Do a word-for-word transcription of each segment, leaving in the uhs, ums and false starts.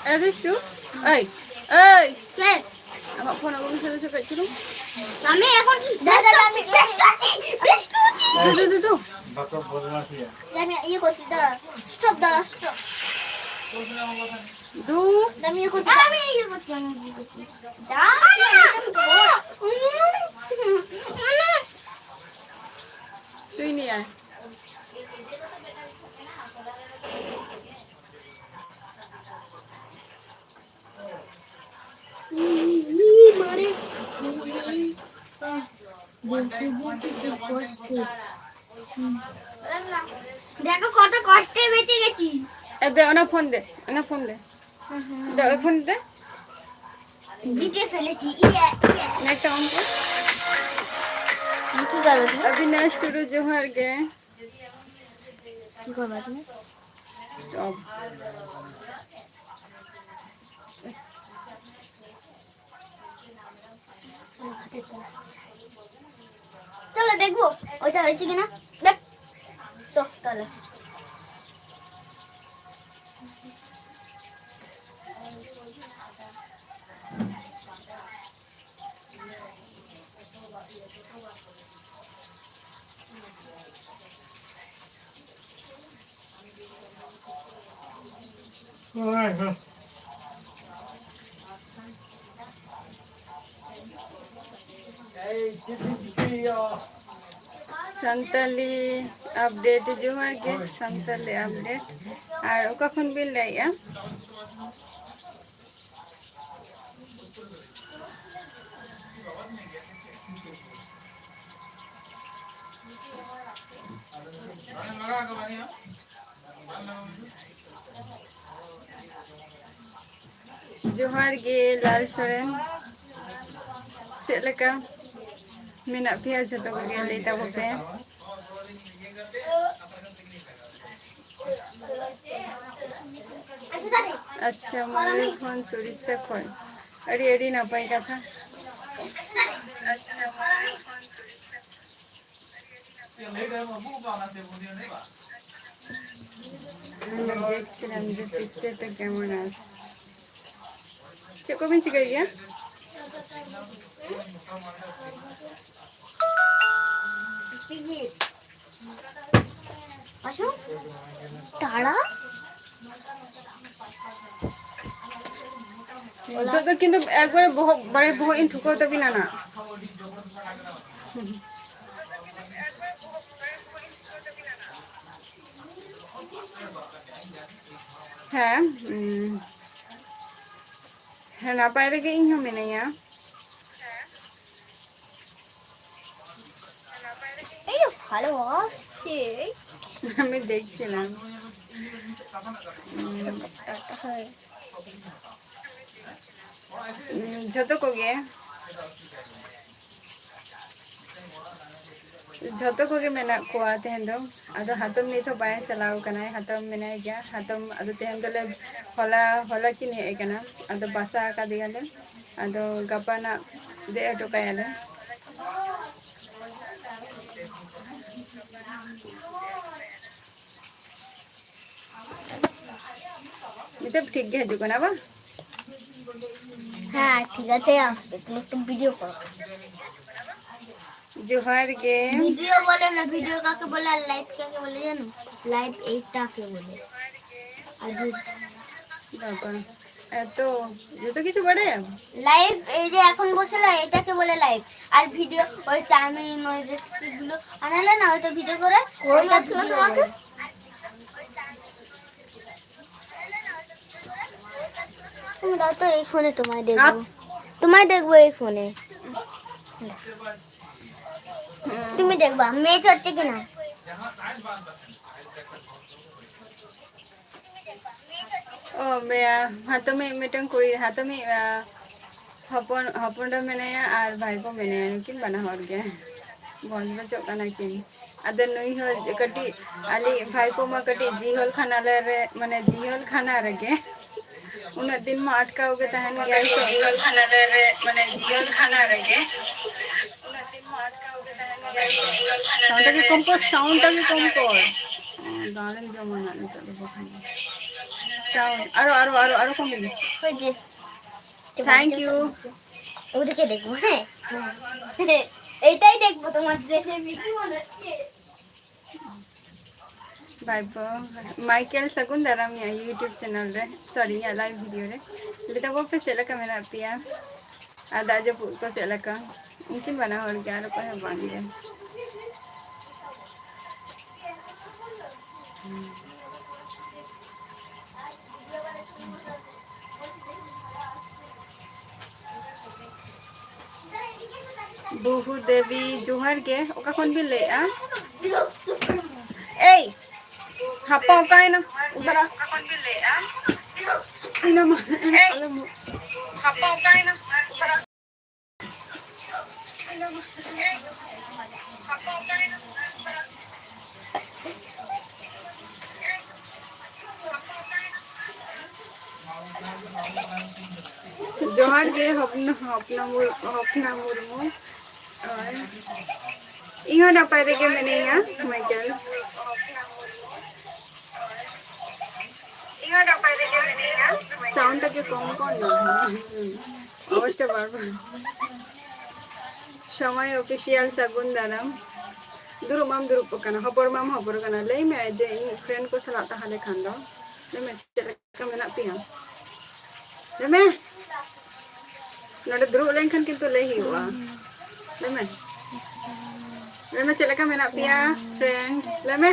ᱮ ᱫᱩᱥᱴᱩ, ᱮᱭ, ᱮᱭ, ᱪᱮᱫ? ᱟᱢᱟᱜ ᱯᱷᱳᱱ ᱟᱹᱜᱩ ᱢᱮᱥᱮ, ᱫᱮᱥᱮ ᱠᱟᱹᱡ ᱪᱩᱞᱩᱝ᱾ আমি এখন দাদা, আমি ব্যস্ত আছি, ব্যস্ত আছি। দু, দু, দু, দু। আমি ইয়ে করছি, দাঁড়া, স্টপ, দাঁড়া, স্টপ। দু। আমি ইয়ে করছি, আমি ইয়ে করছি, আমি ইয়ে করছি। যা, তুই নিয়ে আয়। মারে, বলতে বলতে খুব কষ্ট। দেখো কত কষ্টে বেঁচে গেছি। এ দে, ওনা ফোন দে, ওনা ফোন দে। দে, ওই ফোন দে। জিতে ফেলেছি। ইয়ে, ইয়ে। নেটটা অন কর। কি করবে তুমি? অবিনাশ টুডু জোহার গে। কি করবে তুমি? অফ। চলো দেখবো ওইটা হয়েছে কিনা। দেখ তো তাহলে। ᱥᱟᱱᱛᱟᱞᱤ ᱟᱯᱰᱮᱴ, ᱡᱚᱦᱟᱨ ᱜᱮ ᱥᱟᱱᱛᱟᱞᱤ ᱟᱯᱰᱮᱴ᱾ ᱟᱨ ᱚᱠᱟ ᱠᱷᱚᱱ ᱵᱤᱱ ᱞᱟᱹᱭᱮᱜᱼᱟ? ᱡᱚᱦᱟᱨ ᱜᱮ ᱞᱟᱞ ᱥᱚᱨᱮᱱ, ᱪᱮᱫ ᱞᱮᱠᱟ ᱢᱮᱱᱟᱜ ᱯᱮᱭᱟ? ᱡᱷᱚᱛᱚ ᱠᱚᱜᱮ ᱞᱟᱹᱭ ᱛᱟᱵᱚ ᱯᱮ᱾ ᱟᱪᱪᱷᱟ, ᱢᱚᱭᱩᱨᱵᱷᱚᱸᱡᱽ ᱩᱲᱤᱥᱥᱟ ᱠᱷᱚᱱ᱾ ᱟᱹᱰᱤ, ᱟᱹᱰᱤ ᱱᱟᱯᱟᱭ ᱠᱟᱛᱷᱟ᱾ ᱟᱪᱪᱷᱟ, ᱢᱚᱭᱩᱨᱵᱷᱚᱸᱡᱽ ᱩᱲᱤᱥᱥᱟ ᱠᱷᱚᱱ᱾ দেখছিলাম যে পিকচারটা কেমন আসছে। ᱪᱮᱫ ᱠᱚᱵᱤᱱ ᱪᱤᱠᱟᱹᱭ ᱜᱮᱭᱟ? ᱟᱥᱚ? ᱛᱟᱲᱟ? ᱱᱤᱛᱚᱜ ᱫᱚ ᱠᱤᱱᱛᱩ ᱮᱠᱵᱟᱨᱮ ᱵᱚᱦᱚᱜ, ᱵᱟᱲᱮ ᱵᱚᱦᱚᱜ ᱤᱧ ᱴᱷᱩᱠᱟᱹᱣ ᱛᱟᱹᱵᱤᱱᱟ ᱱᱟ᱾ ᱦᱮᱸ, ᱩᱸ, ᱦᱮᱸ, ᱱᱟᱯᱟᱭ ᱨᱮᱜᱮ ᱤᱧ ᱦᱚᱸ ᱢᱤᱱᱟᱹᱧᱟ᱾ এই যে ভালো আসছে। আমি দেখছিলাম। হুম, হুম, ঝত কোগে। ᱡᱷᱚᱛᱚ ᱠᱚᱜᱮ ᱢᱮᱱᱟᱜ ᱠᱚᱣᱟ ᱛᱮᱦᱮᱧ ᱫᱚ᱾ ᱟᱫᱚ ᱦᱟᱛᱚᱢ ᱱᱤᱛ ᱦᱚᱸ ᱵᱟᱭ ᱪᱟᱞᱟᱣ ᱠᱟᱱᱟᱭ, ᱦᱟᱛᱚᱢ ᱢᱮᱱᱟᱭ ᱜᱮᱭᱟ᱾ ᱦᱟᱛᱚᱢ ᱟᱫᱚ ᱛᱮᱦᱮᱧ ᱫᱚᱞᱮ ᱦᱚᱞᱟ, ᱦᱚᱞᱟ ᱠᱤᱱ ᱦᱮᱡ ᱟᱠᱟᱱᱟ᱾ ᱟᱫᱚ ᱵᱟᱥᱟ ᱟᱠᱟᱫᱮᱭᱟᱞᱮ᱾ ᱟᱫᱚ ᱜᱟᱯᱟ ᱱᱟᱜ ᱫᱮᱡ ᱦᱚᱴᱚ ᱠᱟᱭᱟᱞᱮ᱾ ᱱᱤᱛᱚᱜ ᱴᱷᱤᱠ ᱜᱮ ᱦᱤᱡᱩᱜ ᱠᱟᱱᱟ ᱵᱟᱝ? ᱦᱮᱸ, ᱴᱷᱤᱠ ᱟᱪᱷᱮ, ᱟᱥᱛᱮ ᱠᱚᱨᱮ ᱮᱠᱴᱩ ᱵᱷᱤᱰᱤᱭᱳ ᱠᱚᱨᱚ᱾ ᱡᱚᱦᱟᱨ ᱜᱮ᱾ ᱵᱷᱤᱰᱤᱭᱳ ᱵᱚᱞᱮ ᱱᱟ, ᱵᱷᱤᱰᱤᱭᱳ ᱠᱟᱠᱮ ᱵᱚᱞᱮ, ᱞᱟᱭᱤᱵᱷ ᱠᱟᱠᱮ ᱵᱚᱞᱮ ᱡᱟᱱᱳ? ᱞᱟᱭᱤᱵᱷ ᱮᱭᱤᱴᱟ ᱠᱮ ᱵᱚᱞᱮ। ᱟᱹᱰᱤ ᱵᱟᱵᱟ, ᱮᱛᱚ ᱡᱚᱛᱚ ᱠᱤᱪᱷᱩ ᱵᱟᱲᱟᱭᱟᱢ? ᱞᱟᱭᱤᱵᱷ এই যে এখন বসে না, এটাকে বলে লাইভ। আর ভিডিও ওই চাউমিন, ওই রেসিপিগুলো আনালে না, হয়তো ভিডিও করে, ওই ওটা মাত্র ভিডিও তোমাকে বলে। তুমি দাও তো, এই ফোনে তোমায় দেখবো। আপ- তোমায় দেখবো এই ফোনে। তুমি দেখবা ম্যাচ হচ্ছে কিনা। ᱚ, ᱵᱮᱭᱟ, ᱦᱟᱛᱚᱢᱤᱡ ᱢᱤᱫᱴᱟᱝ ᱠᱩᱲᱤ, ᱦᱟᱛᱚᱢᱤᱡ, ᱟ, ᱦᱚᱯᱚᱱ, ᱦᱚᱯᱚᱱ ᱮᱨᱟ ᱢᱮᱱᱟᱭᱟ ᱟᱨ ᱵᱷᱟᱭᱯᱳ ᱢᱮᱱᱟᱭᱟ, ᱱᱩᱠᱤᱱ ᱵᱟᱱᱟ ᱦᱚᱲ ᱜᱮ ᱵᱚᱱᱫᱚ ᱵᱟᱪᱚᱜ ᱠᱟᱱᱟ ᱠᱤᱱ᱾ ᱟᱫᱚ ᱱᱩᱭ ᱦᱚᱸ ᱠᱟᱹᱴᱤᱡ, ᱟᱞᱮ ᱵᱷᱟᱭᱯᱳ ᱢᱟ ᱠᱟᱹᱴᱤᱡ ᱡᱤᱦᱚᱞ ᱠᱷᱟᱱᱟ ᱨᱮ, ᱢᱟᱱᱮ ᱡᱤᱦᱚᱞ ᱠᱷᱟᱱᱟ ᱨᱮᱜᱮ᱾ ᱩᱱᱟᱹᱜ ᱫᱤᱱ ᱢᱟ ᱟᱴᱠᱟᱣ ᱜᱮ ᱛᱟᱦᱮᱱ ᱜᱮᱭᱟᱭ ᱛᱚ᱾ ᱡᱤᱦᱚᱞ ᱠᱷᱟᱱᱟ ᱨᱮ, ᱢᱟᱱᱮ ᱡᱤᱦᱚᱞ ᱠᱷᱟᱱᱟ ᱨᱮᱜᱮ᱾ Sound টা কে কম কর, sound টা কে কম কর। ও, ᱫᱟᱞᱮᱢ ᱡᱚᱢᱟ ᱱᱟᱜ ᱱᱤᱛᱚᱜ ᱫᱚ ᱵᱟᱠᱷᱟᱱ᱾ Sound, ᱟᱨᱚ, ᱟᱨᱚ, ᱟᱨᱚ, ᱟᱨᱚ ᱠᱚᱢ ᱞᱟᱹᱜᱤᱫ᱾ ᱦᱳᱭ ᱡᱮ। Thank you। ওদেরকে দেখবো, হ্যাঁ? এইটাই দেখবো তোমার ড্রেসের মিকি মনে হচ্ছে। ᱵᱟᱭ ᱵᱚ, ᱢᱟᱭᱠᱮᱞ ᱥᱟᱹᱜᱩᱱ ᱫᱟᱨᱟᱢ ᱤᱧᱟᱹᱜ YouTube channel ᱨᱮ, sorry, ᱤᱧᱟᱹᱜ live video ᱨᱮ᱾ ᱞᱟᱹᱭ ᱛᱟᱵᱚ ᱯᱮ ᱪᱮᱫ ᱞᱮᱠᱟ ᱢᱮᱱᱟᱜ ᱯᱮᱭᱟ? ᱟᱨ ᱫᱟᱜ ᱡᱟᱹᱯᱩᱫ ᱠᱚ ᱪᱮᱫ ᱞᱮᱠᱟ? ᱩᱱᱠᱤᱱ ᱵᱟᱱᱟ ᱦᱚᱲ ᱜᱮ, ᱟᱨ ᱚᱠᱚᱭ ᱦᱚᱸ ᱵᱟᱝ ᱜᱮ᱾ ᱵᱩᱦᱩ ᱫᱮᱵᱤ, ᱡᱚᱦᱟᱨ ᱜᱮ᱾ ᱚᱠᱟ ᱠᱷᱚᱱ ᱵᱤᱱ ᱞᱟᱹᱭᱮᱫᱼᱟ? ᱮᱭ, ᱦᱟᱯᱟ ᱚᱠᱟᱭᱮᱱᱟ? ᱩᱫᱟᱨᱟ᱾ ᱤᱱᱟᱹ ᱢᱟ, ᱟᱞᱮ ᱢᱩ-, ᱦᱟᱯᱟ ᱚᱠᱟᱭᱮᱱᱟ? ᱩᱫᱟᱨᱟ᱾ ᱡᱚᱦᱟᱨ ᱜᱮ, ᱦᱚᱯᱱᱟ, ᱦᱚᱯᱱᱟ ᱢᱩᱨ-, ᱦᱚᱯᱱᱟ ᱢᱩᱨᱢᱩ᱾ ᱦᱳᱭ᱾ ᱤᱧ ᱦᱚᱸ ᱱᱟᱯᱟᱭ ᱨᱮᱜᱮ ᱢᱮᱱᱟᱹᱧᱟ, ᱢᱟᱭᱠᱮᱞ᱾ Sound ᱴᱟকে কম কর না। হুম। আওয়াজটা বারবার। সময় Official ᱥᱟᱹᱜᱩᱱ ᱫᱟᱨᱟᱢ᱾ ᱫᱩᱲᱩᱵ ᱢᱟᱢ ᱫᱩᱲᱩᱵ ᱟᱠᱟᱱᱟ, ᱦᱚᱵᱚᱨ ᱢᱟᱢ ᱦᱚᱵᱚᱨ ᱟᱠᱟᱱᱟ᱾ ᱞᱟᱹᱭ ᱢᱮ ᱡᱮ ᱤᱧ friend ᱠᱚ ᱥᱟᱞᱟᱜ ᱛᱟᱦᱮᱸ ᱞᱮᱠᱷᱟᱱ ᱫᱚ᱾ ᱞᱟᱹᱭ ᱢᱮ ᱪᱮᱫ ᱞᱮᱠᱟ ᱢᱮᱱᱟᱜ ᱯᱮᱭᱟ? ᱞᱟᱹᱭ ᱢᱮ᱾ ᱱᱚᱰᱮ ᱫᱩᱲᱩᱵ ᱞᱮᱱᱠᱷᱟᱱ ᱠᱤᱱᱛᱩ ᱞᱟᱹᱭ ᱦᱩᱭᱩᱜᱼᱟ᱾ ᱞᱟᱹᱭ ᱢᱮ᱾ ᱞᱟᱹᱭ ᱢᱮ ᱪᱮᱫ ᱞᱮᱠᱟ ᱢᱮᱱᱟᱜ ᱯᱮᱭᱟ friend? ᱞᱟᱹᱭ ᱢᱮ᱾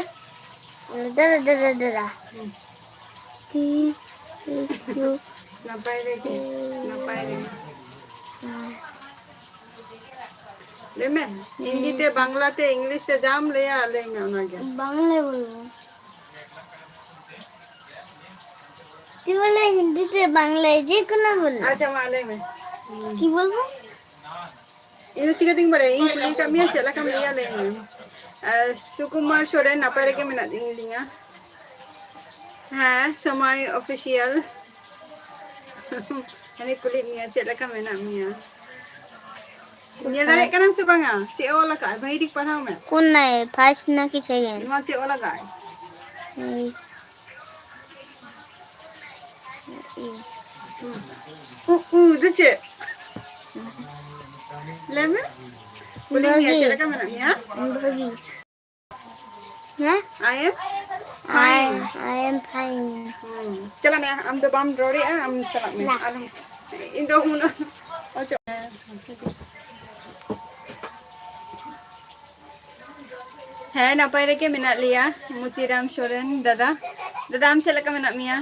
ᱫᱟᱫᱟ, ᱫᱟᱫᱟ, ᱫᱟᱫᱟ᱾ ᱦᱩᱸ᱾ ᱛᱤ, ᱛᱤ, ᱛᱤ᱾ ᱱᱟᱯᱟᱭ ᱨᱮᱜᱮ, ᱱᱟᱯᱟᱭ ᱨᱮᱜᱮ᱾ ᱞᱟᱹᱭ ᱢᱮ, ᱦᱤᱱᱫᱤ ᱛᱮ, ᱵᱟᱝᱞᱟ ᱛᱮ, English ᱛᱮ ᱡᱟᱢ ᱞᱟᱹᱭᱟ, ᱞᱟᱹᱭ ᱢᱮ ᱚᱱᱟᱜᱮ᱾ ᱵᱟᱝᱞᱟ ᱵᱚᱞᱵᱚ᱾ ᱛᱩ ᱵᱚᱞᱮ ᱦᱤᱱᱫᱤ ᱛᱮ ᱵᱟᱝᱞᱟ ᱡᱮ ᱠᱳᱱᱳ ᱵᱚᱞᱵᱚ᱾ ᱟᱪᱪᱷᱟ, ᱢᱟ ᱞᱟᱹᱭ ᱢᱮ᱾ ᱠᱤ ᱵᱚᱞᱵᱚ? ᱤᱧ ᱫᱚ ᱪᱤᱠᱟᱹᱛᱤᱧ ᱵᱟᱲᱟᱭᱟ? ᱤᱧ ᱠᱩᱞᱤ ᱠᱟᱜ ᱢᱮᱭᱟ, ᱪᱮᱫ ᱞᱮᱠᱟᱢ ᱞᱟᱹᱭᱟ, ᱞᱟᱹᱭ ᱢᱮ᱾ ᱟᱨ ᱥᱩᱠᱩᱢᱟᱨ ᱥᱚᱨᱮᱱ, ᱱᱟᱯᱟᱭ ᱨᱮᱜᱮ ᱢᱮᱱᱟᱜ ᱞᱤᱧᱟ᱾ ᱦᱮᱸ, ᱥᱚᱢᱚᱭ Official᱾ ᱦᱟᱱᱮ ᱠᱩᱞᱤᱭᱮᱫ ᱢᱮᱭᱟ, ᱪᱮᱫ ᱞᱮᱠᱟ ᱢᱮᱱᱟᱜ ᱢᱮᱭᱟ? ᱧᱮᱞ ᱫᱟᱲᱮᱭᱟᱜ ᱠᱟᱱᱟᱢ ᱥᱮ ᱵᱟᱝᱟ? ᱪᱮᱫ ᱚᱞ ᱟᱠᱟᱫ ᱟᱭ? ᱵᱷᱟᱹᱜᱤ ᱴᱷᱤᱠ ᱯᱟᱲᱦᱟᱣ ᱢᱮ᱾ ᱠᱚᱱᱱᱟᱭ first ᱱᱟᱠᱤ second? ᱱᱚᱣᱟ ᱪᱮᱫ ᱚᱞ ᱟᱠᱟᱫ ᱟᱭ? ᱮᱭ᱾ ᱩ, ᱩ, ᱫᱚ ᱪᱮᱫ? ᱞᱟᱹᱭ ᱢᱮ᱾ ᱠᱩᱞᱤ ᱢᱮᱭᱟ, ᱵᱷᱟᱹᱜᱤ᱾ ᱪᱮᱫ ᱞᱮᱠᱟ ᱢᱮᱱᱟᱜ ᱢᱮᱭᱟ? ᱵᱷᱟᱹᱜᱤ᱾ ᱦᱮᱸ? I am I, fine. I am fine. ᱦᱩᱸ᱾ ᱪᱟᱞᱟᱜ ᱢᱮ, ᱟᱢ ᱫᱚ ᱵᱟᱢ ᱨᱚᱲᱮᱜᱼᱟ, ᱟᱢ ᱪᱟᱞᱟᱜ ᱢᱮ᱾ ᱵᱟ᱾ ᱟᱞᱚᱢ, ᱤᱧ ᱫᱚ ᱩᱱᱟᱹᱜ ᱚᱪᱚᱜ ᱢᱮ᱾ ᱦᱮᱸ, ᱱᱟᱯᱟᱭ ᱨᱮᱜᱮ ᱢᱮᱱᱟᱜ ᱞᱮᱭᱟ, ᱢᱩᱪᱤᱨᱟᱢ ᱥᱚᱨᱮᱱ ᱫᱟᱫᱟ᱾ ᱫᱟᱫᱟ, ᱟᱢ ᱪᱮᱫ ᱞᱮᱠᱟ ᱢᱮᱱᱟᱜ ᱢᱮᱭᱟ?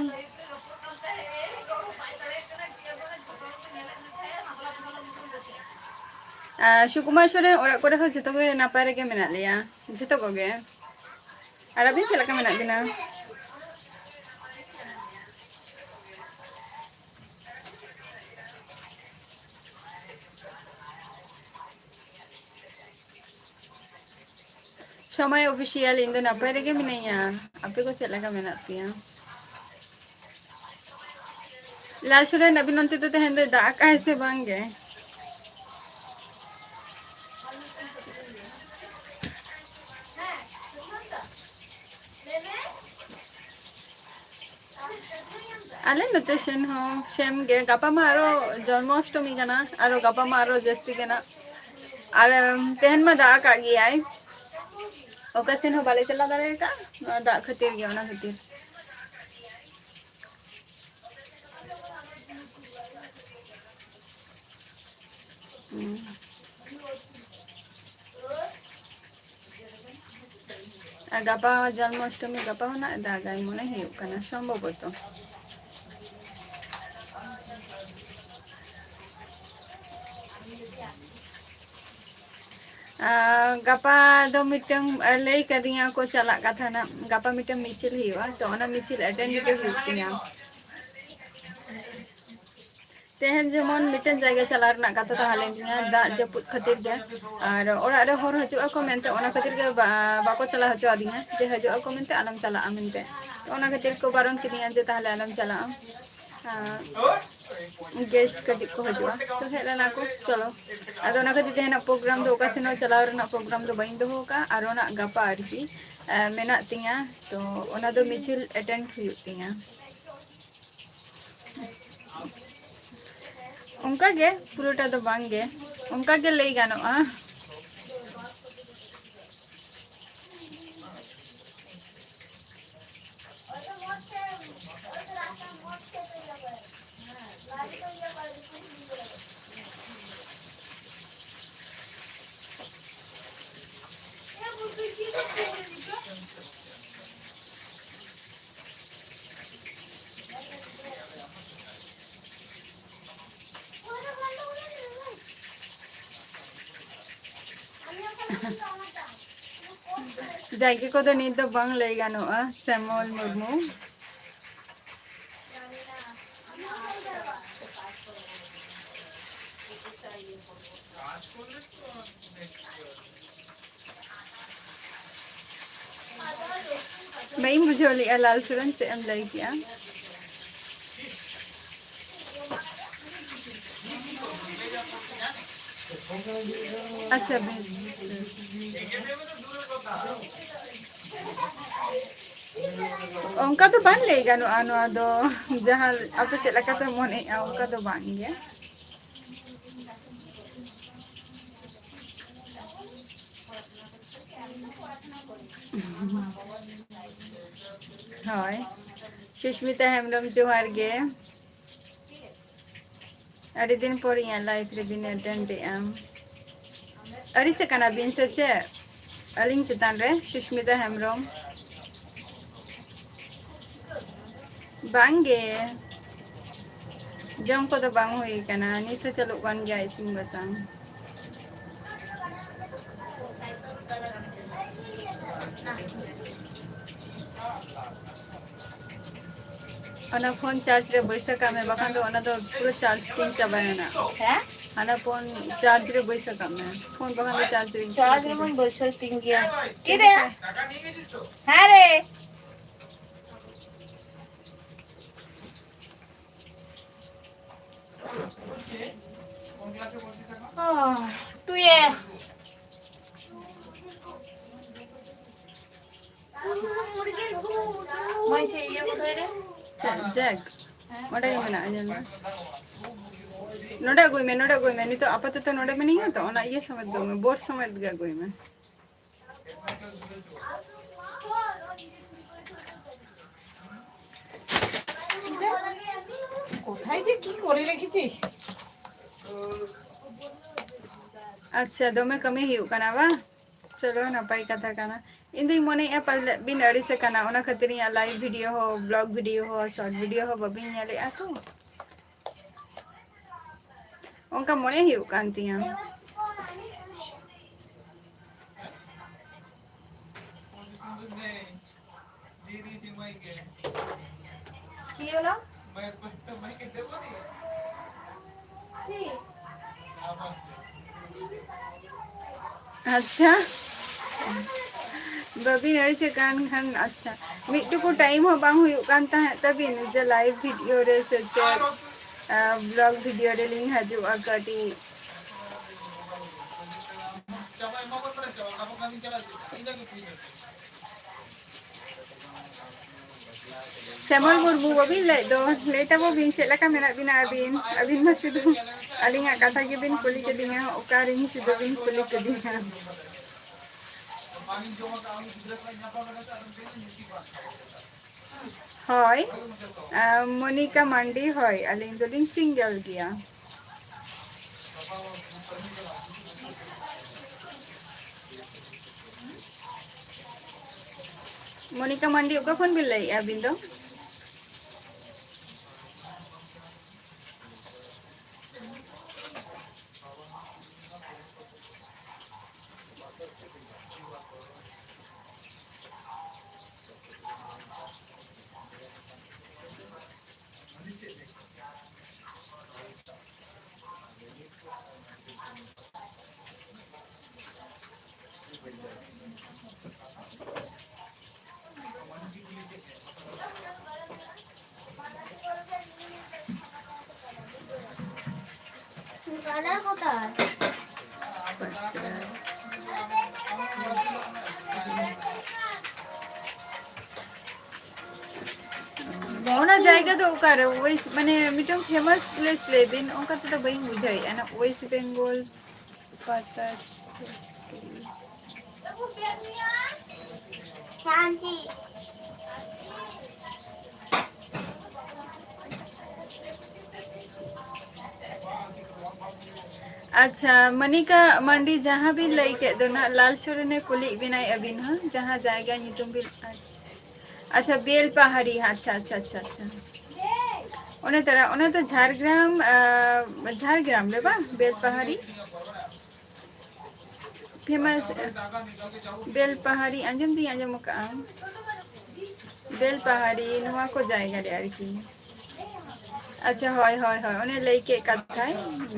ᱟᱨ ᱥᱩᱠᱩᱢᱟᱨ ᱥᱚᱨᱮᱱ, ᱚᱲᱟᱜ ᱠᱚᱨᱮ ᱦᱚᱸ ᱡᱷᱚᱛᱚ ᱜᱮ ᱱᱟᱯᱟᱭ ᱨᱮᱜᱮ ᱢᱮᱱᱟᱜ ᱞᱮᱭᱟ, ᱡᱷᱚᱛᱚ ᱠᱚᱜᱮ᱾ ᱟᱨ ᱟᱹᱵᱤᱱ ᱪᱮᱫ ᱞᱮᱠᱟ ᱢᱮᱱᱟᱜ ᱵᱤᱱᱟ? ᱥᱚᱢᱟᱭ Official, ᱤᱧ ᱫᱚ ᱱᱟᱯᱟᱭ ᱨᱮᱜᱮ ᱢᱤᱱᱟᱹᱧᱟ᱾ ᱟᱯᱮ ᱠᱚ ᱪᱮᱫ ᱞᱮᱠᱟ ᱢᱮᱱᱟᱜ ᱯᱮᱭᱟ? ᱞᱟᱞ ᱥᱚᱨᱮᱱ, ᱟᱹᱵᱤᱱ ᱚᱱᱛᱮ ᱫᱚ ᱛᱮᱦᱮᱧ ᱫᱚᱭ ᱫᱟᱜ ᱟᱠᱟᱜᱼᱟᱭ ᱥᱮ ᱵᱟᱝ ᱜᱮ? ᱟᱞᱮ ᱱᱚᱛᱮ ᱥᱮᱱ ᱦᱚᱸ same ᱜᱮ᱾ ᱜᱟᱯᱟ ᱢᱟ ᱟᱨᱚ ᱡᱚᱱᱢᱚᱥᱴᱚᱢᱤ ᱠᱟᱱᱟ, ᱟᱨᱚ ᱜᱟᱯᱟ ᱢᱟ ᱟᱨᱚ ᱡᱟᱹᱥᱛᱤ ᱠᱟᱱᱟ᱾ ᱟᱨ, ᱩᱢ, ᱛᱮᱦᱮᱧ ᱢᱟ ᱫᱟᱜ ᱟᱠᱟᱫ ᱜᱮᱭᱟᱭ, ᱚᱠᱟ ᱥᱮᱱ ᱦᱚᱸ ᱵᱟᱞᱮ ᱪᱟᱞᱟᱣ ᱫᱟᱲᱮ ᱟᱠᱟᱫ ᱱᱚᱣᱟ ᱫᱟᱜ ᱠᱷᱟᱹᱛᱤᱨ ᱜᱮ, ᱚᱱᱟ ᱠᱷᱟᱹᱛᱤᱨ᱾ ᱦᱩᱸ᱾ ᱟᱨ ᱜᱟᱯᱟ ᱡᱚᱱᱢᱚᱥᱴᱚᱢᱤ, ᱜᱟᱯᱟ ᱦᱚᱸ ᱱᱟᱜ ᱫᱟᱜᱟᱭ ᱢᱚᱱᱮ ᱦᱩᱭᱩᱜ ᱠᱟᱱᱟ, ᱥᱚᱢᱵᱷᱚᱵᱚᱛᱚ᱾ ᱟᱨ ᱜᱟᱯᱟ ᱫᱚ ᱢᱤᱫᱴᱟᱝ, ᱞᱟᱹᱭ ᱠᱟᱫᱤᱧᱟ ᱠᱚ ᱪᱟᱞᱟᱜ ᱠᱟᱛᱷᱟ ᱱᱟᱜ, ᱜᱟᱯᱟ ᱢᱤᱫᱴᱟᱝ ᱢᱤᱪᱷᱤᱞ ᱦᱩᱭᱩᱜᱼᱟ, ᱛᱚ ᱚᱱᱟ ᱢᱤᱪᱷᱤᱞ attend ᱜᱮ ᱦᱩᱭᱩᱜ ᱛᱤᱧᱟ᱾ ᱛᱮᱦᱮᱧ ᱡᱮᱢᱚᱱ ᱢᱤᱫᱴᱮᱱ ᱡᱟᱭᱜᱟ ᱪᱟᱞᱟᱣ ᱨᱮᱱᱟᱜ ᱠᱟᱛᱷᱟ ᱛᱟᱦᱮᱸ ᱞᱮᱱ ᱛᱤᱧᱟ, ᱫᱟᱜ ᱡᱟᱹᱯᱩᱫ ᱠᱷᱟᱹᱛᱤᱨ ᱜᱮ, ᱟᱨ ᱚᱲᱟᱜ ᱨᱮ ᱦᱚᱲ ᱦᱤᱡᱩᱜ ᱟᱠᱚ ᱢᱮᱱᱛᱮ ᱚᱱᱟ ᱠᱷᱟᱹᱛᱤᱨ ᱜᱮ ᱵᱟ-, ᱵᱟᱠᱚ ᱪᱟᱞᱟᱣ ᱦᱚᱪᱚ ᱟᱫᱤᱧᱟ ᱡᱮ ᱦᱤᱡᱩᱜ ᱟᱠᱚ ᱢᱮᱱᱛᱮ ᱟᱞᱚᱢ ᱪᱟᱞᱟᱜᱼᱟ ᱢᱮᱱᱛᱮ᱾ ᱛᱚ ᱚᱱᱟ ᱠᱷᱟᱹᱛᱤᱨ ᱠᱚ ᱵᱟᱨᱚᱱ ᱠᱤᱫᱤᱧᱟ ᱡᱮ ᱛᱟᱦᱚᱞᱮ ᱟᱞᱚᱢ ᱪᱟᱞᱟᱜᱼᱟ᱾ ᱟᱨ ᱜᱮᱥᱴ ᱠᱟᱹᱴᱤᱡ ᱠᱚ ᱦᱤᱡᱩᱜᱼᱟ, ᱛᱚ ᱦᱮᱡ ᱞᱮᱱᱟ ᱠᱚ, ᱪᱚᱞᱚ᱾ ᱟᱫᱚ ᱚᱱᱟ ᱠᱷᱟᱹᱛᱤᱨ ᱛᱮ ᱛᱮᱦᱮᱧᱟᱜ ᱯᱨᱳᱜᱨᱟᱢ ᱫᱚ, ᱚᱠᱟ ᱥᱮᱱ ᱦᱚᱸ ᱪᱟᱞᱟᱣ ᱨᱮᱱᱟᱜ ᱯᱨᱳᱜᱨᱟᱢ ᱫᱚ ᱵᱟᱹᱧ ᱫᱚᱦᱚ ᱟᱠᱟᱫᱼᱟ, ᱟᱨ ᱚᱱᱟ ᱜᱟᱯᱟ ᱟᱨᱠᱤ ᱮ, ᱢᱮᱱᱟᱜ ᱛᱤᱧᱟ, ᱛᱚ ᱚᱱᱟ ᱫᱚ ᱢᱤᱪᱷᱤᱞ ᱮᱴᱮᱱᱰ ᱦᱩᱭᱩᱜ ᱛᱤᱧᱟ᱾ ᱚᱱᱠᱟ ᱜᱮ, ᱯᱩᱨᱟᱹᱴᱟ ᱫᱚ ᱵᱟᱝ ᱜᱮ, ᱚᱱᱠᱟ ᱜᱮ ᱞᱟᱹᱭ ᱜᱟᱱᱚᱜᱼᱟ᱾ ᱡᱟᱭᱜᱟ ᱠᱚᱫᱚ ᱱᱤᱛ ᱫᱚ ᱵᱟᱝ ᱞᱟᱹᱭ ᱜᱟᱱᱚᱜᱼᱟ, ᱥᱮᱢᱚᱞ ᱢᱩᱨᱢᱩ᱾ ᱵᱟᱹᱧ ᱵᱩᱡᱷᱟᱹᱣ ᱞᱮᱜᱼᱟ, ᱞᱟᱞ ᱥᱚᱨᱮᱱ, ᱪᱮᱫ ᱮᱢ ᱞᱟᱹᱭ ᱠᱮᱜᱼᱟ? ᱟᱪᱪᱷᱟ, ᱵᱮᱥ᱾ ᱚᱱᱠᱟ ᱫᱚ ᱵᱟᱝ ᱞᱟᱹᱭ ᱜᱟᱱᱚᱜᱼᱟ, ᱱᱚᱣᱟ ᱫᱚ ᱡᱟᱦᱟᱸ ᱟᱯᱮ ᱪᱮᱫ ᱞᱮᱠᱟ ᱯᱮ ᱢᱚᱱᱮᱭᱮᱫᱼᱟ, ᱚᱱᱠᱟ ᱫᱚ ᱵᱟᱝ ᱜᱮ᱾ ᱦᱳᱭ, ᱥᱩᱥᱢᱤᱛᱟ ᱦᱮᱢᱵᱨᱚᱢ, ᱡᱚᱦᱟᱨ ᱜᱮ᱾ ᱟᱹᱰᱤ ᱫᱤᱱ ᱯᱚᱨ ᱤᱧᱟᱹᱜ live ᱨᱮᱵᱤᱱ attend ᱮᱫᱼᱟ᱾ ᱟᱹᱲᱤᱥ ᱟᱠᱟᱱᱟ ᱵᱤᱱ ᱥᱮ ᱪᱮᱫ ᱟᱹᱞᱤᱧ ᱪᱮᱛᱟᱱ ᱨᱮ, ᱥᱩᱥᱢᱤᱛᱟ ᱦᱮᱢᱵᱨᱚᱢ? ᱵᱟᱝ ᱜᱮ, ᱡᱚᱢ ᱠᱚᱫᱚ ᱵᱟᱝ ᱦᱩᱭ ᱟᱠᱟᱱᱟ, ᱱᱤᱛ ᱦᱚᱸ ᱪᱟᱹᱞᱩᱜ ᱠᱟᱱ ᱜᱮᱭᱟ ᱤᱥᱤᱱ ᱵᱟᱥᱟᱝ᱾ ᱚᱱᱟ ᱯᱷᱳᱱ ᱪᱟᱨᱡᱽ ᱨᱮ ᱵᱟᱹᱭᱥᱟᱹ ᱠᱟᱜ ᱢᱮ, ᱵᱟᱠᱷᱟᱱ ᱫᱚ ᱚᱱᱟ ᱫᱚ ᱯᱩᱨᱟᱹ ᱪᱟᱨᱡᱽ ᱛᱤᱧ ᱪᱟᱵᱟᱭᱮᱱᱟ᱾ ᱦᱮᱸ? ᱚᱱᱟ ᱯᱷᱳᱱ ᱪᱟᱨᱡᱽ ᱨᱮ ᱵᱟᱹᱭᱥᱟᱹ ᱠᱟᱜ ᱢᱮ, ᱯᱷᱳᱱ ᱵᱟᱠᱷᱟᱱ ᱫᱚ ᱪᱟᱨᱡᱽ ᱨᱮ ᱪᱟᱨᱡᱽ ᱨᱮᱵᱚᱱ ᱵᱟᱹᱭᱥᱟᱹᱣ ᱛᱤᱧ ᱜᱮᱭᱟ᱾ ᱛᱤᱨᱮ? ᱦᱮᱸ ᱨᱮ᱾ ᱚ, ᱛᱩᱭᱮ᱾ ᱢᱟᱹᱭ ᱥᱮ ᱤᱭᱟᱹ ᱠᱚ ᱫᱚᱦᱚᱭ ᱨᱮ᱾ ᱪᱮᱫ, ᱡᱮᱠ? ᱚᱸᱰᱮ ᱜᱮ ᱢᱮᱱᱟᱜᱼᱟ, ᱧᱮᱞ ᱢᱮ᱾ ᱱᱚᱰᱮ ᱟᱹᱜᱩᱭ ᱢᱮ, ᱱᱚᱰᱮ ᱟᱹᱜᱩᱭ ᱢᱮ᱾ ᱱᱤᱛᱚᱜ ᱟᱯᱟᱛᱚᱛᱚ ᱱᱚᱰᱮ ᱢᱤᱱᱟᱹᱧᱟ ᱛᱚ, ᱚᱱᱟ ᱤᱭᱟᱹ ᱥᱚᱢᱮᱛ ᱜᱮ ᱟᱹᱜᱩᱭ ᱢᱮ, ᱵᱳᱨᱰ ᱥᱚᱢᱮᱛ ᱜᱮ ᱟᱹᱜᱩᱭ ᱢᱮ᱾ কোথায় যে কি করে রেখেছিস? ᱟᱪᱪᱷᱟ, ᱫᱚᱢᱮ ᱠᱟᱹᱢᱤ ᱦᱩᱭᱩᱜ ᱠᱟᱱᱟ ᱵᱟᱝ? ᱪᱚᱞᱚ, ᱱᱟᱯᱟᱭ ᱠᱟᱛᱷᱟ ᱠᱟᱱᱟ᱾ ᱤᱧ ᱫᱩᱧ ᱢᱚᱱᱮᱭᱮᱫᱼᱟ ᱯᱟᱞᱮᱫ ᱵᱤᱱ ᱟᱹᱲᱤᱥ ᱟᱠᱟᱱᱟ, ᱚᱱᱟ ᱠᱷᱟᱹᱛᱤᱨ ᱤᱧᱟᱹᱜ live video ᱦᱚᱸ, vlog video ᱦᱚᱸ, short video ᱦᱚᱸ ᱵᱟᱹᱵᱤᱱ ᱧᱮᱞᱮᱫᱼᱟ ᱛᱚ᱾ ᱚᱱᱠᱟ ᱢᱚᱱᱮ ᱦᱩᱭᱩᱜ ᱠᱟᱱ ᱛᱤᱧᱟᱹ᱾ কি হলো? কি? ᱟᱪᱪᱷᱟ, ᱵᱟᱹᱵᱤᱱ ᱟᱹᱲᱤᱥ ᱟᱠᱟᱱ ᱠᱷᱟᱱ, ᱟᱪᱪᱷᱟ, ᱢᱤᱫ ᱴᱩᱠᱩ time ᱦᱚᱸ ᱵᱟᱝ ᱦᱩᱭᱩᱜ ᱠᱟᱱ ᱛᱟᱦᱮᱸᱫ ᱛᱟᱹᱵᱤᱱ ᱡᱮ live video ᱨᱮ ᱥᱮ ᱪᱮᱫ, ᱟᱸ, vlog video ᱨᱮᱞᱤᱧ ᱦᱤᱡᱩᱜᱼᱟ ᱠᱟᱹᱴᱤᱡ᱾ ᱥᱮᱢᱚᱞ ᱢᱩᱨᱢᱩ, ᱵᱟᱹᱵᱤᱱ ᱞᱟᱹᱭᱮᱫ ᱫᱚ, ᱞᱟᱹᱭ ᱛᱟᱵᱚ ᱵᱤᱱ, ᱪᱮᱫ ᱞᱮᱠᱟ ᱢᱮᱱᱟᱜ ᱵᱤᱱᱟ ᱟᱹᱵᱤᱱ? ᱟᱹᱵᱤᱱ ᱢᱟ ᱥᱩᱫᱷᱩ ᱟᱹᱞᱤᱧᱟᱜ ᱠᱟᱛᱷᱟ ᱜᱮᱵᱤᱱ ᱠᱩᱞᱤ ᱠᱤᱫᱤᱧᱟ, ᱚᱠᱟᱨᱮ ᱥᱩᱫᱷᱩ ᱵᱤᱱ ᱠᱩᱞᱤ ᱠᱤᱫᱤᱧᱟ᱾ ᱦᱳᱭ, ᱟᱸ, ᱢᱚᱱᱤᱠᱟ ᱢᱟᱱᱰᱤ, ᱦᱳᱭ, ᱟᱹᱞᱤᱧ ᱫᱚᱞᱤᱧ single ᱜᱮᱭᱟ᱾ ᱢᱚᱱᱤᱠᱟ ᱢᱟᱱᱰᱤ, ᱚᱠᱟ ᱠᱷᱚᱱ ᱵᱤᱱ ᱞᱟᱹᱭᱮᱫᱼᱟ ᱟᱹᱵᱤᱱ ᱫᱚ? ᱚᱱᱟ ᱠᱚ ᱛᱚ᱾ ᱚᱱᱟ ᱡᱟᱭᱜᱟ ᱫᱚ ᱚᱠᱟᱨᱮ? ᱳᱭᱮᱥᱴ, ᱢᱟᱱᱮ, ᱢᱤᱫᱴᱟᱝ famous place ᱞᱟᱹᱭ ᱵᱤᱱ, ᱚᱱᱠᱟ ᱛᱮᱫᱚ ᱵᱟᱹᱧ ᱵᱩᱡᱷᱟᱹᱣᱮᱫᱼᱟ᱾ ᱚᱱᱟ ᱳᱭᱮᱥᱴ ᱵᱮᱝᱜᱚᱞ ᱯᱟᱛᱟ᱾ ᱟᱪᱪᱷᱟ, ᱢᱚᱱᱤᱠᱟ ᱢᱟᱱᱰᱤ, ᱡᱟᱦᱟᱸ ᱵᱤᱱ ᱞᱟᱹᱭ ᱠᱮᱫ ᱫᱚ ᱱᱟᱜ, ᱞᱟᱞ ᱥᱚᱨᱮᱱᱮ ᱠᱩᱞᱤᱭᱮᱫ ᱵᱮᱱᱟᱭ ᱟᱹᱵᱤᱱ ᱦᱚᱸ, ᱡᱟᱦᱟᱸ ᱡᱟᱭᱜᱟ ᱧᱩᱛᱩᱢ ᱵᱤᱱ, ᱟᱪᱪᱷᱟ, ᱵᱮᱞᱯᱟᱦᱟᱲᱤ, ᱟᱪᱪᱷᱟ, ᱟᱪᱪᱷᱟ, ᱟᱪᱪᱷᱟ, ᱟᱪᱪᱷᱟ᱾ ᱚᱱᱮ ᱛᱟᱨᱟ, ᱚᱱᱟ ᱫᱚ ᱡᱷᱟᱲᱜᱨᱟᱢ, ᱟᱸ, ᱡᱷᱟᱲᱜᱨᱟᱢ ᱨᱮ ᱵᱟᱝ, ᱵᱮᱞᱯᱟᱦᱟᱲᱤ? ᱯᱷᱮᱢᱟᱥ, ᱵᱮᱞᱯᱟᱦᱟᱲᱤ, ᱟᱸᱡᱚᱢ ᱫᱩᱧ ᱟᱸᱡᱚᱢ ᱟᱠᱟᱫᱼᱟ, ᱵᱮᱞᱯᱟᱦᱟᱲᱤ, ᱱᱚᱣᱟ ᱠᱚ ᱡᱟᱭᱜᱟ ᱨᱮ ᱟᱨᱠᱤ᱾ ᱟᱪᱪᱷᱟ, ᱦᱳᱭ, ᱦᱳᱭ, ᱦᱳᱭ, ᱚᱱᱮ ᱞᱟᱹᱭ ᱠᱮᱫ ᱠᱟᱛᱷᱟᱭ,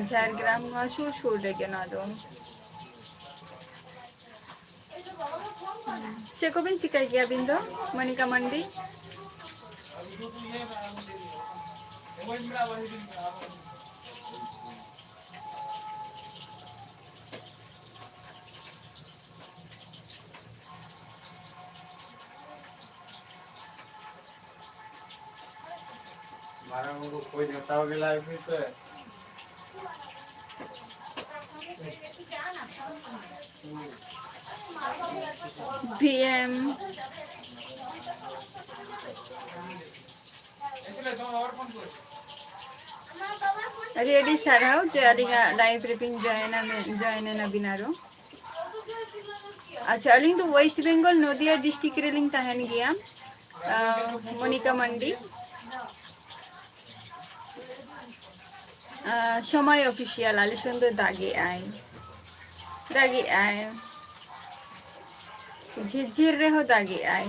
ᱡᱷᱟᱲᱜᱨᱟᱢ ᱱᱚᱣᱟ ᱥᱩᱨ ᱥᱩᱨ ᱨᱮᱜᱮ ᱱᱚᱣᱟ ᱫᱚ᱾ ᱪᱮᱫ ᱠᱚᱵᱤᱱ ᱪᱤᱠᱟᱹᱭ ᱜᱮᱭᱟ ᱟᱹᱵᱤᱱ ᱫᱚ, ᱢᱚᱱᱤᱠᱟ ᱢᱟᱱᱰᱤ? ᱢᱟᱨᱟᱝ ᱵᱩᱨᱩ ᱠᱷᱚᱡ ᱦᱟᱛᱟᱣ ᱜᱮ ᱞᱟᱭ ᱯᱮ ᱥᱮ᱾ ᱵᱷᱤ ᱮᱢ᱾ ᱟᱹᱰᱤ ᱟᱹᱰᱤ ᱥᱟᱨᱦᱟᱣ ᱡᱮ ᱟᱹᱞᱤᱧᱟᱜ live ᱨᱮᱵᱤᱱ join ᱮᱱᱟ, join ᱮᱱᱟᱵᱤᱱ ᱟᱨᱚ᱾ ᱟᱪᱪᱷᱟ, ᱟᱹᱞᱤᱧ ᱫᱚ West Bengal, ᱱᱚᱫᱤᱭᱟ district ᱨᱮᱞᱤᱧ ᱛᱟᱦᱮᱱ ᱜᱮᱭᱟ᱾ ᱟᱸ, ᱢᱚᱱᱤᱠᱟ ᱢᱟᱱᱰᱤ᱾ ᱟᱸ, ᱥᱚᱢᱟᱭ Official, ᱟᱞᱮ ᱥᱮᱱ ᱫᱚ ᱫᱟᱜᱮᱜᱼᱟᱭ, ᱫᱟᱜᱮᱜᱼᱟᱭ, ᱡᱷᱤᱨ ᱡᱷᱤᱨ ᱨᱮᱦᱚᱸ ᱫᱟᱜᱮᱜᱼᱟᱭ᱾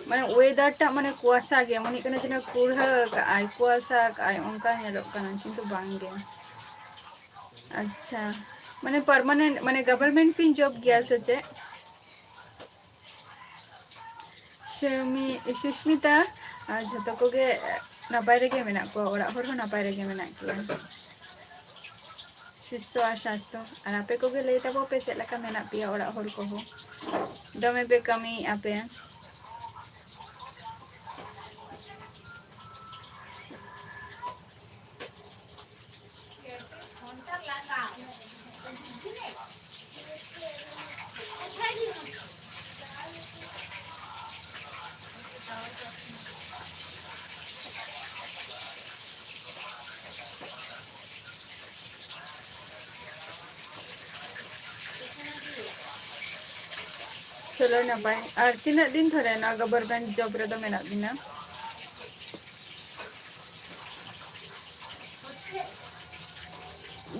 ᱢᱟᱱᱮ, weather ᱴᱟᱜ, ᱢᱟᱱᱮ, ᱠᱩᱣᱟᱥᱟ ᱜᱮ, ᱢᱚᱱᱮ ᱦᱩᱭᱩᱜ ᱠᱟᱱᱟ ᱡᱮᱱᱚ ᱠᱩᱲᱦᱟᱹ ᱠᱟᱜᱼᱟᱭ, ᱠᱩᱣᱟᱥᱟ ᱠᱟᱜᱼᱟᱭ, ᱚᱱᱠᱟ ᱧᱮᱞᱚᱜ ᱠᱟᱱᱟ, ᱠᱤᱱᱛᱩ ᱵᱟᱝ ᱜᱮ᱾ ᱟᱪᱪᱷᱟ, ᱢᱟᱱᱮ, permanent, ᱢᱟᱱᱮ, government ᱯᱮ job ᱜᱮᱭᱟ ᱥᱮ ᱪᱮᱫ? ᱥᱩᱢᱤ-, ᱥᱩᱥᱢᱤᱛᱟ, ᱟᱨ ᱡᱷᱚᱛᱚ ᱠᱚᱜᱮ ᱱᱟᱯᱟᱭ ᱨᱮᱜᱮ ᱢᱮᱱᱟᱜ ᱠᱚᱣᱟ, ᱚᱲᱟᱜ ᱦᱚᱲ ᱦᱚᱸ ᱱᱟᱯᱟᱭ ᱨᱮᱜᱮ ᱢᱮᱱᱟᱜ ᱠᱚᱣᱟ᱾ ᱥᱩᱥᱛᱷᱚ ᱟᱨ ᱥᱟᱥᱛᱷᱚ᱾ ᱟᱨ ᱟᱯᱮ ᱠᱚᱜᱮ ᱞᱟᱹᱭ ᱛᱟᱵᱚ ᱯᱮ, ᱪᱮᱫ ᱞᱮᱠᱟ ᱢᱮᱱᱟᱜ ᱯᱮᱭᱟ ᱚᱲᱟᱜ ᱦᱚᱲ ᱠᱚᱦᱚᱸ? ᱫᱚᱢᱮ ᱯᱮ ᱠᱟᱹᱢᱤᱭᱮᱫᱼᱟ ᱯᱮ᱾ ᱪᱚᱞᱚ ᱱᱟᱯᱟᱭ᱾ ᱟᱨ ᱛᱤᱱᱟᱹᱜ ᱫᱤᱱ ᱫᱷᱚᱨᱮ ᱱᱚᱣᱟ government job ᱨᱮᱫᱚ ᱢᱮᱱᱟᱜ ᱵᱤᱱᱟ?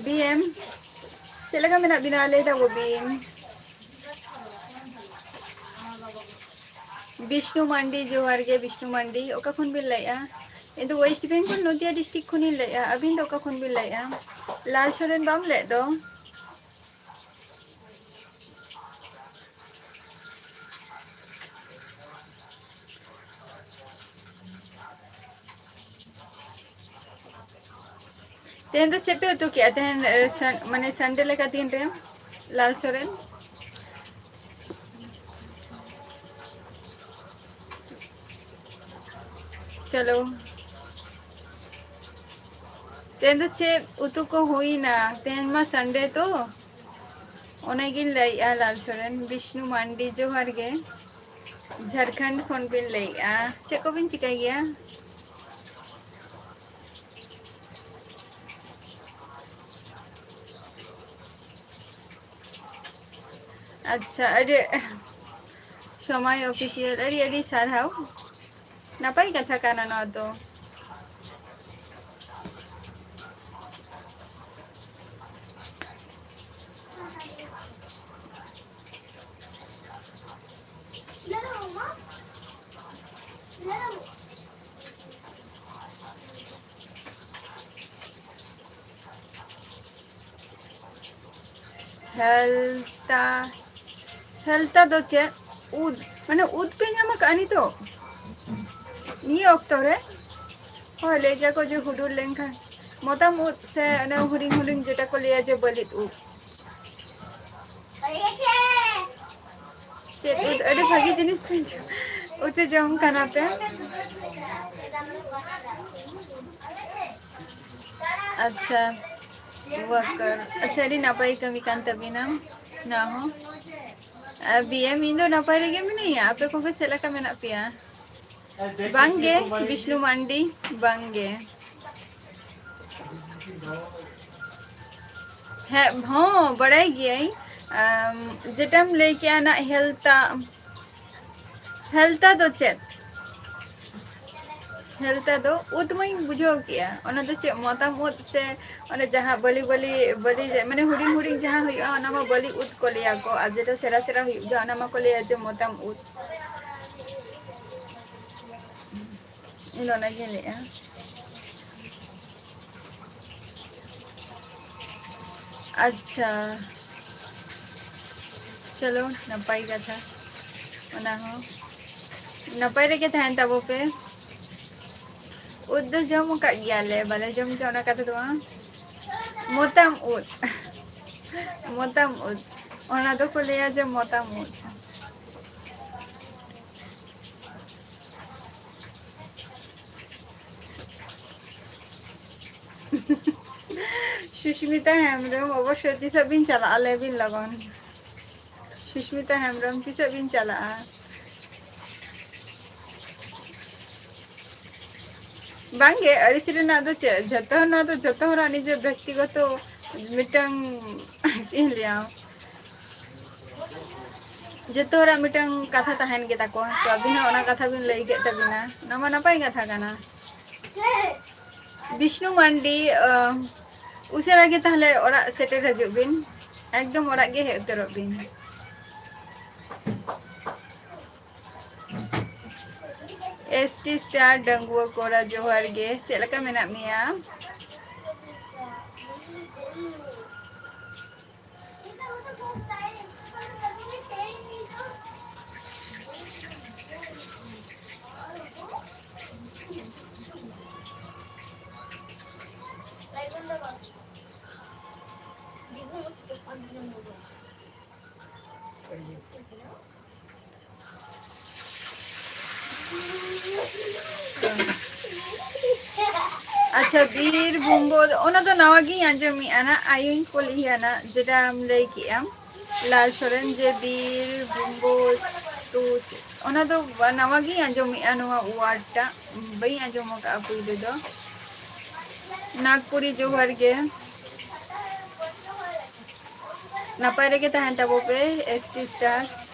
ᱵᱤ ᱮᱢ, ᱪᱮᱫ ᱞᱮᱠᱟ ᱢᱮᱱᱟᱜ ᱵᱤᱱᱟ? ᱞᱟᱹᱭ ᱛᱟᱵᱚ ᱵᱤᱱ᱾ ᱵᱤᱥᱱᱩ ᱢᱟᱱᱰᱤ, ᱡᱚᱦᱟᱨ ᱜᱮ ᱵᱤᱥᱱᱩ ᱢᱟᱱᱰᱤ᱾ ᱚᱠᱟ ᱠᱷᱚᱱ ᱵᱤᱱ ᱞᱟᱹᱭᱮᱫᱼᱟ? ᱤᱧ ᱫᱚ West Bengal, ᱱᱚᱫᱤᱭᱟ district ᱠᱷᱚᱱᱤᱧ ᱞᱟᱹᱭᱮᱫᱼᱟ᱾ ᱟᱹᱵᱤᱱ ᱫᱚ ᱚᱠᱟ ᱠᱷᱚᱱ ᱵᱤᱱ ᱞᱟᱹᱭᱮᱫᱼᱟ? ᱞᱟᱞ ᱥᱚᱨᱮᱱ ᱵᱟᱢ ᱞᱟᱹᱭᱮᱫ ᱫᱚ? ᱛᱮᱦᱮᱧ ᱫᱚ ᱪᱮᱫ ᱯᱮ ᱩᱛᱩ ᱠᱮᱜᱼᱟ? ᱛᱮᱦᱮᱧ, ᱮ, ᱥᱟᱱ-, ᱢᱟᱱᱮ Sunday ᱞᱮᱠᱟ ᱫᱤᱱ ᱨᱮ ᱞᱟᱞ ᱥᱚᱨᱮᱱ? ᱪᱚᱞᱚ᱾ ᱛᱮᱦᱮᱧ ᱫᱚ ᱪᱮᱫ ᱩᱛᱩ ᱠᱚ ᱦᱩᱭᱱᱟ? ᱛᱮᱦᱮᱧ ᱢᱟ Sunday ᱛᱚ᱾ ᱚᱱᱟᱜᱤᱧ ᱞᱟᱹᱭᱮᱜᱼᱟ, ᱞᱟᱞ ᱥᱚᱨᱮᱱ, ᱵᱤᱥᱱᱩ ᱢᱟᱱᱰᱤ, ᱡᱚᱦᱟᱨ ᱜᱮ᱾ ᱡᱷᱟᱲᱠᱷᱚᱸᱰ ᱠᱷᱚᱱ ᱵᱤᱱ ᱞᱟᱹᱭᱮᱜᱼᱟ᱾ ᱪᱮᱫ ᱠᱚᱵᱤᱱ ᱪᱤᱠᱟᱹᱭ ᱜᱮᱭᱟ? ᱟᱪᱪᱷᱟ, ᱟᱹᱰᱤ ᱥᱚᱢᱟᱭ Official, ᱟᱹᱰᱤ ᱟᱹᱰᱤ ᱥᱟᱨᱦᱟᱣ᱾ ᱱᱟᱯᱟᱭ ᱠᱟᱛᱷᱟ ᱠᱟᱱᱟ ᱱᱚᱣᱟ ᱫᱚ᱾ ᱦᱮᱞᱛᱟ, ᱦᱮᱞᱛᱟ ᱫᱚ ᱪᱮᱫ? ᱩᱫ, ᱢᱟᱱᱮ ᱩᱫ ᱯᱮ ᱧᱟᱢ ᱟᱠᱟᱫᱼᱟ ᱱᱤᱛᱚᱜ? ᱱᱤᱭᱟᱹ ᱚᱠᱛᱚ ᱨᱮ? ᱦᱳᱭ, ᱞᱟᱹᱭ ᱜᱮᱭᱟ ᱠᱚ ᱡᱮ ᱦᱩᱰᱩᱨ ᱞᱮᱱᱠᱷᱟᱱ, ᱢᱚᱛᱟᱢ ᱩᱫ ᱥᱮ ᱚᱱᱮ ᱦᱩᱰᱤᱧ ᱦᱩᱰᱤᱧ ᱡᱮᱴᱟ ᱠᱚ ᱞᱟᱹᱭᱟ ᱡᱮ ᱵᱟᱹᱞᱤᱫ ᱩᱫ᱾ ᱪᱮᱫ ᱩᱫ? ᱟᱹᱰᱤ ᱵᱷᱟᱹᱜᱤ ᱡᱤᱱᱤᱥ ᱯᱮ ᱡᱚ-, ᱩᱛᱩ ᱡᱚᱢ ᱠᱟᱱᱟ ᱯᱮ᱾ ᱟᱪᱪᱷᱟ, worker᱾ ᱟᱪᱪᱷᱟ, ᱟᱹᱰᱤ ᱱᱟᱯᱟᱭ ᱠᱟᱹᱢᱤ ᱠᱟᱱ ᱛᱟᱹᱵᱤᱱᱟ ᱱᱚᱣᱟ ᱦᱚᱸ᱾ ᱟᱨ ᱵᱤ ᱮᱢ, ᱤᱧ ᱫᱚ ᱱᱟᱯᱟᱭ ᱨᱮᱜᱮ ᱢᱤᱱᱟᱹᱧᱟ᱾ ᱟᱯᱮ ᱠᱚᱜᱮ ᱪᱮᱫ ᱞᱮᱠᱟ ᱢᱮᱱᱟᱜ ᱯᱮᱭᱟ? ᱵᱟᱝᱜᱮ, ᱵᱤᱥᱱᱩ ᱢᱟᱱᱰᱤ, ᱵᱟᱝᱜᱮ᱾ ᱦᱮᱸ, ᱦᱚᱸ, ᱵᱟᱲᱟᱭ ᱜᱤᱭᱟᱹᱧ᱾ ᱟᱢ, ᱡᱮᱴᱟᱢ ᱞᱟᱹᱭ ᱠᱮᱜᱼᱟ ᱱᱟᱜ ᱦᱮᱞᱛᱟ, ᱦᱮᱞᱛᱟ ᱫᱚ ᱪᱮᱫ? ᱦᱮᱞᱛᱟ ᱫᱚ ᱩᱫ ᱢᱟᱧ ᱵᱩᱡᱷᱟᱹᱣ ᱠᱮᱜᱼᱟ᱾ ᱚᱱᱟ ᱫᱚ ᱪᱮᱫ, ᱢᱚᱛᱟᱢ ᱩᱫ ᱥᱮ ᱚᱱᱮ ᱡᱟᱦᱟᱸ ᱵᱟᱹᱞᱤ, ᱵᱟᱹᱞᱤ, ᱵᱟᱹᱞᱤ, ᱢᱟᱱᱮ ᱦᱩᱰᱤᱧ ᱦᱩᱰᱤᱧ ᱡᱟᱦᱟᱸ ᱦᱩᱭᱩᱜᱼᱟ, ᱚᱱᱟ ᱢᱟ ᱵᱟᱹᱞᱤ ᱩᱫ ᱠᱚ ᱞᱟᱹᱭᱟ ᱠᱚ, ᱟᱨ ᱡᱮᱴᱟ ᱥᱮᱬᱟ ᱥᱮᱬᱟ ᱦᱩᱭᱩᱜ ᱜᱮᱭᱟ, ᱚᱱᱟ ᱢᱟᱠᱚ ᱞᱟᱹᱭᱟ ᱡᱮ ᱢᱚᱛᱟᱢ ᱩᱫ᱾ ᱤᱧ ᱫᱚ ᱚᱱᱟᱜᱤᱧ ᱞᱟᱹᱭᱮᱜᱼᱟ᱾ ᱟᱪᱪᱷᱟ, ᱪᱚᱞᱚ, ᱱᱟᱯᱟᱭ ᱠᱟᱛᱷᱟ᱾ ᱚᱱᱟ ᱦᱚᱸ ᱱᱟᱯᱟᱭ ᱨᱮᱜᱮ ᱛᱟᱦᱮᱱ ᱛᱟᱵᱚ ᱯᱮ᱾ ᱩᱫ ᱫᱚ ᱡᱚᱢ ᱟᱠᱟᱫ ᱜᱮᱭᱟᱞᱮ, ᱵᱟᱞᱮ ᱡᱚᱢ ᱜᱮᱭᱟ ᱚᱱᱟ ᱠᱟᱛᱷᱟ ᱫᱚ ᱵᱟᱝ᱾ ᱢᱚᱛᱟᱢ ᱩᱫ, ᱢᱚᱛᱟᱢ ᱩᱫ, ᱚᱱᱟ ᱫᱚᱠᱚ ᱞᱟᱹᱭᱟ ᱡᱮ ᱢᱚᱛᱟᱢ ᱩᱫ᱾ ᱥᱩᱥᱢᱤᱛᱟ ᱦᱮᱢᱵᱨᱚᱢ, ᱚᱵᱚᱥᱥᱳᱭ ᱛᱤᱥᱚᱜ ᱵᱤᱱ ᱪᱟᱞᱟᱜᱼᱟ? ᱞᱟᱹᱭ ᱵᱤᱱ ᱞᱚᱜᱚᱱ᱾ ᱥᱩᱥᱢᱤᱛᱟ ᱦᱮᱢᱵᱨᱚᱢ, ᱛᱤᱥᱚᱜ ᱵᱤᱱ ᱪᱟᱞᱟᱜᱼᱟ? ᱵᱟᱝᱜᱮ, ᱟᱹᱲᱤᱥ ᱨᱮᱱᱟᱜ ᱫᱚ ᱪᱮᱫ? ᱡᱷᱚᱛᱚ, ᱱᱚᱣᱟ ᱫᱚ ᱡᱷᱚᱛᱚ ᱦᱚᱲᱟᱜ ᱱᱤᱡᱮ ᱵᱮᱠᱛᱤᱜᱚᱛᱚ ᱢᱤᱫᱴᱟᱝ, ᱪᱮᱫ ᱤᱧ ᱞᱟᱹᱭᱟ, ᱡᱚᱛᱚ ᱦᱚᱲᱟᱜ ᱢᱤᱫᱴᱟᱝ ᱠᱟᱛᱷᱟ ᱛᱟᱦᱮᱱ ᱜᱮ ᱛᱟᱠᱚᱣᱟ᱾ ᱛᱚ ᱟᱹᱵᱤᱱ ᱦᱚᱸ ᱚᱱᱟ ᱠᱟᱛᱷᱟ ᱵᱤᱱ ᱞᱟᱹᱭ ᱠᱮᱫ ᱛᱟᱵᱤᱱᱟ, ᱚᱱᱟ ᱢᱟ ᱱᱟᱯᱟᱭ ᱠᱟᱛᱷᱟ ᱠᱟᱱᱟ᱾ ᱵᱤᱥᱱᱩ ᱢᱟᱱᱰᱤ, ᱟᱸ, ᱩᱥᱟᱹᱨᱟ ᱜᱮ ᱛᱟᱦᱞᱮ ᱚᱲᱟᱜ ᱥᱮᱴᱮᱨ ᱦᱤᱡᱩᱜ ᱵᱤᱱ, ᱮᱠᱫᱚᱢ ᱚᱲᱟᱜ ᱜᱮ ᱦᱮᱡ ᱩᱛᱟᱹᱨᱚᱜ ᱵᱤᱱ᱾ ᱮᱥ ᱴᱤ ᱥᱴᱟᱨ ᱰᱟᱺᱜᱩᱣᱟᱹ ᱠᱚᱲᱟ, ᱡᱚᱦᱟᱨ ᱜᱮ, ᱪᱮᱫ ᱞᱮᱠᱟ ᱢᱮᱱᱟᱜ ᱢᱮᱭᱟ? ᱟᱪᱪᱷᱟ, ᱵᱤᱨ ᱵᱩᱢᱵᱩᱫ, ᱚᱱᱟ ᱫᱚ ᱱᱟᱣᱟ ᱜᱤᱧ ᱟᱸᱡᱚᱢᱮᱜᱼᱟ ᱱᱟᱜ, ᱟᱭᱳᱧ ᱠᱩᱞᱤᱭᱮᱭᱟ ᱱᱟᱜ, ᱡᱮᱴᱟᱢ ᱞᱟᱹᱭ ᱠᱮᱜᱼᱟᱢ ᱞᱟᱞ ᱥᱚᱨᱮᱱ, ᱡᱮ ᱵᱤᱨ ᱵᱩᱢᱵᱩᱫ ᱛᱩᱫ, ᱚᱱᱟ ᱫᱚ ᱱᱟᱣᱟ ᱜᱤᱧ ᱟᱸᱡᱚᱢᱮᱜᱼᱟ ᱱᱚᱣᱟ word ᱴᱟᱜ, ᱵᱟᱹᱧ ᱟᱸᱡᱚᱢ ᱟᱠᱟᱫᱼᱟ ᱯᱩᱭᱞᱩ ᱫᱚ᱾ ᱱᱟᱜᱽᱯᱩᱨᱤ ᱡᱚᱦᱟᱨ ᱜᱮ᱾ ᱱᱟᱯᱟᱭ ᱨᱮᱜᱮ ᱛᱟᱦᱮᱱ ᱛᱟᱵᱚ ᱯᱮ, ᱮᱥ ᱴᱤ ᱥᱴᱟᱨ᱾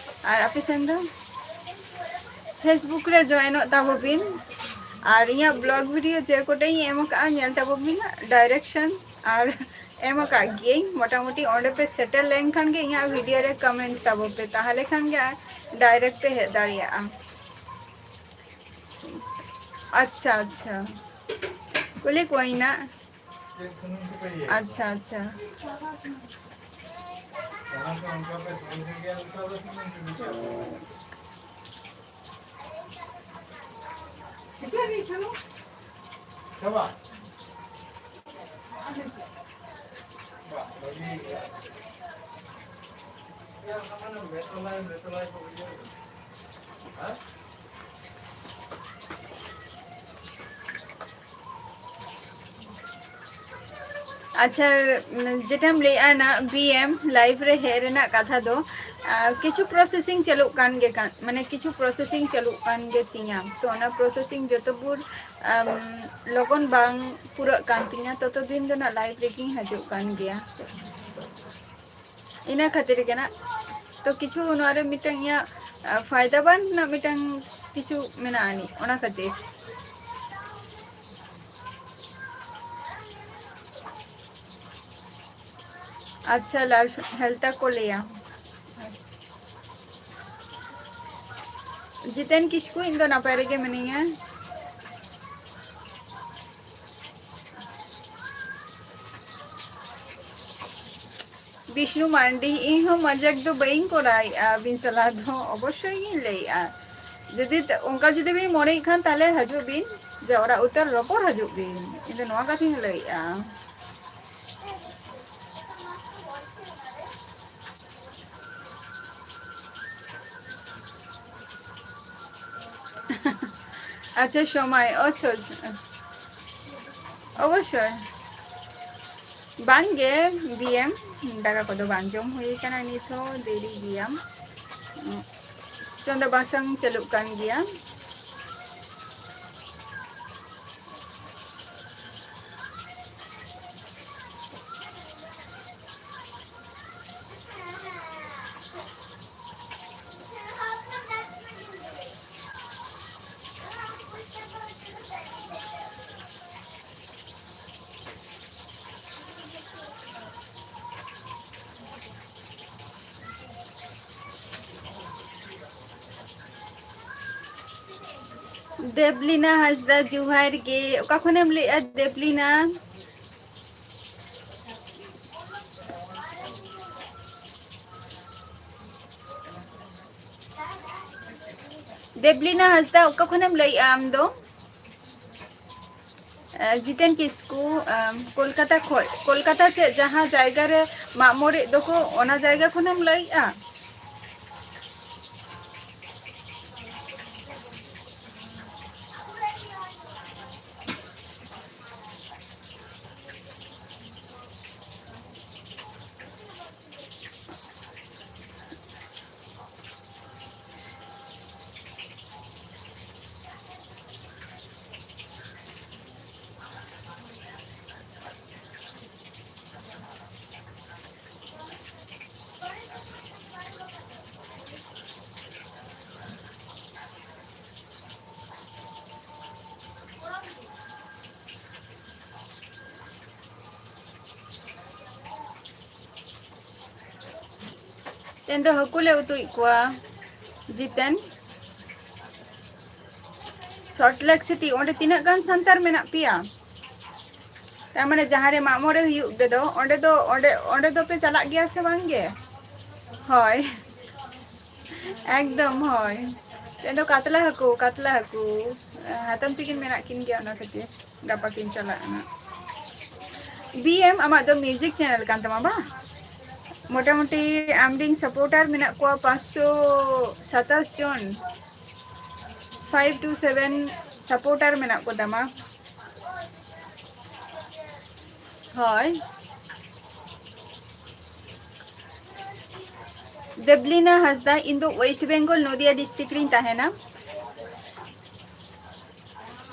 ᱟᱨ ᱟᱯᱮ ᱥᱮᱱ ᱫᱚ? Facebook ᱨᱮ ᱡᱚᱭᱮᱱᱚᱜ ᱛᱟᱵᱚ ᱵᱤᱱ᱾ ᱟᱨ ᱤᱧᱟᱹᱜ vlog video ᱡᱮ ᱠᱚᱴᱟᱧ ᱮᱢ ᱟᱠᱟᱫᱼᱟ, ᱧᱮᱞ ᱛᱟᱵᱚ ᱵᱤᱱ ᱰᱟᱭᱨᱮᱠᱥᱚᱱ᱾ ᱟᱨ ᱮᱢ ᱟᱠᱟᱫ ᱜᱤᱭᱟᱹᱧ, ᱢᱚᱴᱟᱢᱩᱴᱤ ᱚᱸᱰᱮ ᱯᱮ ᱥᱮᱴᱮᱨ ᱞᱮᱱᱠᱷᱟᱱ ᱜᱮ ᱤᱧᱟᱹᱜ video ᱨᱮ comment ᱛᱟᱵᱚ ᱯᱮ, ᱛᱟᱦᱚᱞᱮ ᱠᱷᱟᱱ ᱜᱮ direct ᱯᱮ ᱦᱮᱡ ᱫᱟᱲᱮᱭᱟᱜᱼᱟ᱾ ᱟᱪᱪᱷᱟ, ᱟᱪᱪᱷᱟ, ᱠᱩᱞᱤ ᱠᱚᱣᱟᱧ ᱱᱟᱜ᱾ ᱟᱪᱪᱷᱟ, ᱟᱪᱪᱷᱟ᱾ ᱟᱪᱪᱷᱟ, ᱩᱢ, ᱡᱮᱴᱟᱢ ᱞᱟᱹᱭᱮᱜᱼᱟ ᱱᱟ, ᱵᱤ ᱮᱢ live ᱨᱮ ᱦᱮᱡ ᱨᱮᱱᱟᱜ ᱠᱟᱛᱷᱟ ᱫᱚ, ᱟ, ᱠᱤᱪᱷᱩ processing ᱪᱟᱹᱞᱩᱜ ᱠᱟᱱ ᱜᱮ ᱠᱟᱱ, ᱢᱟᱱᱮ ᱠᱤᱪᱷᱩ processing ᱪᱟᱹᱞᱩᱜ ᱠᱟᱱ ᱜᱮ ᱛᱤᱧᱟ᱾ ᱛᱚ ᱚᱱᱟ processing ᱡᱚᱛᱚ ᱵᱷᱳᱨ, ᱟᱢ, ᱞᱚᱜᱚᱱ ᱵᱟᱝ ᱯᱩᱨᱟᱹᱜ ᱠᱟᱱ ᱛᱤᱧᱟ, ᱛᱚᱛᱚ ᱫᱤᱱ ᱫᱚ ᱱᱟᱜ live ᱨᱮᱜᱤᱧ ᱦᱤᱡᱩᱜ ᱠᱟᱱ ᱜᱮᱭᱟ᱾ ᱤᱱᱟᱹ ᱠᱷᱟᱹᱛᱤᱨ ᱜᱮ ᱱᱟᱜ, ᱛᱚ ᱠᱤᱪᱷᱩ ᱱᱚᱣᱟ ᱨᱮ ᱢᱤᱫᱴᱟᱝ ᱤᱧᱟᱹᱜ, ᱟ, ᱯᱷᱟᱭᱫᱟ ᱵᱟᱝ ᱨᱮᱱᱟᱜ ᱢᱤᱫᱴᱟᱝ ᱠᱤᱪᱷᱩ ᱢᱮᱱᱟᱜ ᱟᱹᱱᱤᱡ, ᱚᱱᱟ ᱠᱷᱟᱹᱛᱤᱨ᱾ ᱟᱪᱪᱷᱟ, ᱞᱟᱞ ᱦᱮᱞᱛᱟ ᱠᱚ ᱞᱟᱹᱭᱟ᱾ ᱡᱤᱛᱮᱱ ᱠᱤᱥᱠᱩ, ᱤᱧ ᱫᱚ ᱱᱟᱯᱟᱭ ᱨᱮᱜᱮ ᱢᱤᱱᱟᱹᱧᱟ᱾ ᱵᱤᱥᱱᱩ ᱢᱟᱱᱰᱤ, ᱤᱧ ᱦᱚᱸ ᱢᱟᱡᱟᱠ ᱫᱚ ᱵᱟᱹᱧ ᱠᱚᱨᱟᱣᱮᱫᱼᱟ ᱟᱹᱵᱤᱱ ᱥᱟᱞᱟᱜ ᱫᱚ, ᱚᱵᱚᱥᱥᱳᱭ ᱜᱤᱧ ᱞᱟᱹᱭᱮᱫᱼᱟ᱾ ᱡᱩᱫᱤ ᱛ-, ᱚᱱᱠᱟ ᱡᱩᱫᱤ ᱵᱤᱱ ᱢᱚᱱᱮᱭᱮᱫ ᱠᱷᱟᱱ, ᱛᱟᱦᱞᱮ ᱦᱤᱡᱩᱜ ᱵᱤᱱ, ᱡᱟᱣᱨᱟ ᱩᱛᱟᱹᱨ ᱨᱚᱯᱚᱲ ᱦᱤᱡᱩᱜ ᱵᱤᱱ, ᱤᱧ ᱫᱚ ᱱᱚᱣᱟ ᱠᱟᱛᱷᱟᱧ ᱞᱟᱹᱭᱮᱫᱼᱟ᱾ ᱟᱪᱪᱷᱟ, ᱥᱚᱢᱚᱭ, ᱟᱪᱪᱷᱟ, ᱟᱪᱪᱷᱟ᱾ ᱚᱵᱚᱥᱥᱳᱭ᱾ ᱵᱟᱝᱜᱮ, ᱵᱤᱭᱮᱢ, ᱫᱟᱠᱟ ᱠᱚᱫᱚ ᱵᱟᱝ ᱡᱚᱢ ᱦᱩᱭ ᱠᱟᱱᱟ ᱱᱤᱛ ᱦᱚᱸ, ᱫᱮᱨᱤ ᱜᱮᱭᱟ᱾ ᱪᱚᱸᱫᱟ ᱵᱟᱥᱟᱝ ᱪᱟᱹᱞᱩᱜ ᱠᱟᱱ ᱜᱮᱭᱟ᱾ ᱫᱮᱵᱽᱞᱤᱱᱟ ᱦᱟᱸᱥᱫᱟ, ᱡᱚᱦᱟᱨ ᱜᱮ᱾ ᱚᱠᱟ ᱠᱷᱚᱱᱮᱢ ᱞᱟᱹᱭᱮᱜᱼᱟ, ᱫᱮᱵᱽᱞᱤᱱᱟ? ᱫᱮᱵᱽᱞᱤᱱᱟ ᱦᱟᱸᱥᱫᱟ, ᱚᱠᱟ ᱠᱷᱚᱱᱮᱢ ᱞᱟᱹᱭᱮᱜᱼᱟ ᱟᱢ ᱫᱚ? ᱮ, ᱡᱤᱛᱮᱱ ᱠᱤᱥᱠᱩ, ᱮᱢ, ᱠᱳᱞᱠᱟᱛᱟ ᱠᱷᱚᱡ, ᱠᱳᱞᱠᱟᱛᱟ ᱪᱮᱫ ᱡᱟᱦᱟᱸ ᱡᱟᱭᱜᱟ ᱨᱮ ᱢᱟᱜ ᱢᱚᱬᱮᱜ ᱫᱚᱠᱚ, ᱚᱱᱟ ᱡᱟᱭᱜᱟ ᱠᱷᱚᱱᱮᱢ ᱞᱟᱹᱭᱮᱜᱼᱟ? ᱛᱮᱦᱮᱧ ᱫᱚ ᱦᱟᱹᱠᱩ ᱞᱮ ᱩᱛᱩᱭᱮᱫ ᱠᱚᱣᱟ, ᱡᱤᱛᱮᱱ᱾ ᱥᱚᱞᱴ ᱞᱮᱠ ᱥᱤᱴᱤ, ᱚᱸᱰᱮ ᱛᱤᱱᱟᱹᱜ ᱜᱟᱱ ᱥᱟᱱᱛᱟᱲ ᱢᱮᱱᱟᱜ ᱯᱮᱭᱟ? ᱛᱟᱨ ᱢᱟᱱᱮ ᱡᱟᱦᱟᱸ ᱨᱮ ᱢᱟᱜ ᱢᱚᱬᱮ ᱦᱩᱭᱩᱜ ᱜᱮᱫᱚ, ᱚᱸᱰᱮ ᱫᱚ, ᱚᱸᱰᱮ, ᱚᱸᱰᱮ ᱫᱚᱯᱮ ᱪᱟᱞᱟᱜ ᱜᱮᱭᱟ ᱥᱮ ᱵᱟᱝ ᱜᱮ? ᱦᱳᱭ᱾ ᱮᱠᱫᱚᱢ, ᱦᱳᱭ᱾ ᱛᱮᱦᱮᱧ ᱫᱚ ᱠᱟᱛᱞᱟ ᱦᱟᱹᱠᱩ, ᱠᱟᱛᱞᱟ ᱦᱟᱹᱠᱩ᱾ ᱦᱟᱛᱚᱢ ᱛᱤᱠᱤᱱ ᱢᱮᱱᱟᱜ ᱠᱤᱱ ᱜᱮᱭᱟ, ᱚᱱᱟ ᱠᱷᱟᱹᱛᱤᱨ ᱜᱟᱯᱟ ᱠᱤᱱ ᱪᱟᱞᱟᱜᱼᱟ ᱱᱟᱜ᱾ ᱵᱤ ᱮᱢ, ᱟᱢᱟᱜ ᱫᱚ music channel ᱠᱟᱱ ᱛᱟᱢᱟ ᱵᱟᱝ? ᱢᱚᱴᱟᱢᱩᱴᱤ ᱟᱢᱨᱮᱱ supporter ᱢᱮᱱᱟᱜ ᱠᱚᱣᱟ ᱯᱟᱸᱪᱥᱚ ᱥᱟᱛᱟᱥ ᱡᱚᱱ᱾ Five two seven supporter ᱢᱮᱱᱟᱜ ᱠᱚ ᱛᱟᱢᱟ᱾ ᱦᱳᱭ᱾ ᱫᱮᱵᱞᱤᱱᱟ ᱦᱟᱸᱥᱫᱟ, ᱤᱧ ᱫᱚ West Bengal, ᱱᱚᱫᱤᱭᱟ district ᱨᱤᱧ ᱛᱟᱦᱮᱱᱟ᱾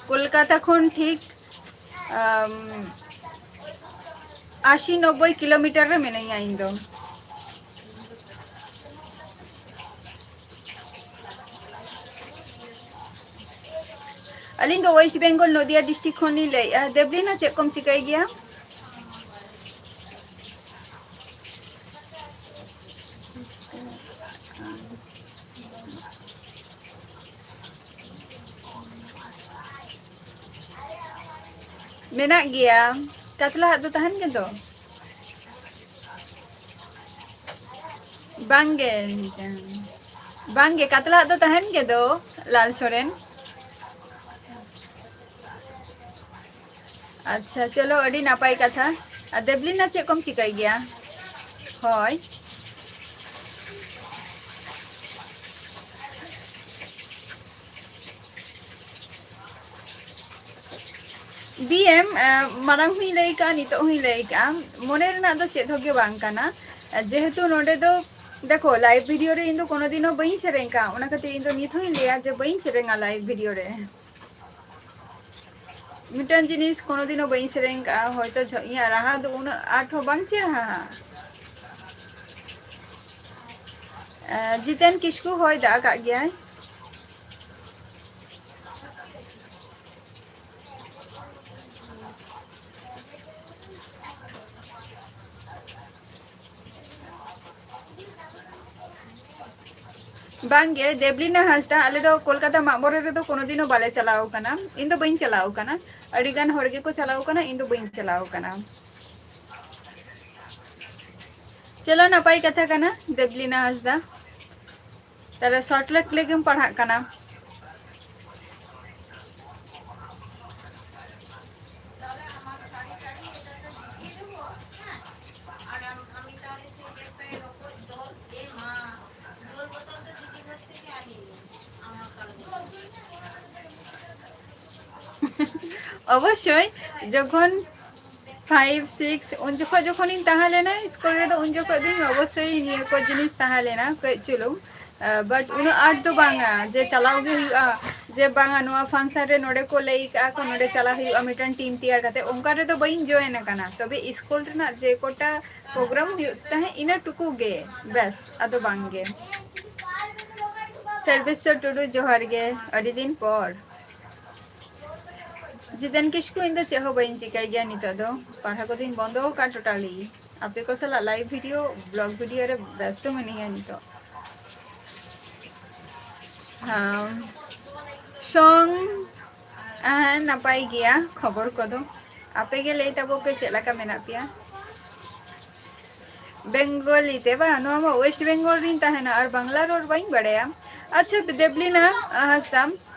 ᱠᱳᱞᱠᱟᱛᱟ ᱠᱷᱚᱱ ᱴᱷᱤᱠ, ᱟᱢ, ᱟᱥᱤ ᱱᱚᱵᱵᱳᱭ kilometer ᱨᱮ ᱢᱤᱱᱟᱹᱧᱟ ᱤᱧ ᱫᱚ᱾ ᱟᱹᱞᱤᱧ ᱫᱚ West Bengal, ᱱᱚᱫᱤᱭᱟ district ᱠᱷᱚᱱ ᱞᱤᱧ ᱞᱟᱹᱭᱮᱫᱼᱟ᱾ ᱫᱮᱵᱞᱤᱱᱟ, ᱪᱮᱫ ᱠᱚᱢ ᱪᱤᱠᱟᱹᱭ ᱜᱮᱭᱟ? ᱢᱮᱱᱟᱜ ᱜᱮᱭᱟ, ᱠᱟᱛᱞᱟ ᱟᱲᱟᱜ ᱫᱚ ᱛᱟᱦᱮᱱ ᱜᱮᱫᱚ᱾ ᱵᱟᱝᱜᱮ, ᱵᱟᱝᱜᱮ, ᱠᱟᱛᱞᱟ ᱟᱲᱟᱜ ᱫᱚ ᱛᱟᱦᱮᱱ ᱜᱮᱫᱚ, ᱞᱟᱞ ᱥᱚᱨᱮᱱ᱾ ᱟᱪᱪᱷᱟ, ᱪᱚᱞᱚ, ᱟᱹᱰᱤ ᱱᱟᱯᱟᱭ ᱠᱟᱛᱷᱟ᱾ ᱟᱨ ᱫᱮᱵᱽᱞᱤᱱᱟ, ᱪᱮᱫ ᱠᱚᱢ ᱪᱤᱠᱟᱹᱭ ᱜᱮᱭᱟ? ᱦᱳᱭ᱾ ᱵᱤ ᱮᱢ, ᱮ, ᱢᱟᱲᱟᱝ ᱦᱚᱸᱧ ᱞᱟᱹᱭ ᱠᱟᱜᱼᱟ, ᱱᱤᱛᱚᱜ ᱦᱚᱸᱧ ᱞᱟᱹᱭ ᱠᱟᱜᱼᱟ, ᱢᱚᱱᱮ ᱨᱮᱱᱟᱜ ᱫᱚ ᱪᱮᱫ ᱦᱚᱸ ᱜᱮ ᱵᱟᱝ ᱠᱟᱱᱟ᱾ ᱡᱮᱦᱮᱛᱩ ᱱᱚᱰᱮ ᱫᱚ, ᱫᱮᱠᱷᱚ, live video ᱨᱮ ᱤᱧ ᱫᱚ ᱠᱳᱱᱳ ᱫᱤᱱ ᱦᱚᱸ ᱵᱟᱹᱧ ᱥᱮᱨᱮᱧ ᱠᱟᱜᱼᱟ, ᱚᱱᱟ ᱠᱷᱟᱹᱛᱤᱨ ᱤᱧ ᱫᱚ ᱱᱤᱛ ᱦᱚᱸᱧ ᱞᱟᱹᱭᱟ ᱡᱮ ᱵᱟᱹᱧ ᱥᱮᱨᱮᱧᱟ live video ᱨᱮ᱾ ᱢᱤᱫᱴᱟᱝ ᱡᱤᱱᱤᱥ ᱠᱳᱱᱳ ᱫᱤᱱ ᱦᱚᱸ ᱵᱟᱹᱧ ᱥᱮᱨᱮᱧ ᱠᱟᱜᱼᱟ, ᱦᱚᱭᱛᱚ ᱡᱷᱚ-, ᱤᱧᱟᱹᱜ ᱨᱟᱦᱟ ᱫᱚ ᱩᱱᱟᱹᱜ ᱟᱸᱴ ᱦᱚᱸ ᱵᱟᱝ ᱪᱮᱦᱨᱟᱦᱟ᱾ ᱮ, ᱡᱤᱛᱮᱱ ᱠᱤᱥᱠᱩ ᱦᱚᱭ ᱫᱟᱜ ᱟᱠᱟᱫ ᱜᱮᱭᱟᱭ᱾ ᱵᱟᱝᱜᱮ, ᱫᱮᱵᱽᱞᱤᱱᱟ ᱦᱟᱸᱥᱫᱟ, ᱟᱞᱮ ᱫᱚ ᱠᱳᱞᱠᱟᱛᱟ ᱢᱟᱜ ᱢᱚᱬᱮ ᱨᱮᱫᱚ ᱠᱳᱱᱳ ᱫᱤᱱ ᱦᱚᱸ ᱵᱟᱞᱮ ᱪᱟᱞᱟᱣ ᱠᱟᱱᱟ᱾ ᱤᱧ ᱫᱚ ᱵᱟᱹᱧ ᱪᱟᱞᱟᱣ ᱠᱟᱱᱟ, ᱟᱹᱰᱤ ᱜᱟᱱ ᱦᱚᱲ ᱜᱮᱠᱚ ᱪᱟᱞᱟᱣ ᱠᱟᱱᱟ, ᱤᱧ ᱫᱚ ᱵᱟᱹᱧ ᱪᱟᱞᱟᱣ ᱠᱟᱱᱟ᱾ ᱪᱚᱞᱚ, ᱱᱟᱯᱟᱭ ᱠᱟᱛᱷᱟ ᱠᱟᱱᱟ, ᱫᱮᱵᱽᱞᱤᱱᱟ ᱦᱟᱸᱥᱫᱟ᱾ ᱛᱟᱦᱞᱮ ᱥᱚᱞᱴ ᱞᱮᱠ ᱨᱮᱜᱮᱢ ᱯᱟᱲᱦᱟᱜ ᱠᱟᱱᱟ? ᱚᱵᱚᱥᱥᱳᱭ, ᱡᱚᱠᱷᱚᱱ five six ᱩᱱ ᱡᱚᱠᱷᱚᱱ ᱡᱚᱠᱷᱚᱱᱤᱧ ᱛᱟᱦᱮᱸ ᱞᱮᱱᱟ ᱥᱠᱩᱞ ᱨᱮᱫᱚ, ᱩᱱ ᱡᱚᱠᱷᱚᱱ ᱫᱚ ᱤᱧ ᱚᱵᱚᱥᱥᱳᱭ ᱱᱤᱭᱟᱹ ᱠᱚ ᱡᱤᱱᱤᱥ ᱛᱟᱦᱮᱸ ᱞᱮᱱᱟ ᱠᱟᱹᱡ ᱪᱩᱞᱩᱝ᱾ ᱵᱟᱴ ᱩᱱᱟᱹᱜ ᱟᱸᱴ ᱫᱚ ᱵᱟᱝᱟ ᱡᱮ ᱪᱟᱞᱟᱣ ᱜᱮ ᱦᱩᱭᱩᱜᱼᱟ, ᱡᱮ ᱵᱟᱝᱟ ᱱᱚᱣᱟ ᱯᱷᱟᱱᱥᱟᱱ ᱨᱮ ᱱᱚᱰᱮ ᱠᱚ ᱞᱟᱹᱭ ᱠᱟᱜᱼᱟ ᱠᱚ, ᱱᱚᱰᱮ ᱪᱟᱞᱟᱣ ᱦᱩᱭᱩᱜᱼᱟ ᱢᱤᱫᱴᱟᱝ ᱴᱤᱢ ᱛᱮᱭᱟᱨ ᱠᱟᱛᱮ, ᱚᱱᱠᱟ ᱨᱮᱫᱚ ᱵᱟᱹᱧ ᱡᱚᱭᱮᱱ ᱟᱠᱟᱱᱟ᱾ ᱛᱚᱵᱮ ᱥᱠᱩᱞ ᱨᱮᱱᱟᱜ ᱡᱮ ᱠᱚᱴᱟ ᱯᱨᱳᱜᱨᱟᱢ ᱦᱩᱭᱩᱜ ᱛᱟᱦᱮᱸᱫ, ᱤᱱᱟᱹ ᱴᱩᱠᱩ ᱜᱮ, ᱵᱮᱥ, ᱟᱫᱚ ᱵᱟᱝ ᱜᱮ᱾ ᱥᱚᱨᱵᱮᱥᱥᱚᱨ ᱴᱩᱰᱩ, ᱡᱚᱦᱟᱨ ᱜᱮ, ᱟᱹᱰᱤ ᱫᱤᱱ ᱯᱚᱨ᱾ ᱡᱤᱛᱮᱱ ᱠᱤᱥᱠᱩ, ᱤᱧ ᱫᱚ ᱪᱮᱫ ᱦᱚᱸ ᱵᱟᱹᱧ ᱪᱤᱠᱟᱹᱭ ᱜᱮᱭᱟ ᱱᱤᱛᱚᱜ ᱫᱚ, ᱯᱟᱲᱦᱟᱣ ᱠᱚᱫᱚᱧ ᱵᱚᱱᱫᱚ ᱟᱠᱟᱫ ᱴᱳᱴᱟᱞᱤ᱾ ᱟᱯᱮ ᱠᱚ ᱥᱟᱞᱟᱜ ᱞᱟᱭᱤᱵᱷ ᱵᱷᱤᱰᱤᱭᱳ, ᱵᱞᱚᱜ ᱵᱷᱤᱰᱤᱭᱳ ᱨᱮ ᱵᱮᱥᱛᱚ ᱢᱤᱱᱟᱹᱧᱟ ᱱᱤᱛᱚᱜ᱾ ᱦᱮᱸ, ᱥᱚᱝ, ᱦᱮᱸ, ᱱᱟᱯᱟᱭ ᱜᱮᱭᱟ ᱠᱷᱚᱵᱚᱨ ᱠᱚᱫᱚ᱾ ᱟᱯᱮ ᱜᱮ ᱞᱟᱹᱭ ᱛᱟᱵᱚ ᱯᱮ, ᱪᱮᱫ ᱞᱮᱠᱟ ᱢᱮᱱᱟᱜ ᱯᱮᱭᱟ? ᱵᱮᱝᱜᱚᱞᱤ ᱛᱮ ᱵᱟᱝ, ᱱᱚᱣᱟ ᱢᱟ ᱳᱭᱮᱥᱴ ᱵᱮᱝᱜᱚᱞ ᱨᱤᱧ ᱛᱟᱦᱮᱱᱟ ᱟᱨ ᱵᱟᱝᱞᱟ ᱨᱚᱲ ᱵᱟᱹᱧ ᱵᱟᱲᱟᱭᱟ᱾ ᱟᱪᱪᱷᱟ, ᱫᱮᱵᱞᱤᱱᱟ ᱦᱟᱸᱥᱫᱟ,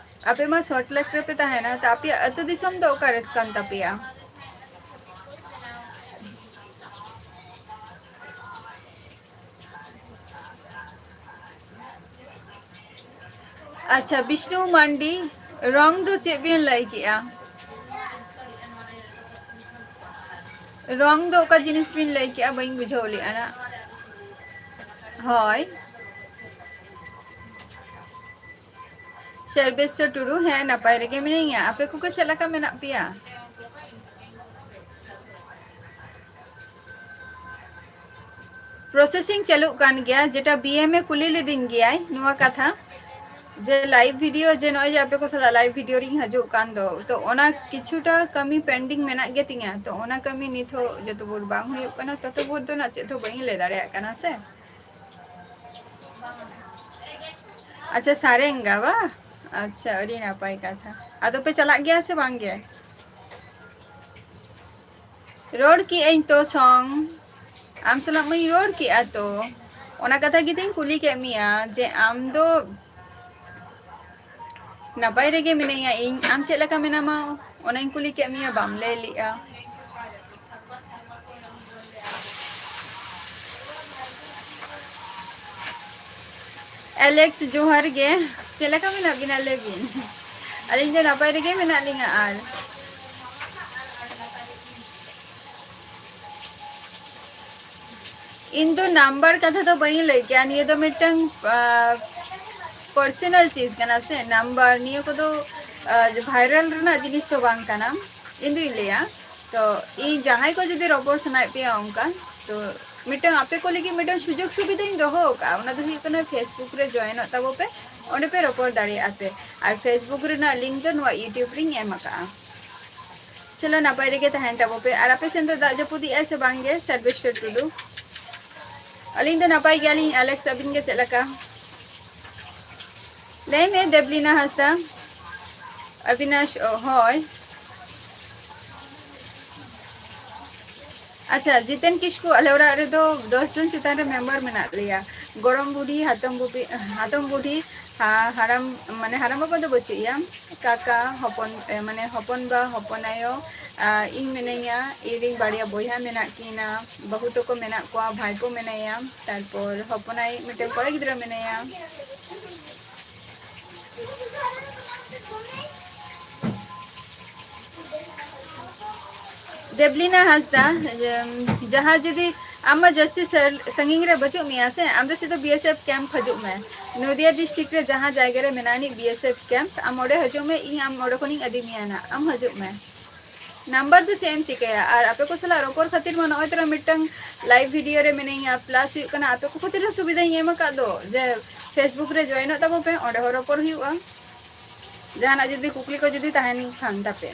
ᱟᱯᱮ ᱢᱟ ᱥᱚᱞᱴ ᱞᱮᱠ ᱨᱮᱯᱮ ᱛᱟᱦᱮᱱᱟ, ᱛᱚ ᱟᱯᱮᱭᱟᱜ ᱟᱹᱛᱩ ᱫᱤᱥᱚᱢ ᱫᱚ ᱚᱠᱟᱨᱮ ᱠᱟᱱ ᱛᱟᱯᱮᱭᱟ? ᱟᱪᱪᱷᱟ, ᱵᱤᱥᱱᱩ ᱢᱟᱱᱰᱤ, ᱨᱚᱝ ᱫᱚ ᱪᱮᱫ ᱵᱤᱱ ᱞᱟᱹᱭ ᱠᱮᱜᱼᱟ? ᱨᱚᱝ ᱫᱚ ᱚᱠᱟ ᱡᱤᱱᱤᱥ ᱵᱤᱱ ᱞᱟᱹᱭ ᱠᱮᱜᱼᱟ? ᱵᱟᱹᱧ ᱵᱩᱡᱷᱟᱹᱣ ᱞᱮᱜᱼᱟ ᱱᱟᱜ᱾ ᱦᱳᱭ᱾ ᱥᱚᱨᱵᱮᱥᱥᱚ ᱴᱩᱰᱩ, ᱦᱮᱸ, ᱱᱟᱯᱟᱭ ᱨᱮᱜᱮ ᱢᱤᱱᱟᱹᱧᱟ᱾ ᱟᱯᱮ ᱠᱚᱜᱮ ᱪᱮᱫ ᱞᱮᱠᱟ ᱢᱮᱱᱟᱜ ᱯᱮᱭᱟ? ᱯᱨᱚᱥᱮᱥᱤᱝ ᱪᱟᱹᱞᱩᱜ ᱠᱟᱱ ᱜᱮᱭᱟ, ᱡᱮᱴᱟ ᱵᱤ ᱮᱢ ᱮ ᱠᱩᱞᱤ ᱞᱤᱫᱤᱧ ᱜᱮᱭᱟᱭ ᱱᱚᱣᱟ ᱠᱟᱛᱷᱟ, ᱡᱮ ᱞᱟᱭᱤᱵᱷ ᱵᱷᱤᱰᱤᱭᱳ, ᱡᱮ ᱱᱚᱜᱼᱚᱭ ᱡᱮ ᱟᱯᱮ ᱠᱚ ᱥᱟᱞᱟᱜ ᱞᱟᱭᱤᱵᱷ ᱵᱷᱤᱰᱤᱭᱳ ᱨᱤᱧ ᱦᱤᱡᱩᱜ ᱠᱟᱱ ᱫᱚ, ᱛᱚ ᱚᱱᱟ ᱠᱤᱪᱷᱩᱴᱟ ᱠᱟᱹᱢᱤ ᱯᱮᱱᱰᱤᱝ ᱢᱮᱱᱟᱜ ᱜᱮᱛᱤᱧᱟ, ᱛᱚ ᱚᱱᱟ ᱠᱟᱹᱢᱤ ᱱᱤᱛ ᱦᱚᱸ ᱡᱚᱛᱚ ᱵᱷᱳᱨ ᱵᱟᱝ ᱦᱩᱭᱩᱜ ᱠᱟᱱᱟ, ᱛᱚᱛᱚ ᱵᱷᱳᱨ ᱫᱚ ᱱᱟᱜ ᱪᱮᱫ ᱦᱚᱸ ᱵᱟᱹᱧ ᱞᱟᱹᱭ ᱫᱟᱲᱮᱭᱟᱜ ᱠᱟᱱᱟ ᱥᱮ᱾ ᱟᱪᱪᱷᱟ, ᱥᱟᱨᱮᱝᱜᱟ ᱵᱟ? ᱟᱪᱪᱷᱟ, ᱟᱹᱰᱤ ᱱᱟᱯᱟᱭ ᱠᱟᱛᱷᱟ᱾ ᱟᱫᱚ ᱯᱮ ᱪᱟᱞᱟᱜ ᱜᱮᱭᱟ ᱥᱮ ᱵᱟᱝ ᱜᱮ? ᱨᱚᱲ ᱠᱮᱜᱼᱟᱹᱧ ᱛᱚ ᱥᱚᱝ, ᱟᱢ ᱥᱟᱞᱟᱜ ᱢᱟᱧ ᱨᱚᱲ ᱠᱮᱜᱼᱟ ᱛᱚ᱾ ᱚᱱᱟ ᱠᱟᱛᱷᱟ ᱜᱮᱛᱚᱧ ᱠᱩᱞᱤ ᱠᱮᱫ ᱢᱮᱭᱟ ᱡᱮ ᱟᱢ ᱫᱚ ᱱᱟᱯᱟᱭ ᱨᱮᱜᱮ ᱢᱤᱱᱟᱹᱧᱟ ᱤᱧ, ᱟᱢ ᱪᱮᱫ ᱞᱮᱠᱟ ᱢᱮᱱᱟᱢᱟ ᱚᱱᱟᱧ ᱠᱩᱞᱤ ᱠᱮᱫ ᱢᱮᱭᱟ, ᱵᱟᱢ ᱞᱟᱹᱭ ᱞᱮᱜᱼᱟ᱾ ᱟᱞᱮᱠᱥ, ᱡᱚᱦᱟᱨ ᱜᱮ᱾ ᱪᱮᱫ ᱞᱮᱠᱟ ᱢᱮᱱᱟᱜ ᱵᱤᱱᱟ ᱞᱟᱹᱭ ᱵᱤᱱ? ᱟᱹᱞᱤᱧ ᱫᱚ ᱱᱟᱯᱟᱭ ᱨᱮᱜᱮ ᱢᱮᱱᱟᱜ ᱞᱤᱧᱟ᱾ ᱟᱨ ᱤᱧ ᱫᱚ ᱱᱟᱢᱵᱟᱨ ᱠᱟᱛᱷᱟ ᱫᱚ ᱵᱟᱹᱧ ᱞᱟᱹᱭ ᱠᱮᱭᱟ, ᱱᱤᱭᱟᱹ ᱫᱚ ᱢᱤᱫᱴᱟᱝ ᱯᱟᱨᱥᱚᱱᱟᱞ ᱪᱤᱡᱽ ᱠᱟᱱᱟ ᱥᱮ, ᱱᱟᱢᱵᱟᱨ ᱱᱤᱭᱟᱹ ᱠᱚᱫᱚ ᱵᱷᱟᱭᱨᱟᱞ ᱨᱮᱱᱟᱜ ᱡᱤᱱᱤᱥ ᱫᱚ ᱵᱟᱝ ᱠᱟᱱᱟ, ᱤᱧ ᱫᱩᱧ ᱞᱟᱹᱭᱟ᱾ ᱛᱚ ᱤᱧ ᱡᱟᱦᱟᱸᱭ ᱠᱚ ᱡᱩᱫᱤ ᱨᱚᱯᱚᱲ ᱥᱟᱱᱟᱭᱮᱫ ᱯᱮᱭᱟ ᱚᱱᱠᱟ, ᱛᱚ ᱢᱤᱫᱴᱟᱝ ᱟᱯᱮ ᱠᱚ ᱞᱟᱹᱜᱤᱫ ᱢᱤᱫᱴᱟᱝ ᱥᱩᱡᱳᱜᱽ ᱥᱩᱵᱤᱫᱷᱟᱧ ᱫᱚᱦᱚ ᱟᱠᱟᱫᱼᱟ, ᱚᱱᱟ ᱫᱚ ᱦᱩᱭᱩᱜ ᱠᱟᱱᱟ Facebook ᱨᱮ ᱡᱚᱭᱮᱱᱚᱜ ᱛᱟᱵᱚ ᱯᱮ, ᱚᱸᱰᱮ ᱯᱮ ᱨᱚᱯᱚᱲ ᱫᱟᱲᱮᱭᱟᱜᱼᱟ ᱯᱮ᱾ ᱟᱨ Facebook ᱨᱮᱱᱟᱜ ᱞᱤᱝᱠ ᱫᱚ ᱱᱚᱣᱟ YouTube ᱨᱤᱧ ᱮᱢ ᱟᱠᱟᱫᱼᱟ᱾ ᱪᱚᱞᱚ ᱱᱟᱯᱟᱭ ᱨᱮᱜᱮ ᱛᱟᱦᱮᱱ ᱛᱟᱵᱚ ᱯᱮ᱾ ᱟᱨ ᱟᱯᱮ ᱥᱮᱱ ᱫᱚ ᱫᱟᱜ ᱡᱟᱹᱯᱩᱫ ᱮᱜᱼᱟᱭ ᱥᱮ ᱵᱟᱝ ᱜᱮ, ᱥᱟᱨᱵᱮᱥᱣᱚᱨ ᱴᱩᱰᱩ? ᱟᱹᱞᱤᱧ ᱫᱚ ᱱᱟᱯᱟᱭ ᱜᱮᱭᱟᱞᱤᱧ, ᱟᱞᱮᱠᱥ ᱟᱹᱵᱤᱱ ᱜᱮ ᱪᱮᱫ ᱞᱮᱠᱟ? ᱞᱟᱹᱭ ᱢᱮ ᱫᱮᱵᱞᱤᱱᱟ ᱦᱟᱸᱥᱫᱟ, ᱚᱵᱤᱱᱟᱥ, ᱚ, ᱦᱳᱭ᱾ ᱟᱪᱪᱷᱟ, ᱡᱤᱛᱮᱱ ᱠᱤᱥᱠᱩ, ᱟᱞᱮ ᱚᱲᱟᱜ ᱨᱮᱫᱚ ᱫᱚᱥ ᱡᱚᱱ ᱪᱮᱛᱟᱱ ᱨᱮ ᱢᱮᱢᱵᱟᱨ ᱢᱮᱱᱟᱜ ᱞᱮᱭᱟ᱾ ᱜᱚᱲᱚᱢ ᱵᱩᱰᱷᱤ, ᱦᱟᱛᱚᱢ ᱵᱩᱰᱷᱤ, ᱦᱟᱛᱚᱢ ᱵᱩᱰᱷᱤ, ᱦᱟ-, ᱦᱟᱲᱟᱢ, ᱢᱟᱱᱮ ᱦᱟᱲᱟᱢ ᱵᱟᱵᱟ ᱫᱚ ᱵᱟᱹᱪᱩᱜ ᱮᱭᱟ, ᱠᱟᱠᱟ, ᱦᱚᱯᱚᱱ, ᱮ, ᱢᱟᱱᱮ ᱦᱚᱯᱚᱱ ᱵᱟ, ᱦᱚᱯᱚᱱ ᱟᱭᱳ, ᱟ, ᱤᱧ ᱢᱤᱱᱟᱹᱧᱟ, ᱤᱧ ᱨᱮᱱ ᱵᱟᱨᱭᱟ ᱵᱚᱭᱦᱟ ᱢᱮᱱᱟᱜ ᱠᱤᱱᱟ, ᱵᱟᱹᱦᱩ ᱛᱟᱠᱚ ᱢᱮᱱᱟᱜ ᱠᱚᱣᱟ, ᱵᱷᱟᱭᱯᱳ ᱢᱮᱱᱟᱭᱟ, ᱛᱟᱨᱯᱚᱨ ᱦᱚᱯᱚᱱ ᱟᱭᱤᱡ ᱢᱤᱫᱴᱮᱱ ᱠᱚᱲᱟ ᱜᱤᱫᱽᱨᱟᱹ ᱢᱮᱱᱟᱭᱟ᱾ ᱫᱮᱵᱞᱤᱱᱟ ᱦᱟᱸᱥᱫᱟ, ᱡᱮ, ᱡᱟᱦᱟᱸ ᱡᱩᱫᱤ ᱟᱢ ᱢᱟ ᱡᱟᱹᱥᱛᱤ ᱥᱟᱹᱨ-, ᱥᱟᱺᱜᱤᱧ ᱨᱮ ᱵᱟᱹᱪᱩᱜ ᱢᱮᱭᱟ ᱥᱮ, ᱟᱢ ᱫᱚ ᱥᱩᱫᱷᱩ BSF camp ᱦᱤᱡᱩᱜ ᱢᱮ᱾ ᱱᱚᱫᱤᱭᱟ district ᱨᱮ ᱡᱟᱦᱟᱸ ᱡᱟᱭᱜᱟ ᱨᱮ ᱢᱮᱱᱟᱜ ᱟᱹᱱᱤᱡ BSF camp, ᱟᱢ ᱚᱸᱰᱮ ᱦᱤᱡᱩᱜ ᱢᱮ, ᱤᱧ ᱟᱢ ᱚᱸᱰᱮ ᱠᱷᱚᱱᱤᱧ ᱤᱫᱤ ᱢᱮᱭᱟ ᱱᱟᱜ, ᱟᱢ ᱦᱤᱡᱩᱜ ᱢᱮ᱾ ᱱᱟᱢᱵᱟᱨ ᱫᱚ ᱪᱮᱫ ᱮᱢ ᱪᱤᱠᱟᱹᱭᱟ? ᱟᱨ ᱟᱯᱮ ᱠᱚ ᱥᱟᱞᱟᱜ ᱨᱚᱯᱚᱲ ᱠᱷᱟᱹᱛᱤᱨ ᱢᱟ ᱱᱚᱜᱼᱚᱭ ᱛᱚᱨᱟ ᱢᱤᱫᱴᱟᱝ live video ᱨᱮ ᱢᱤᱱᱟᱹᱧᱟ, plus ᱦᱩᱭᱩᱜ ᱠᱟᱱᱟ ᱟᱯᱮ ᱠᱚ ᱠᱷᱟᱹᱛᱤᱨ ᱦᱚᱸ ᱥᱩᱵᱤᱫᱷᱟᱧ ᱮᱢ ᱟᱠᱟᱫ ᱫᱚ, ᱡᱮ Facebook ᱨᱮ joinᱚᱜ ᱛᱟᱵᱚ ᱯᱮ, ᱚᱸᱰᱮ ᱦᱚᱸ ᱨᱚᱯᱚᱲ ᱦᱩᱭᱩᱜᱼᱟ᱾ ᱡᱟᱦᱟᱱᱟᱜ ᱡᱩᱫᱤ ᱠᱩᱠᱞᱤ ᱠᱚ ᱡᱩᱫᱤ ᱛᱟᱦᱮᱱ ᱠᱷᱟᱱ ᱛᱟᱯᱮ᱾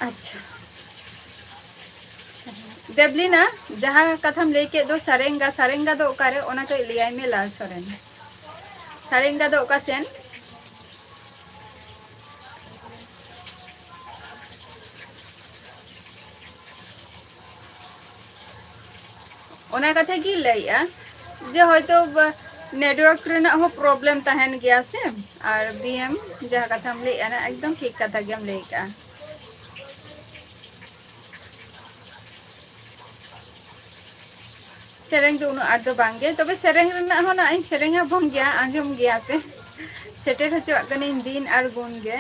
ᱟᱪᱪᱷᱟ᱾ ᱫᱮᱵᱞᱤᱱᱟ, ᱡᱟᱦᱟᱸ ᱠᱟᱛᱷᱟᱢ ᱞᱟᱹᱭ ᱠᱮᱫ ᱫᱚ ᱥᱟᱨᱮᱝᱜᱟ, ᱥᱟᱨᱮᱝᱜᱟ ᱫᱚ ᱚᱠᱟᱨᱮ? ᱚᱱᱟ ᱠᱟᱹᱡ ᱞᱟᱹᱭᱟᱭ ᱢᱮ ᱞᱟᱞ ᱥᱚᱨᱮᱱ᱾ ᱥᱟᱨᱮᱝᱜᱟ ᱫᱚ ᱚᱠᱟ ᱥᱮᱱ? ᱚᱱᱟ ᱠᱟᱛᱷᱟ ᱜᱮ ᱞᱟᱹᱭᱮᱜᱼᱟ ᱡᱮ ᱦᱚᱭᱛᱳ ᱵᱟ-, network ᱨᱮᱱᱟᱜ ᱦᱚᱸ problem ᱛᱟᱦᱮᱱ ᱜᱮᱭᱟ ᱥᱮ, ᱟᱨ BM ᱡᱟᱦᱟᱸ ᱠᱟᱛᱷᱟᱢ ᱞᱟᱹᱭᱮᱜᱼᱟ ᱱᱟ, ᱮᱠᱫᱚᱢ ᱴᱷᱤᱠ ᱠᱟᱛᱷᱟ ᱜᱮᱢ ᱞᱟᱹᱭ ᱠᱟᱜᱼᱟ᱾ ᱥᱮᱨᱮᱧ ᱫᱚ ᱩᱱᱟᱹᱜ ᱟᱸᱴ ᱫᱚ ᱵᱟᱝ ᱜᱮ, ᱛᱚᱵᱮ ᱥᱮᱨᱮᱧ ᱨᱮᱱᱟᱜ ᱦᱚᱸ ᱱᱟᱜ ᱤᱧ ᱥᱮᱨᱮᱧ ᱟᱵᱚᱱ ᱜᱮᱭᱟ, ᱟᱸᱡᱚᱢ ᱜᱮᱭᱟ ᱯᱮ᱾ ᱥᱮᱴᱮᱨ ᱦᱚᱪᱚᱣᱟᱜ ᱠᱟᱹᱱᱟᱹᱧ ᱫᱤᱱ ᱟᱨ ᱜᱩᱱ ᱜᱮ᱾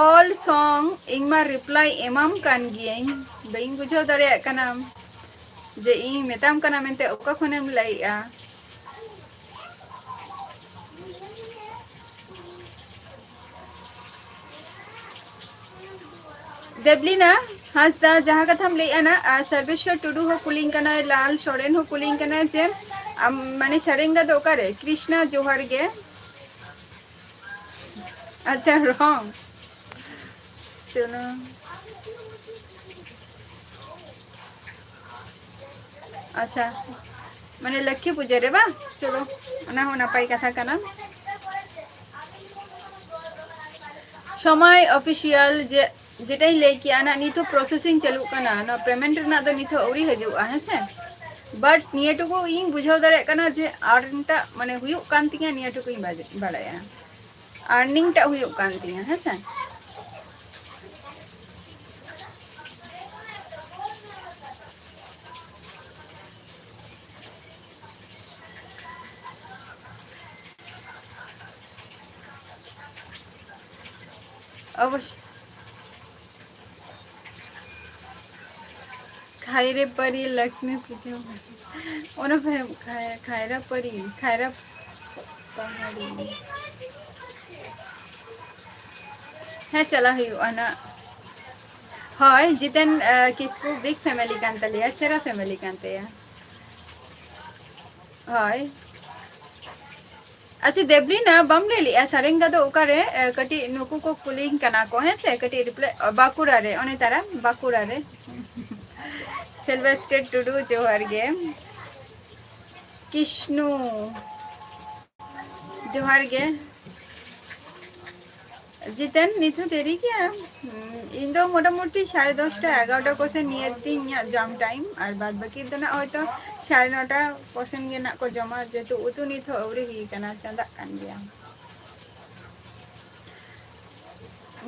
ᱚᱞ ᱥᱚᱝ ᱤᱧ ᱢᱟ reply ᱮᱢᱟᱢ ᱠᱟᱱ ᱜᱤᱭᱟᱹᱧ, ᱵᱟᱹᱧ ᱵᱩᱡᱷᱟᱹᱣ ᱫᱟᱲᱮᱭᱟᱜ ᱠᱟᱱᱟ ᱡᱮ ᱤᱧ ᱢᱮᱛᱟᱢ ᱠᱟᱱᱟ ᱢᱮᱱᱛᱮ ᱚᱠᱟ ᱠᱷᱚᱱᱮᱢ ᱞᱟᱹᱭᱮᱜᱼᱟ᱾ ᱫᱮᱵᱞᱤᱱᱟ ᱦᱟᱸᱥᱫᱟ, ᱡᱟᱦᱟᱸ ᱠᱟᱛᱷᱟᱢ ᱞᱟᱹᱭᱮᱜᱼᱟ ᱱᱟ, ᱟᱨ ᱥᱚᱨᱵᱮᱥᱣᱚᱨ ᱴᱩᱰᱩ ᱦᱚᱸ ᱠᱩᱞᱤᱧ ᱠᱟᱱᱟᱭ, ᱞᱟᱞ ᱥᱚᱨᱮᱱ ᱦᱚᱸ ᱠᱩᱞᱤᱧ ᱠᱟᱱᱟᱭ ᱡᱮ ᱟᱢ ᱢᱟᱱᱮ ᱥᱟᱨᱮᱝᱜᱟ ᱫᱚ ᱚᱠᱟᱨᱮ? ᱠᱨᱤᱥᱱᱟ, ᱡᱚᱦᱟᱨ ᱜᱮ᱾ ᱟᱪᱪᱷᱟ, wrong. ᱪᱚᱞᱚ᱾ ᱟᱪᱪᱷᱟ, ᱢᱟᱱᱮ ᱞᱚᱠᱠᱷᱤ ᱯᱩᱡᱟᱹ ᱨᱮ ᱵᱟᱝ? ᱪᱚᱞᱚ, ᱚᱱᱟ ᱦᱚᱸ ᱱᱟᱯᱟᱭ ᱠᱟᱛᱷᱟ ᱠᱟᱱᱟ᱾ ᱥᱚᱢᱟᱭ ᱚᱯᱷᱤᱥᱤᱭᱟᱞ ᱡᱮ, ᱡᱮᱴᱟᱧ ᱞᱟᱹᱭ ᱠᱮᱜᱼᱟ ᱱᱟᱜ, ᱱᱤᱛ ᱦᱚᱸ processing ᱪᱟᱹᱞᱩᱜ ᱠᱟᱱᱟ, ᱱᱚᱣᱟ payment ᱨᱮᱱᱟᱜ ᱫᱚ ᱱᱤᱛ ᱦᱚᱸ ᱟᱹᱣᱨᱤ ᱦᱤᱡᱩᱜᱼᱟ, ᱦᱮᱸ ᱥᱮ? But ᱱᱤᱭᱟᱹ ᱴᱩᱠᱩ ᱤᱧ ᱵᱩᱡᱷᱟᱹᱣ ᱫᱟᱲᱮᱭᱟᱜ ᱠᱟᱱᱟ ᱡᱮ earn ᱴᱟᱜ ᱢᱟᱱᱮ ᱦᱩᱭᱩᱜ ᱠᱟᱱ ᱛᱤᱧᱟ, ᱱᱤᱭᱟᱹ ᱴᱩᱠᱩᱧ ᱵᱟᱡ-, ᱵᱟᱲᱟᱭᱟ, earning ᱴᱟᱜ ᱦᱩᱭᱩᱜ ᱠᱟᱱ ᱛᱤᱧᱟ, ᱦᱮᱸ ᱥᱮ? ᱚᱵᱚᱥ-, ᱠᱷᱟᱭᱨᱮ ᱯᱟᱹᱨᱤ ᱞᱚᱠᱥᱢᱤ ᱯᱩᱡᱟᱹ᱾ ᱚᱱᱟ ᱯᱮ ᱠᱷᱟᱭ-, ᱠᱷᱟᱭᱨᱟ ᱯᱟᱹᱨᱤ, ᱠᱷᱟᱭᱨᱟ ᱯᱟᱹᱨᱤ᱾ ᱦᱮᱸ, ᱪᱟᱞᱟᱜ ᱦᱩᱭᱩᱜᱼᱟ ᱱᱟᱜ᱾ ᱦᱳᱭ, ᱡᱤᱛᱮᱱ, ᱟᱸ, ᱠᱤᱥᱠᱩ big family ᱠᱟᱱ ᱛᱟᱞᱮᱭᱟ, ᱥᱮᱨᱟ family ᱠᱟᱱ ᱛᱟᱭᱟ᱾ ᱦᱳᱭ᱾ ᱟᱪᱪᱷᱟ, ᱫᱮᱵᱽᱞᱤᱱᱟ, ᱵᱟᱢ ᱞᱟᱹᱭ ᱞᱮᱜᱼᱟ ᱥᱟᱨᱮᱝᱜᱟ ᱫᱚ ᱚᱠᱟᱨᱮ? ᱮ, ᱠᱟᱹᱴᱤᱡ ᱱᱩᱠᱩ ᱠᱚ ᱠᱩᱞᱤᱧ ᱠᱟᱱᱟ ᱠᱚ, ᱦᱮᱸ ᱥᱮ? ᱠᱟᱹᱴᱤᱡ reply, ᱚ, ᱵᱟᱸᱠᱩᱲᱟ ᱨᱮ, ᱚᱱᱮ ᱛᱟᱨᱟ, ᱵᱟᱸᱠᱩᱲᱟ ᱨᱮ᱾ ᱥᱤᱞᱵᱷᱮᱥᱴᱟᱨ ᱴᱩᱰᱩ, ᱡᱚᱦᱟᱨ ᱜᱮ᱾ ᱠᱤᱥᱱᱩ, ᱡᱚᱦᱟᱨ ᱜᱮ᱾ ᱡᱤᱛᱮᱱ, ᱱᱤᱛ ᱦᱚᱸ ᱫᱮᱨᱤ ᱜᱮᱭᱟ? ᱦᱩᱸ, ᱤᱧ ᱫᱚ ᱢᱚᱴᱟᱢᱩᱴᱤ ᱥᱟᱲᱮ ᱫᱚᱥᱴᱟ, ᱮᱜᱟᱨᱚᱴᱟ ᱠᱚᱥᱮᱫ ᱱᱤᱭᱟᱹ ᱛᱤᱧ ᱤᱧᱟᱹᱜ ᱡᱚᱢ time, ᱟᱨ ᱵᱟᱫ ᱵᱟᱹᱠᱤ ᱫᱚ ᱱᱟᱜ ᱦᱚᱭᱛᱚ ᱥᱟᱲᱮ ᱱᱚᱴᱟ ᱠᱚᱥᱮᱱ ᱜᱮ ᱱᱟᱜ ᱠᱚ ᱡᱚᱢᱟ, ᱡᱮᱦᱮᱛᱩ ᱩᱛᱩ ᱱᱤᱛ ᱦᱚᱸ ᱟᱹᱣᱨᱤ ᱦᱩᱭ ᱠᱟᱱᱟ, ᱪᱚᱸᱫᱟᱜ ᱠᱟᱱ ᱜᱮᱭᱟ᱾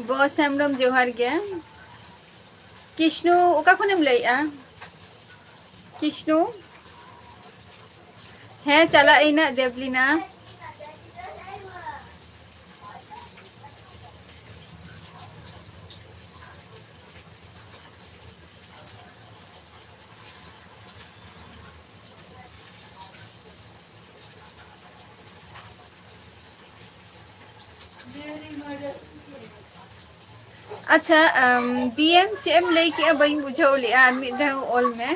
ᱵᱚᱥ ᱦᱮᱢᱵᱨᱚᱢ, ᱡᱚᱦᱟᱨ ᱜᱮ᱾ ᱠᱤᱥᱱᱩ, ᱚᱠᱟ ᱠᱷᱚᱱᱮᱢ ᱞᱟᱹᱭᱮᱜᱼᱟ? ᱠᱤᱥᱱᱩ? ᱦᱮᱸ, ᱪᱟᱞᱟᱜ ᱟᱹᱧ ᱱᱟᱜ, ᱫᱮᱵᱽᱞᱤᱱᱟ᱾ ᱟᱪᱪᱷᱟ, ᱟᱢ, ᱵᱤ ᱮᱢ ᱪᱮᱫ ᱮᱢ ᱞᱟᱹᱭ ᱠᱮᱜᱼᱟ? ᱵᱟᱹᱧ ᱵᱩᱡᱷᱟᱹᱣ ᱞᱮᱜᱼᱟ, ᱟᱨ ᱢᱤᱫ ᱫᱷᱟᱣ ᱚᱞ ᱢᱮ᱾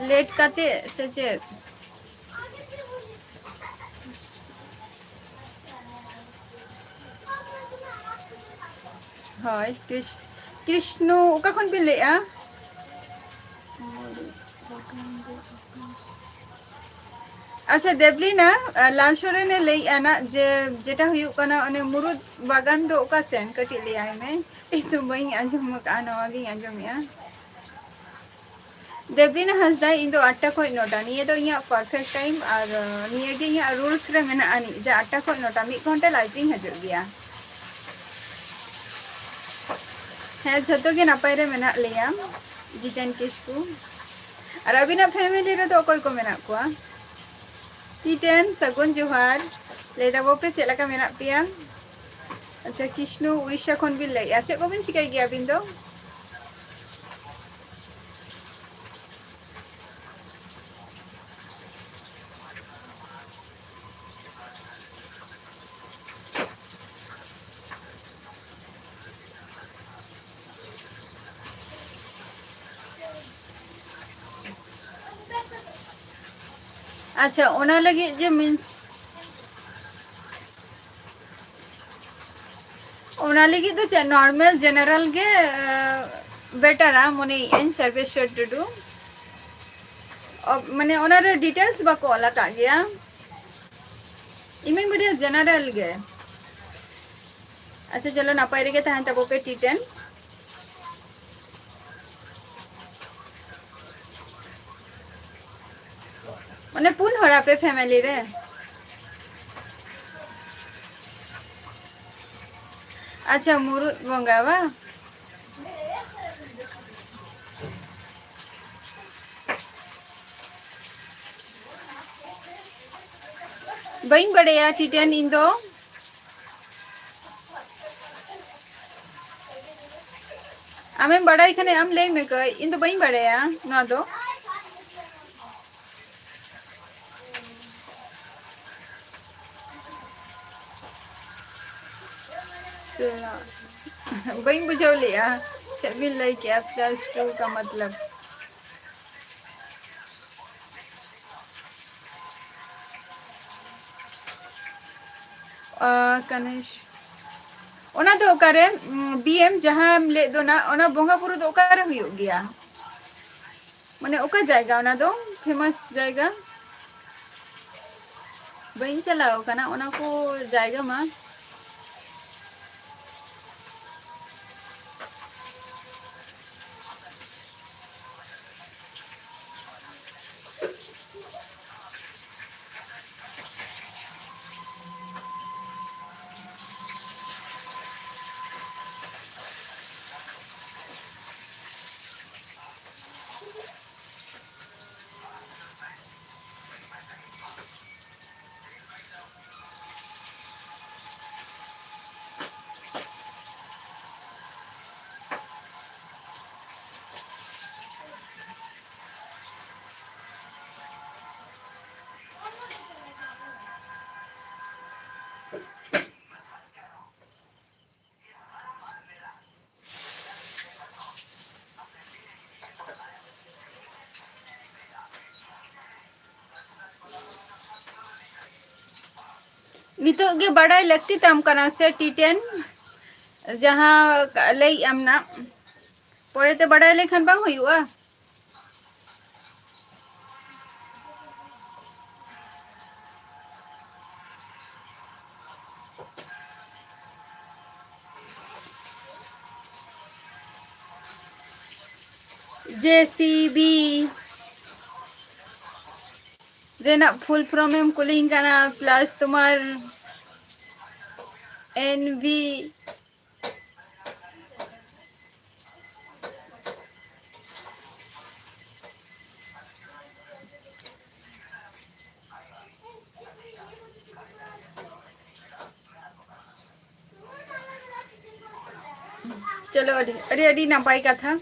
ᱞᱮᱴ ᱠᱟᱛᱮ ᱥᱮ ᱪᱮᱫ? ᱦᱳᱭ, ᱠᱨᱤᱥ-, ᱠᱨᱤᱥᱱᱚ, ᱚᱠᱟ ᱠᱷᱚᱱ ᱵᱤᱱ ᱞᱟᱹᱭᱮᱜᱼᱟ? ᱟᱪᱪᱷᱟ, ᱫᱮᱵᱽᱞᱤᱱᱟ, ᱟᱨ ᱞᱟᱞ ᱥᱚᱨᱮᱱᱮ ᱞᱟᱹᱭᱮᱜᱼᱟ ᱱᱟᱜ ᱡᱮ ᱡᱮᱴᱟ ᱦᱩᱭᱩᱜ ᱠᱟᱱᱟ ᱚᱱᱮ ᱢᱩᱨᱩᱫ ᱵᱟᱜᱟᱱ ᱫᱚ ᱚᱠᱟ ᱥᱮᱱ? ᱠᱟᱹᱴᱤᱡ ᱞᱟᱹᱭᱟᱭ ᱢᱮ᱾ ᱤᱧ ᱫᱚ ᱵᱟᱹᱧ ᱟᱸᱡᱚᱢ ᱟᱠᱟᱫᱼᱟ, ᱱᱚᱣᱟ ᱜᱤᱧ ᱟᱸᱡᱚᱢᱮᱜᱼᱟ᱾ ᱫᱮᱵᱽᱞᱤᱱᱟ ᱦᱟᱸᱥᱫᱟ, ᱤᱧ ᱫᱚ ᱟᱴ ᱴᱟ ᱠᱷᱚᱱ ᱱᱚ ᱴᱟ, ᱱᱤᱭᱟᱹ ᱫᱚ ᱤᱧᱟᱹᱜ perfect time, ᱟᱨ, ᱟᱸ, ᱱᱤᱭᱟᱹ ᱜᱮ ᱤᱧᱟᱹᱜ rules ᱨᱮ ᱢᱮᱱᱟᱜᱼᱟ, ᱱᱤᱡ ᱡᱮ ᱟᱴ ᱴᱟ ᱠᱷᱚᱱ ᱱᱚ ᱴᱟ ᱢᱤᱫ ᱜᱷᱚᱱᱴᱟ live ᱨᱤᱧ ᱦᱤᱡᱩᱜ ᱜᱮᱭᱟ᱾ ᱦᱮᱸ, ᱡᱷᱚᱛᱚ ᱜᱮ ᱱᱟᱯᱟᱭ ᱨᱮ ᱢᱮᱱᱟᱜ ᱞᱮᱭᱟ, ᱡᱤᱛᱮᱱ ᱠᱤᱥᱠᱩ᱾ ᱟᱨ ᱟᱹᱵᱤᱱᱟᱜ family ᱨᱮᱫᱚ ᱚᱠᱚᱭ ᱠᱚ ᱢᱮᱱᱟᱜ ᱠᱚᱣᱟ? ᱴᱤᱴᱮᱱ, ᱥᱟᱹᱜᱩᱱ ᱡᱚᱦᱟᱨ᱾ ᱞᱟᱹᱭ ᱫᱟᱵᱚ ᱯᱮ, ᱪᱮᱫ ᱞᱮᱠᱟ ᱢᱮᱱᱟᱜ ᱯᱮᱭᱟ? ᱟᱪᱪᱷᱟ, ᱠᱤᱥᱱᱩ, ᱩᱲᱤᱥᱥᱟ ᱠᱷᱚᱱ ᱵᱤᱱ ᱞᱟᱹᱭᱮᱜᱼᱟ᱾ ᱪᱮᱫ ᱠᱚᱵᱤᱱ ᱪᱤᱠᱟᱹᱭ ᱜᱮᱭᱟ ᱟᱹᱵᱤᱱ ᱫᱚ? ᱟᱪᱪᱷᱟ, ᱚᱱᱟ ᱞᱟᱹᱜᱤᱫ ᱡᱮ means, ᱚᱱᱟ ᱞᱟᱹᱜᱤᱫ ᱫᱚ ᱪᱮᱫ, normal general ᱜᱮ, ᱟᱸ, betterᱟ ᱢᱚᱱᱮᱭᱮᱫ ᱟᱹᱧ, ᱥᱚᱨᱵᱮᱥᱣᱚᱨ ᱴᱩᱰᱩ᱾ ᱚ, ᱢᱟᱱᱮ ᱚᱱᱟᱨᱮ details ᱵᱟᱠᱚ ᱚᱞ ᱟᱠᱟᱫ ᱜᱮᱭᱟ᱾ ᱤᱧ ᱢᱟᱧ ᱵᱟᱰᱟᱭᱟ general ᱜᱮ᱾ ᱟᱪᱪᱷᱟ, ᱪᱚᱞᱚ, ᱱᱟᱯᱟᱭ ᱨᱮᱜᱮ ᱛᱟᱦᱮᱱ ᱛᱟᱵᱚ ᱯᱮ ᱴᱤᱴᱮᱱ᱾ ᱢᱟᱱᱮ ᱯᱩᱱ ᱦᱚᱲ ᱟᱯᱮ family ᱨᱮ? ᱟᱪᱪᱷᱟ, ᱢᱩᱨᱩᱫ ᱵᱚᱸᱜᱟ ᱵᱟᱝ? ᱵᱟᱹᱧ ᱵᱟᱲᱟᱭᱟ ᱴᱤᱴᱮᱱ ᱤᱧ ᱫᱚ᱾ ᱟᱢᱮᱢ ᱵᱟᱲᱟᱭ ᱠᱷᱟᱱᱮ ᱟᱢ ᱞᱟᱹᱭ ᱢᱮ ᱠᱟᱹᱡ, ᱤᱧ ᱫᱚ ᱵᱟᱹᱧ ᱵᱟᱲᱟᱭᱟ ᱱᱚᱣᱟ ᱫᱚ᱾ ᱵᱟᱹᱧ ᱵᱩᱡᱷᱟᱹᱣ ᱞᱮᱜᱼᱟ, ᱪᱮᱫ ᱵᱤᱱ ᱞᱟᱹᱭ ᱠᱮᱜᱼᱟ, plus two ᱠᱟ ᱢᱚᱛᱞᱚᱵ? ᱟ, ᱠᱟᱱᱮᱥ-, ᱚᱱᱟ ᱫᱚ ᱚᱠᱟᱨᱮ, ᱩᱢ, ᱵᱤ ᱮᱢ ᱡᱟᱦᱟᱸᱢ ᱞᱟᱹᱭᱮᱫ ᱫᱚ ᱱᱟ, ᱚᱱᱟ ᱵᱚᱸᱜᱟ ᱵᱩᱨᱩ ᱫᱚ ᱚᱠᱟᱨᱮ ᱦᱩᱭᱩᱜ ᱜᱮᱭᱟ? ᱢᱟᱱᱮ ᱚᱠᱟ ᱡᱟᱭᱜᱟ ᱚᱱᱟ ᱫᱚ, famous ᱡᱟᱭᱜᱟ? ᱵᱟᱹᱧ ᱪᱟᱞᱟᱣ ᱟᱠᱟᱱᱟ ᱚᱱᱟ ᱠᱚ ᱡᱟᱭᱜᱟ ᱢᱟ᱾ ᱱᱤᱛᱚᱜ ᱜᱮ ᱵᱟᱰᱟᱭ ᱞᱟᱹᱠᱛᱤ ᱛᱟᱢ ᱠᱟᱱᱟ ᱥᱮ ᱴᱤ ᱴᱮᱱ, ᱡᱟᱦᱟᱸ ᱞᱟᱹᱭᱮᱜ ᱟᱢ ᱱᱟᱜ, ᱯᱚᱨᱮᱛᱮ ᱵᱟᱰᱟᱭ ᱞᱮᱠᱷᱟᱱ ᱵᱟᱝ ᱦᱩᱭᱩᱜᱼᱟ? ᱡᱮ ᱥᱤ ᱵᱤ ᱨᱮᱱᱟᱜ full form ᱮᱢ ᱠᱩᱞᱤᱧ ᱠᱟᱱᱟ, plus ᱛᱳᱢᱟᱨ ᱮᱱ ᱵᱤ᱾ ᱪᱚᱞᱚ, ᱟᱹᱰᱤ, ᱟᱹᱰᱤ, ᱟᱹᱰᱤ ᱱᱟᱯᱟᱭ ᱠᱟᱛᱷᱟ᱾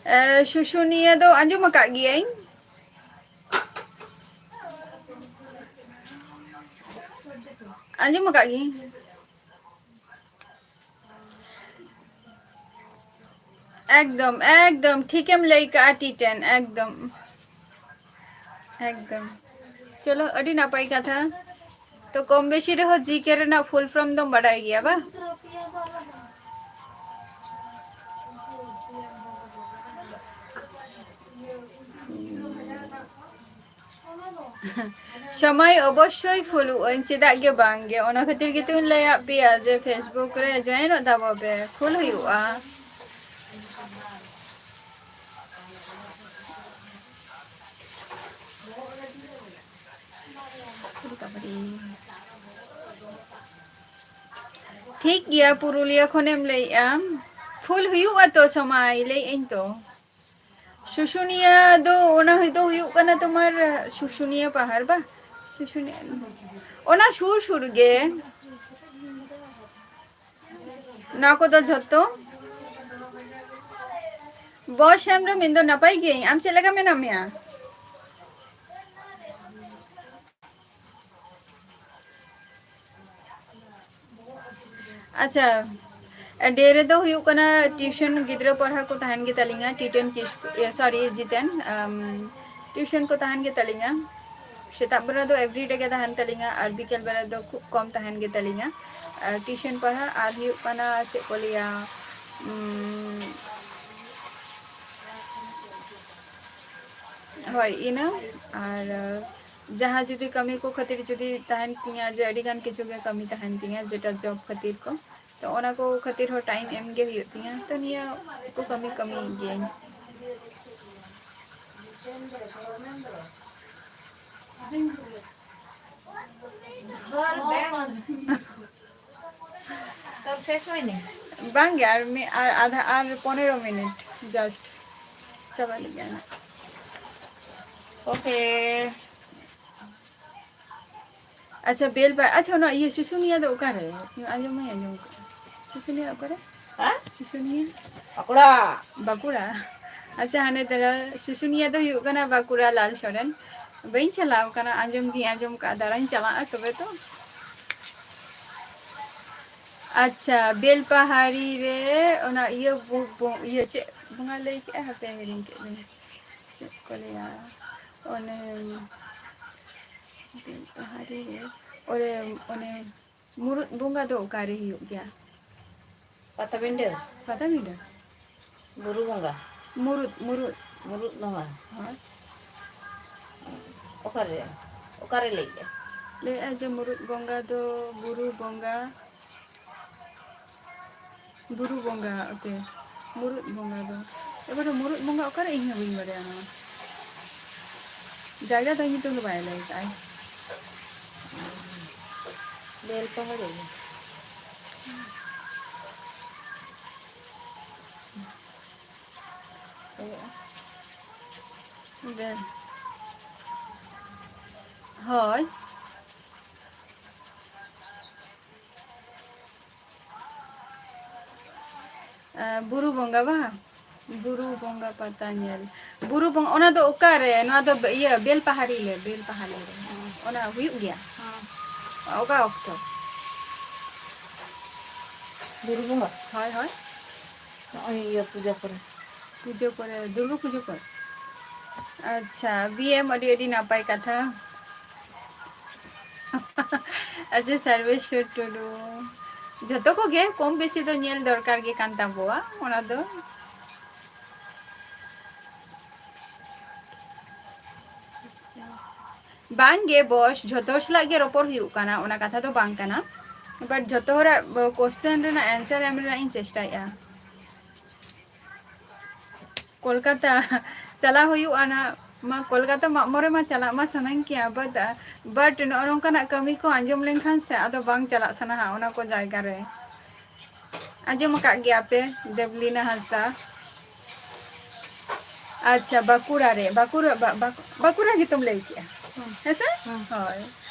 ᱮ, ᱥᱩᱥᱩᱱᱤᱭᱟᱹ ᱫᱚ ᱟᱸᱡᱚᱢ ᱟᱠᱟᱫ ᱜᱤᱭᱟᱹᱧ᱾ ᱟᱸᱡᱚᱢ ᱟᱠᱟᱫ ᱜᱤᱭᱟᱹᱧ᱾ ᱮᱠᱫᱚᱢ, ᱮᱠᱫᱚᱢ ᱴᱷᱤᱠᱮᱢ ᱞᱟᱹᱭ ᱠᱟᱜᱼᱟ ᱴᱤ ᱴᱮᱱ, ᱮᱠᱫᱚᱢ, ᱮᱠᱫᱚᱢ᱾ ᱪᱚᱞᱚ, ᱟᱹᱰᱤ ᱱᱟᱯᱟᱭ ᱠᱟᱛᱷᱟ᱾ ᱛᱚ, ᱠᱚᱢ ᱵᱮᱥᱤ ᱨᱮᱦᱚᱸ ᱡᱤ ᱠᱮ ᱨᱮᱱᱟᱜ ᱯᱷᱩᱞ ᱯᱷᱨᱚᱢ ᱫᱚᱢ ᱵᱟᱰᱟᱭ ᱜᱮᱭᱟ ᱵᱟ? ᱥᱚᱢᱚᱭ ᱚᱵᱚᱥᱥᱳᱭ ᱯᱷᱩᱞᱩᱜ ᱟᱹᱧ, ᱪᱮᱫᱟᱜ ᱜᱮ ᱵᱟᱝ ᱜᱮ᱾ ᱚᱱᱟ ᱠᱷᱟᱹᱛᱤᱨ ᱜᱮᱛᱚᱧ ᱞᱟᱹᱭᱟᱫ ᱯᱮᱭᱟ ᱡᱮ Facebook ᱨᱮ ᱡᱚᱭᱮᱱᱚᱜ ᱛᱟᱵᱚ ᱯᱮ, ᱯᱷᱩᱞ ᱦᱩᱭᱩᱜᱼᱟ᱾ ᱴᱷᱤᱠ ᱜᱮᱭᱟ, ᱯᱩᱨᱩᱞᱤᱭᱟᱹ ᱠᱷᱚᱱᱮᱢ ᱞᱟᱹᱭᱮᱜᱼᱟ᱾ ᱯᱷᱩᱞ ᱦᱩᱭᱩᱜᱼᱟ ᱛᱚ ᱥᱚᱢᱟᱭ, ᱞᱟᱹᱭᱮᱜ ᱟᱹᱧ ᱛᱚ᱾ ᱥᱩᱥᱩᱱᱤᱭᱟᱹ ᱫᱚ ᱚᱱᱟ ᱦᱚᱭᱛᱳ ᱦᱩᱭᱩᱜ ᱠᱟᱱᱟ ᱛᱳᱢᱟᱨ ᱥᱩᱥᱩᱱᱤᱭᱟᱹ ᱯᱟᱦᱟᱲ ᱵᱟ? ᱥᱩᱥᱩᱱᱤᱭᱟᱹ, ᱚᱱᱟ ᱥᱩᱨ ᱥᱩᱨ ᱜᱮ᱾ ᱱᱚᱣᱟ ᱠᱚᱫᱚ ᱡᱷᱚᱛᱚ᱾ ᱵᱚᱥ ᱦᱮᱢᱵᱨᱚᱢ, ᱤᱧ ᱫᱚ ᱱᱟᱯᱟᱭ ᱜᱤᱭᱟᱹᱧ, ᱟᱢ ᱪᱮᱫ ᱞᱮᱠᱟ ᱢᱮᱱᱟᱜ ᱢᱮᱭᱟ? ᱟᱪᱪᱷᱟ, ᱰᱮ ᱨᱮᱫᱚ ᱦᱩᱭᱩᱜ ᱠᱟᱱᱟ ᱴᱤᱭᱩᱥᱚᱱ ᱜᱤᱫᱽᱨᱟᱹ ᱯᱟᱲᱦᱟᱣ ᱠᱚ ᱛᱟᱦᱮᱱ ᱜᱮᱛᱟᱞᱤᱧᱟ, ᱴᱤ ᱴᱮᱱ ᱠᱤᱥ-, ᱤᱭᱟᱹ, ᱥᱚᱨᱤ, ᱡᱤᱛᱮᱱ, ᱟᱢ, ᱴᱤᱭᱩᱥᱚᱱ ᱠᱚ ᱛᱟᱦᱮᱱ ᱜᱮᱛᱟᱞᱤᱧᱟ᱾ ᱥᱮᱛᱟᱜ ᱵᱮᱲᱟ ᱫᱚ ᱮᱵᱷᱨᱤᱰᱮ ᱜᱮ ᱛᱟᱦᱮᱱ ᱛᱟᱹᱞᱤᱧᱟ, ᱟᱨ ᱵᱤᱠᱮᱞ ᱵᱮᱲᱟ ᱫᱚ ᱠᱷᱩᱵ ᱠᱚᱢ ᱛᱟᱦᱮᱱ ᱜᱮᱛᱟᱞᱤᱧᱟ᱾ ᱟᱨ ᱴᱤᱭᱩᱥᱚᱱ ᱯᱟᱲᱦᱟᱣ ᱟᱨ ᱦᱩᱭᱩᱜ ᱠᱟᱱᱟ, ᱪᱮᱫ ᱠᱚ ᱞᱟᱹᱭᱟ, ᱩᱢ, ᱦᱳᱭ, ᱤᱱᱟᱹ᱾ ᱟᱨ ᱡᱟᱦᱟᱸ ᱡᱩᱫᱤ ᱠᱟᱹᱢᱤ ᱠᱚ ᱠᱷᱟᱹᱛᱤᱨ ᱡᱩᱫᱤ ᱛᱟᱦᱮᱱ ᱛᱤᱧᱟ, ᱡᱮ ᱟᱹᱰᱤ ᱜᱟᱱ ᱠᱤᱪᱷᱩ ᱜᱮ ᱠᱟᱹᱢᱤ ᱛᱟᱦᱮᱱ ᱛᱤᱧᱟ, ᱡᱮᱴᱟ ᱡᱚᱵ ᱠᱷᱟᱹᱛᱤᱨ ᱠᱚ, ᱛᱚ ᱚᱱᱟ ᱠᱚ ᱠᱷᱟᱹᱛᱤᱨ ᱦᱚᱸ ᱴᱟᱭᱤᱢ ᱮᱢ ᱜᱮ ᱦᱩᱭᱩᱜ ᱛᱤᱧᱟ᱾ ᱛᱚ ᱱᱤᱭᱟᱹ ᱠᱚ ᱠᱟᱹᱢᱤ ᱠᱟᱹᱢᱤᱭᱮᱫ ᱜᱤᱭᱟᱹᱧ᱾ ᱛᱚ ᱥᱮᱥ ᱦᱩᱭᱱᱟ? ᱵᱟᱝᱜᱮ, ᱟᱨ ᱢᱤᱫ, ᱟᱨ ᱟᱫᱷᱟ, ᱟᱨ ᱯᱚᱱᱮᱨᱚ ᱢᱤᱱᱤᱴ just ᱪᱟᱵᱟ ᱞᱟᱹᱜᱤᱫ ᱟᱞᱮ᱾ ᱳᱠᱮ᱾ ᱟᱪᱪᱷᱟ, ᱵᱮᱞ ᱯᱟ-, ᱟᱪᱪᱷᱟ, ᱚᱱᱟ ᱤᱭᱟᱹ ᱥᱩᱥᱩᱱᱤᱭᱟ ᱫᱚ ᱚᱠᱟᱨᱮ? ᱟᱸᱡᱚᱢ ᱢᱟᱧ ᱟᱸᱡᱚᱢ ᱠᱟᱜᱼᱟ᱾ ᱥᱩᱥᱩᱱᱤᱭᱟ ᱚᱠᱟᱨᱮ? ᱦᱮᱸ? ᱥᱩᱥᱩᱱᱤᱭᱟ? ᱵᱟᱸᱠᱩᱲᱟ᱾ ᱵᱟᱸᱠᱩᱲᱟ? ᱟᱪᱪᱷᱟ, ᱦᱟᱱᱮ ᱫᱟᱫᱟ, ᱥᱩᱥᱩᱱᱤᱭᱟ ᱫᱚ ᱦᱩᱭᱩᱜ ᱠᱟᱱᱟ ᱵᱟᱸᱠᱩᱲᱟ ᱞᱟᱞ ᱥᱚᱨᱮᱱ᱾ ᱵᱟᱹᱧ ᱪᱟᱞᱟᱣ ᱠᱟᱱᱟ, ᱟᱸᱡᱚᱢ ᱜᱤᱧ ᱟᱸᱡᱚᱢ ᱠᱟᱜᱼᱟ, ᱫᱟᱬᱟᱧ ᱪᱟᱞᱟᱜᱼᱟ ᱛᱚᱵᱮ ᱛᱚ᱾ ᱟᱪᱪᱷᱟ, ᱵᱮᱞᱯᱟᱦᱟᱲᱤ ᱨᱮ ᱚᱱᱟ ᱤᱭᱟᱹ ᱵᱩ-, ᱵᱩ-, ᱤᱭᱟᱹ ᱪᱮᱫ ᱵᱚᱸᱜᱟ ᱞᱟᱹᱭ ᱠᱮᱜᱼᱟ? ᱦᱟᱯᱮ ᱦᱤᱲᱤᱧ ᱠᱮᱫ ᱫᱚᱧ᱾ ᱪᱮᱫ ᱠᱚ ᱞᱟᱹᱭᱟ? ᱚᱱᱮ ᱵᱮᱞᱯᱟᱦᱟᱲᱤ ᱨᱮ ᱚᱱᱮ, ᱚᱱᱮ ᱢᱩᱨᱩᱫ ᱵᱚᱸᱜᱟ ᱫᱚ ᱚᱠᱟᱨᱮ ᱦᱩᱭᱩᱜ ᱜᱮᱭᱟ? ᱯᱟᱛᱟᱵᱤᱸᱰᱟᱹ᱾ ᱯᱟᱛᱟᱵᱤᱸᱰᱟᱹ? ᱵᱩᱨᱩ ᱵᱚᱸᱜᱟ᱾ ᱢᱩᱨᱩᱫ, ᱢᱩᱨᱩᱫ᱾ ᱢᱩᱨᱩᱫ ᱵᱚᱸᱜᱟ᱾ ᱦᱳᱭ᱾ ᱚᱠᱟᱨᱮ? ᱚᱠᱟᱨᱮ ᱞᱟᱹᱭ ᱠᱮᱜᱼᱟ? ᱞᱟᱹᱭᱮᱜᱼᱟ ᱡᱮ ᱢᱩᱨᱩᱫ ᱵᱚᱸᱜᱟ ᱫᱚ ᱵᱩᱨᱩ ᱵᱚᱸᱜᱟ, ᱵᱩᱨᱩ ᱵᱚᱸᱜᱟ ᱚᱛᱮ, ᱢᱩᱨᱩᱫ ᱵᱚᱸᱜᱟ ᱫᱚ᱾ ᱮᱵᱟᱨᱮ ᱢᱩᱨᱩᱫ ᱵᱚᱸᱜᱟ ᱚᱠᱟᱨᱮ? ᱤᱧ ᱦᱚᱸ ᱵᱟᱹᱧ ᱵᱟᱲᱟᱭᱟ ᱱᱚᱣᱟ᱾ ᱡᱟᱭᱜᱟ ᱫᱚ ᱧᱩᱛᱩᱢ ᱫᱚ ᱵᱟᱭ ᱞᱟᱹᱭ ᱠᱟᱜᱼᱟᱭ᱾ ᱵᱮᱞᱯᱟᱦᱟᱲᱤ᱾ ᱦᱩᱭᱩᱜᱼᱟ᱾ ᱵᱮᱥ᱾ ᱦᱳᱭ᱾ ᱮ, ᱵᱩᱨᱩ ᱵᱚᱸᱜᱟ ᱵᱟᱝ? ᱵᱩᱨᱩ ᱵᱚᱸᱜᱟ ᱯᱟᱛᱟ ᱧᱮᱞ᱾ ᱵᱩᱨᱩ ᱵᱚᱸᱜᱟ, ᱚᱱᱟ ᱫᱚ ᱚᱠᱟᱨᱮ? ᱱᱚᱣᱟ ᱫᱚ ᱤᱭᱟᱹ, ᱵᱮᱞᱯᱟᱦᱟᱲᱤ ᱞᱮ, ᱵᱮᱞᱯᱟᱦᱟᱲᱤ ᱨᱮ᱾ ᱦᱮᱸ᱾ ᱚᱱᱟ ᱦᱩᱭᱩᱜ ᱜᱮᱭᱟ? ᱦᱮᱸ᱾ ᱚᱠᱟ ᱚᱠᱛᱚ? ᱵᱩᱨᱩ ᱵᱚᱸᱜᱟ? ᱦᱳᱭ, ᱦᱳᱭ᱾ ᱱᱚᱜᱼᱚᱭ ᱤᱭᱟᱹ ᱯᱩᱡᱟᱹ ᱯᱚᱨᱮ᱾ ᱯᱩᱡᱟᱹ ᱯᱚᱨᱮ, ᱫᱩᱨᱜᱟᱹ ᱯᱩᱡᱟᱹ ᱯᱚᱨᱮ? ᱟᱪᱪᱷᱟ, ᱵᱤ ᱮᱢ, ᱟᱹᱰᱤ ᱟᱹᱰᱤ ᱱᱟᱯᱟᱭ ᱠᱟᱛᱷᱟ᱾ ᱟᱪᱪᱷᱟ, ᱥᱚᱨᱵᱮᱥᱣᱚᱨ ᱴᱩᱰᱩ, ᱡᱷᱚᱛᱚ ᱠᱚᱜᱮ ᱠᱚᱢ ᱵᱮᱥᱤ ᱫᱚ ᱧᱮᱞ ᱫᱚᱨᱠᱟᱨ ᱜᱮ ᱠᱟᱱ ᱛᱟᱵᱚᱣᱟ, ᱚᱱᱟ ᱫᱚ᱾ ᱵᱟᱝ ᱜᱮ ᱵᱚᱥ, ᱡᱷᱚᱛᱚ ᱦᱚᱲ ᱥᱟᱞᱟᱜ ᱜᱮ ᱨᱚᱯᱚᱲ ᱦᱩᱭᱩᱜ ᱠᱟᱱᱟ, ᱚᱱᱟ ᱠᱟᱛᱷᱟ ᱫᱚ ᱵᱟᱝ ᱠᱟᱱᱟ᱾ But ᱡᱷᱚᱛᱚ ᱦᱚᱲᱟᱜ question ᱨᱮᱱᱟᱜ answer ᱮᱢ ᱨᱮᱱᱟᱜ ᱤᱧ ᱪᱮᱥᱴᱟᱭᱮᱫᱼᱟ᱾ ᱠᱳᱞᱠᱟᱛᱟ ᱪᱟᱞᱟᱣ ᱦᱩᱭᱩᱜᱼᱟ ᱱᱟᱜ, ᱢᱟ ᱠᱳᱞᱠᱟᱛᱟ ᱢᱟᱜ ᱢᱚᱬᱮ ᱢᱟ ᱪᱟᱞᱟᱜ ᱢᱟ ᱥᱟᱱᱟᱧ ᱜᱮᱭᱟ, but, but ᱱᱚᱜᱼᱚ ᱱᱚᱝᱠᱟᱱᱟᱜ ᱠᱟᱹᱢᱤ ᱠᱚ ᱟᱸᱡᱚᱢ ᱞᱮᱱᱠᱷᱟᱱ ᱥᱮ ᱟᱫᱚ ᱵᱟᱝ ᱪᱟᱞᱟᱜ ᱥᱟᱱᱟᱣᱟ ᱚᱱᱟ ᱠᱚ ᱡᱟᱭᱜᱟ ᱨᱮ᱾ ᱟᱸᱡᱚᱢ ᱟᱠᱟᱫ ᱜᱮᱭᱟ ᱯᱮ ᱫᱮᱵᱽᱞᱤᱱᱟ ᱦᱟᱸᱥᱫᱟ? ᱟᱪᱪᱷᱟ, ᱵᱟᱸᱠᱩᱲᱟ ᱨᱮ, ᱵᱟᱸᱠᱩᱲᱟ, ᱵᱟ-, ᱵᱟ-, ᱵᱟᱸᱠᱩᱲᱟ ᱜᱮᱛᱚᱢ ᱞᱟᱹᱭ ᱠᱮᱜᱼᱟ, ᱦᱮᱸ ᱥᱮ? ᱦᱮᱸ᱾ ᱦᱳᱭ,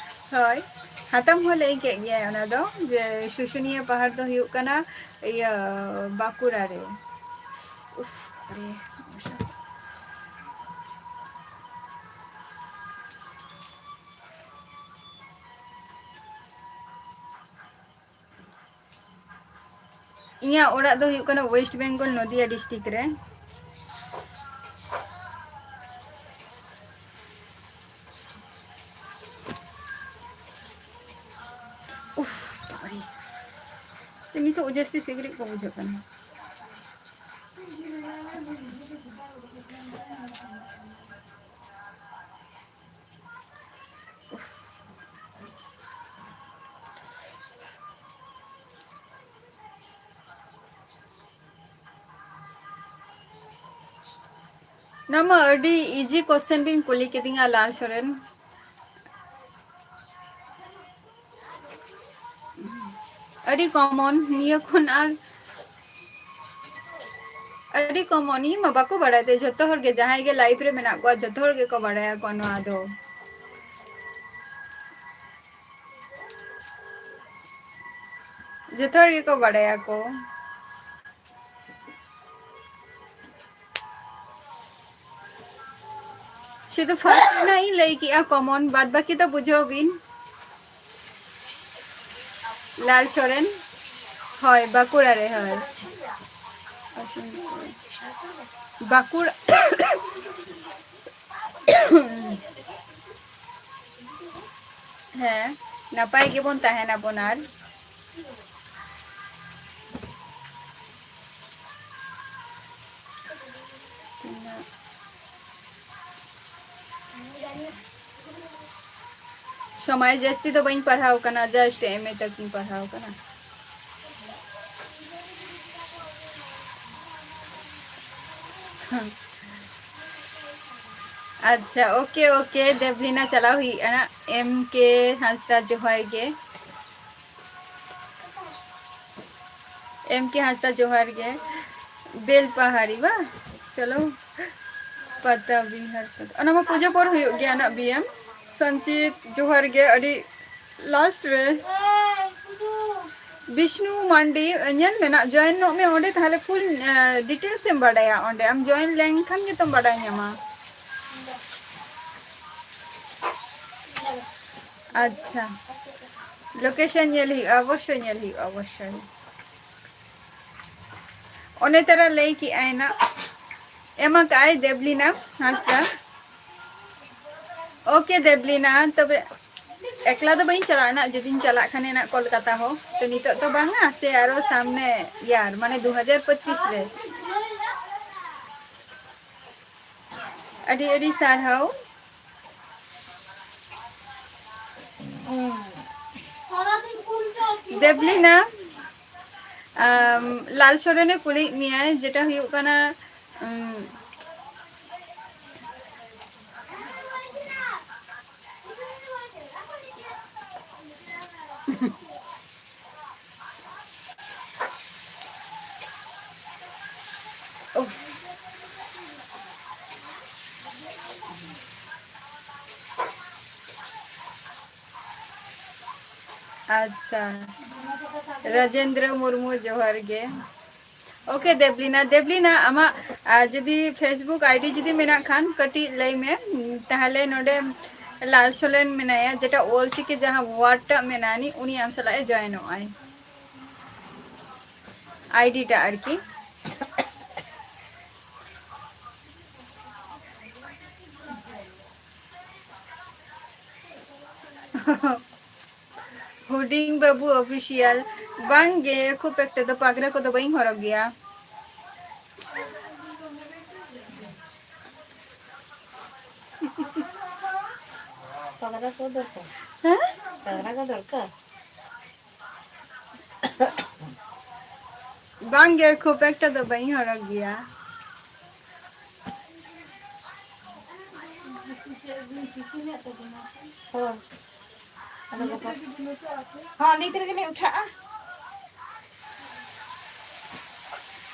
ᱦᱳᱭ, ᱦᱟᱛᱟᱢ ᱦᱚᱸ ᱞᱟᱹᱭ ᱠᱮᱫ ᱜᱮᱭᱟᱭ ᱚᱱᱟ ᱫᱚ, ᱡᱮ ᱥᱩᱥᱩᱱᱤᱭᱟᱹ ᱯᱟᱦᱟᱲ ᱫᱚ ᱦᱩᱭᱩᱜ ᱠᱟᱱᱟ ᱤᱭᱟᱹ ᱵᱟᱸᱠᱩᱲᱟ ᱨᱮ᱾ ᱩᱯᱷ, ᱟᱨᱮ, ᱤᱧᱟᱹᱜ ᱚᱲᱟᱜ ᱫᱚ ᱦᱩᱭᱩᱜ ᱠᱟᱱᱟ West Bengal, ᱱᱚᱫᱤᱭᱟ district ᱨᱮ᱾ ᱩᱯᱷ, ᱵᱟᱵᱟᱨᱮ᱾ ᱱᱤᱛᱚᱜ ᱡᱟᱹᱥᱛᱤ ᱥᱤᱠᱲᱤᱡ ᱠᱚ ᱵᱩᱡᱷᱟᱹᱜ ᱠᱟᱱᱟ᱾ ᱱᱚᱣᱟ ᱢᱟ ᱟᱹᱰᱤ easy question ᱵᱤᱱ ᱠᱩᱞᱤ ᱠᱤᱫᱤᱧᱟ, ᱞᱟᱞ ᱥᱚᱨᱮᱱ᱾ ᱟᱹᱰᱤ common ᱱᱤᱭᱟᱹ ᱠᱷᱚᱱ ᱟᱨ ᱟᱹᱰᱤ common, ᱤᱧ ᱢᱟ ᱵᱟᱠᱚ ᱵᱟᱲᱟᱭ ᱛᱮ, ᱡᱷᱚᱛᱚ ᱦᱚᱲ ᱜᱮ, ᱡᱟᱦᱟᱸᱭ ᱜᱮ live ᱨᱮ ᱢᱮᱱᱟᱜ ᱠᱚᱣᱟ, ᱡᱷᱚᱛᱚ ᱦᱚᱲ ᱜᱮᱠᱚ ᱵᱟᱲᱟᱭᱟ ᱠᱚ ᱱᱚᱣᱟ ᱫᱚ᱾ ᱡᱚᱛᱚ ᱦᱚᱲ ᱜᱮᱠᱚ ᱵᱟᱲᱟᱭᱟ ᱠᱚ᱾ ᱥᱩᱫᱷᱩ first ᱨᱮᱱᱟᱜ ᱤᱧ ᱞᱟᱹᱭ ᱠᱮᱜᱼᱟ common, ᱵᱟᱫ ᱵᱟᱹᱠᱤ ᱫᱚ ᱵᱩᱡᱷᱟᱹᱣ ᱵᱤᱱ᱾ ᱞᱟᱞ ᱥᱚᱨᱮᱱ, ᱦᱳᱭ, ᱵᱟᱸᱠᱩᱲᱟ ᱨᱮ, ᱦᱳᱭ᱾ ᱵᱟᱸᱠᱩᱲᱟ᱾ ᱦᱮᱸ, ᱱᱟᱯᱟᱭ ᱜᱮᱵᱚᱱ ᱛᱟᱦᱮᱱ ᱟᱵᱚᱱ ᱟᱨ ᱛᱤᱱᱟᱹᱜ ᱥᱚᱢᱚᱭ ᱡᱟᱹᱥᱛᱤ ᱫᱚ ᱵᱟᱹᱧ ᱯᱟᱲᱦᱟᱣ ᱠᱟᱱᱟ, just M A ᱛᱚᱠ ᱤᱧ ᱯᱟᱲᱦᱟᱣ ᱠᱟᱱᱟ᱾ ᱟᱪᱪᱷᱟ, okay, okay, ᱫᱮᱵᱽᱞᱤᱱᱟ ᱪᱟᱞᱟᱣ ᱦᱩᱭᱩᱜᱼᱟ᱾ M K ᱦᱟᱸᱥᱫᱟ, ᱡᱚᱦᱟᱨ ᱜᱮ᱾ M K ᱦᱟᱸᱥᱫᱟ, ᱡᱚᱦᱟᱨ ᱜᱮ᱾ ᱵᱮᱞᱯᱟᱦᱟᱲᱤ ᱵᱟ? ᱪᱚᱞᱚ, ᱯᱟᱛᱟ ᱵᱤᱦᱟᱨ ᱯᱟᱛᱟ᱾ ᱚᱱᱟ ᱢᱟ ᱯᱩᱡᱟᱹ ᱯᱚᱨ ᱦᱩᱭᱩᱜ ᱜᱮᱭᱟ ᱱᱟᱜ, B M᱾ ᱥᱚᱧᱪᱤᱛ, ᱡᱚᱦᱟᱨ ᱜᱮ, ᱟᱹᱰᱤ last ᱨᱮ᱾ ᱵᱤᱥᱱᱩ ᱢᱟᱱᱰᱤ, ᱧᱮᱞ ᱢᱮ ᱱᱟᱜ, join ᱚᱜ ᱢᱮ ᱚᱸᱰᱮ, ᱛᱟᱦᱞᱮ full, ᱮ, details ᱮᱢ ᱵᱟᱰᱟᱭᱟ ᱚᱸᱰᱮ᱾ ᱟᱢ join ᱞᱮᱱᱠᱷᱟᱱ ᱜᱮᱛᱚᱢ ᱵᱟᱰᱟᱭ ᱧᱟᱢᱟ᱾ ᱟᱪᱪᱷᱟ, location ᱧᱮᱞ ᱦᱩᱭᱩᱜᱼᱟ, ᱚᱵᱚᱥᱥᱳᱭ ᱧᱮᱞ ᱦᱩᱭᱩᱜᱼᱟ, ᱚᱵᱚᱥᱥᱳᱭ᱾ ᱚᱱᱮ ᱛᱟᱨᱟ ᱞᱟᱹᱭ ᱠᱮᱜᱼᱟᱭ ᱱᱟᱜ, ᱮᱢ ᱟᱠᱟᱜᱼᱟᱭ ᱫᱮᱵᱽᱞᱤᱱᱟ ᱦᱟᱸᱥᱫᱟ᱾ ᱳᱠᱮ ᱫᱮᱵᱽᱞᱤᱱᱟ, ᱛᱚᱵᱮ ᱮᱠᱞᱟ ᱫᱚ ᱵᱟᱹᱧ ᱪᱟᱞᱟᱜᱼᱟ ᱱᱟᱜ, ᱡᱩᱫᱤᱧ ᱪᱟᱞᱟᱜ ᱠᱷᱟᱱᱮ ᱱᱟᱜ ᱠᱳᱞᱠᱟᱛᱟ ᱦᱚᱸ᱾ ᱛᱚ ᱱᱤᱛᱚᱜ ᱫᱚ ᱵᱟᱝᱟ, ᱥᱮ ᱟᱨᱚ ᱥᱟᱢᱱᱮ ᱤᱭᱟᱨ, ᱢᱟᱱᱮ ᱫᱩ ᱦᱟᱡᱟᱨ ᱯᱚᱸᱪᱤᱥ ᱨᱮ᱾ ᱟᱹᱰᱤ ᱟᱹᱰᱤ ᱥᱟᱨᱦᱟᱣ᱾ ᱫᱮᱵᱽᱞᱤᱱᱟ, ᱟᱢ, ᱞᱟᱞ ᱥᱚᱨᱮᱱᱮ ᱠᱩᱞᱤᱭᱮᱫ ᱢᱮᱭᱟᱭ, ᱡᱮᱴᱟ ᱦᱩᱭᱩᱜ ᱠᱟᱱᱟ, ᱩᱢ, ᱳᱦ᱾ ᱟᱪᱪᱷᱟ, ᱨᱟᱡᱮᱱᱫᱨᱚ ᱢᱩᱨᱢᱩ, ᱡᱚᱦᱟᱨ ᱜᱮ᱾ ᱳᱠᱮ ᱫᱮᱵᱽᱞᱤᱱᱟ, ᱫᱮᱵᱽᱞᱤᱱᱟ, ᱟᱢᱟᱜ, ᱟᱨ ᱡᱩᱫᱤ Facebook ID ᱡᱩᱫᱤ ᱢᱮᱱᱟᱜ ᱠᱷᱟᱱ ᱠᱟᱹᱴᱤᱡ ᱞᱟᱹᱭ ᱢᱮ, ᱛᱟᱦᱞᱮ ᱱᱚᱰᱮ ᱞᱟᱞ ᱥᱚᱨᱮᱱ ᱢᱮᱱᱟᱭᱟ, ᱡᱮᱴᱟ ᱚᱞ ᱪᱤᱠᱤ ᱡᱟᱦᱟᱸ word ᱴᱟᱜ ᱢᱮᱱᱟᱜᱼᱟ, ᱩᱱᱤ ᱟᱢ ᱥᱟᱞᱟᱜ ᱮ ᱡᱚᱭᱮᱱᱚᱜ ᱟᱭ, ID ᱴᱟᱜ ᱟᱨᱠᱤ᱾ ᱦᱩᱰᱤᱧ ᱵᱟᱹᱵᱩ Official, ᱵᱟᱝ ᱜᱮ, ᱠᱷᱩᱵ ᱮᱠᱴᱟ ᱫᱚ ᱯᱟᱜᱽᱨᱟ ᱠᱚᱫᱚ ᱵᱟᱹᱧ ᱦᱚᱨᱚᱜ ᱜᱮᱭᱟ᱾ ᱯᱟᱜᱽᱨᱟ ᱠᱚ ᱫᱚᱨᱠᱟᱨ᱾ ᱦᱮᱸ? ᱯᱟᱜᱽᱨᱟ ᱠᱚ ᱫᱚᱨᱠᱟᱨ᱾ ᱵᱟᱝ ᱜᱮ, ᱠᱷᱩᱵ ᱮᱠᱴᱟ ᱫᱚ ᱵᱟᱹᱧ ᱦᱚᱨᱚᱜ ᱜᱮᱭᱟ᱾ ᱦᱳᱭ᱾ ᱟᱫᱚ ᱜᱟᱯᱟ, ᱦᱚᱸ, ᱱᱤᱛ ᱨᱮᱜᱮ ᱞᱤᱧ ᱩᱴᱷᱟᱹᱜᱼᱟ᱾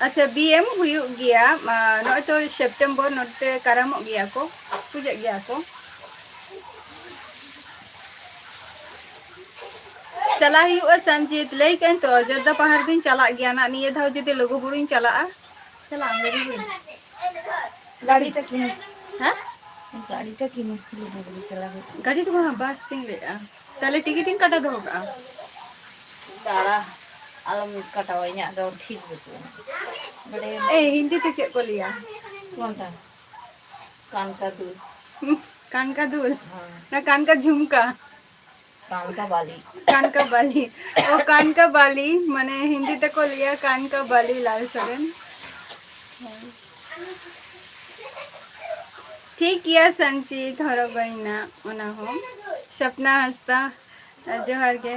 ᱟᱪᱪᱷᱟ, BM ᱦᱩᱭᱩᱜ ᱜᱮᱭᱟ᱾ ᱟᱨ ᱱᱚᱜᱼᱚᱭ ᱛᱚ September ᱱᱚᱛᱮ ᱠᱟᱨᱟᱢᱚᱜ ᱜᱮᱭᱟ ᱠᱚ, ᱯᱩᱡᱟᱹᱜ ᱜᱮᱭᱟ ᱠᱚ᱾ ᱪᱟᱞᱟᱜ ᱦᱩᱭᱩᱜᱼᱟ ᱥᱟᱱᱡᱤᱛ, ᱞᱟᱹᱭ ᱠᱟᱹᱧ ᱛᱚ ᱚᱡᱳᱫᱽᱫᱷᱟ ᱯᱟᱦᱟᱲ ᱫᱚᱧ ᱪᱟᱞᱟᱜ ᱜᱮᱭᱟ ᱱᱟᱜ, ᱱᱤᱭᱟᱹ ᱫᱷᱟᱣ ᱡᱩᱫᱤ ᱞᱩᱜᱩ ᱵᱩᱨᱩᱧ ᱪᱟᱞᱟᱜᱼᱟ᱾ ᱪᱟᱞᱟᱜ ᱟᱢ ᱞᱩᱜᱩ ᱵᱩᱨᱩ? ᱜᱟᱹᱰᱤ ᱴᱟ ᱠᱤᱱ᱾ ᱦᱮᱸ? ᱜᱟᱹᱰᱤ ᱴᱟ ᱠᱤᱱ, ᱞᱩᱜᱩ ᱵᱩᱨᱩ ᱪᱟᱞᱟᱜ ᱦᱩᱭᱩᱜ᱾ ᱜᱟᱹᱰᱤ ᱫᱚ ᱵᱟᱝ, ᱵᱟᱥ ᱛᱤᱧ ᱞᱟᱹᱭᱮᱫᱼᱟ᱾ ᱛᱟᱦᱞᱮ ᱴᱤᱠᱤᱴ ᱤᱧ ᱠᱟᱴᱟ ᱫᱚᱦᱚ ᱠᱟᱜᱼᱟ᱾ ᱫᱟᱲᱟ, ᱟᱞᱚᱢ ᱠᱟᱴᱟᱣᱟ, ᱤᱧᱟᱹᱜ ᱫᱚ ᱴᱷᱤᱠ ᱵᱟᱹᱪᱩᱜᱼᱟ᱾ ᱮ, ᱦᱤᱱᱫᱤ ᱛᱮ ᱪᱮᱫ ᱠᱚ ᱞᱟᱹᱭᱟ? ᱠᱚᱱᱴᱟ? ᱠᱟᱱᱠᱟ ᱫᱩᱞ᱾ ᱠᱟᱱᱠᱟ ᱫᱩᱞ? ᱦᱮᱸ᱾ ᱱᱟ ᱠᱟᱱᱠᱟ ᱡᱷᱩᱢᱠᱟ? ᱠᱟᱱᱠᱟ ᱵᱟᱞᱤ᱾ ᱠᱟᱱᱠᱟ ᱵᱟᱞᱤ᱾ ᱚ, ᱠᱟᱱᱠᱟ ᱵᱟᱞᱤ, ᱢᱟᱱᱮ ᱦᱤᱱᱫᱤ ᱛᱮᱠᱚ ᱞᱟᱹᱭᱟ ᱠᱟᱱᱠᱟ ᱵᱟᱞᱤ, ᱞᱟᱞ ᱥᱚᱨᱮᱱ᱾ ᱴᱷᱤᱠ ᱜᱮᱭᱟ, ᱥᱟᱱᱪᱤ ᱦᱚᱨᱚᱜᱟᱹᱧ ᱱᱟ ᱚᱱᱟ ᱦᱚᱸ᱾ ᱥᱚᱯᱱᱟ ᱦᱟᱸᱥᱫᱟ, ᱡᱚᱦᱟᱨ ᱜᱮ᱾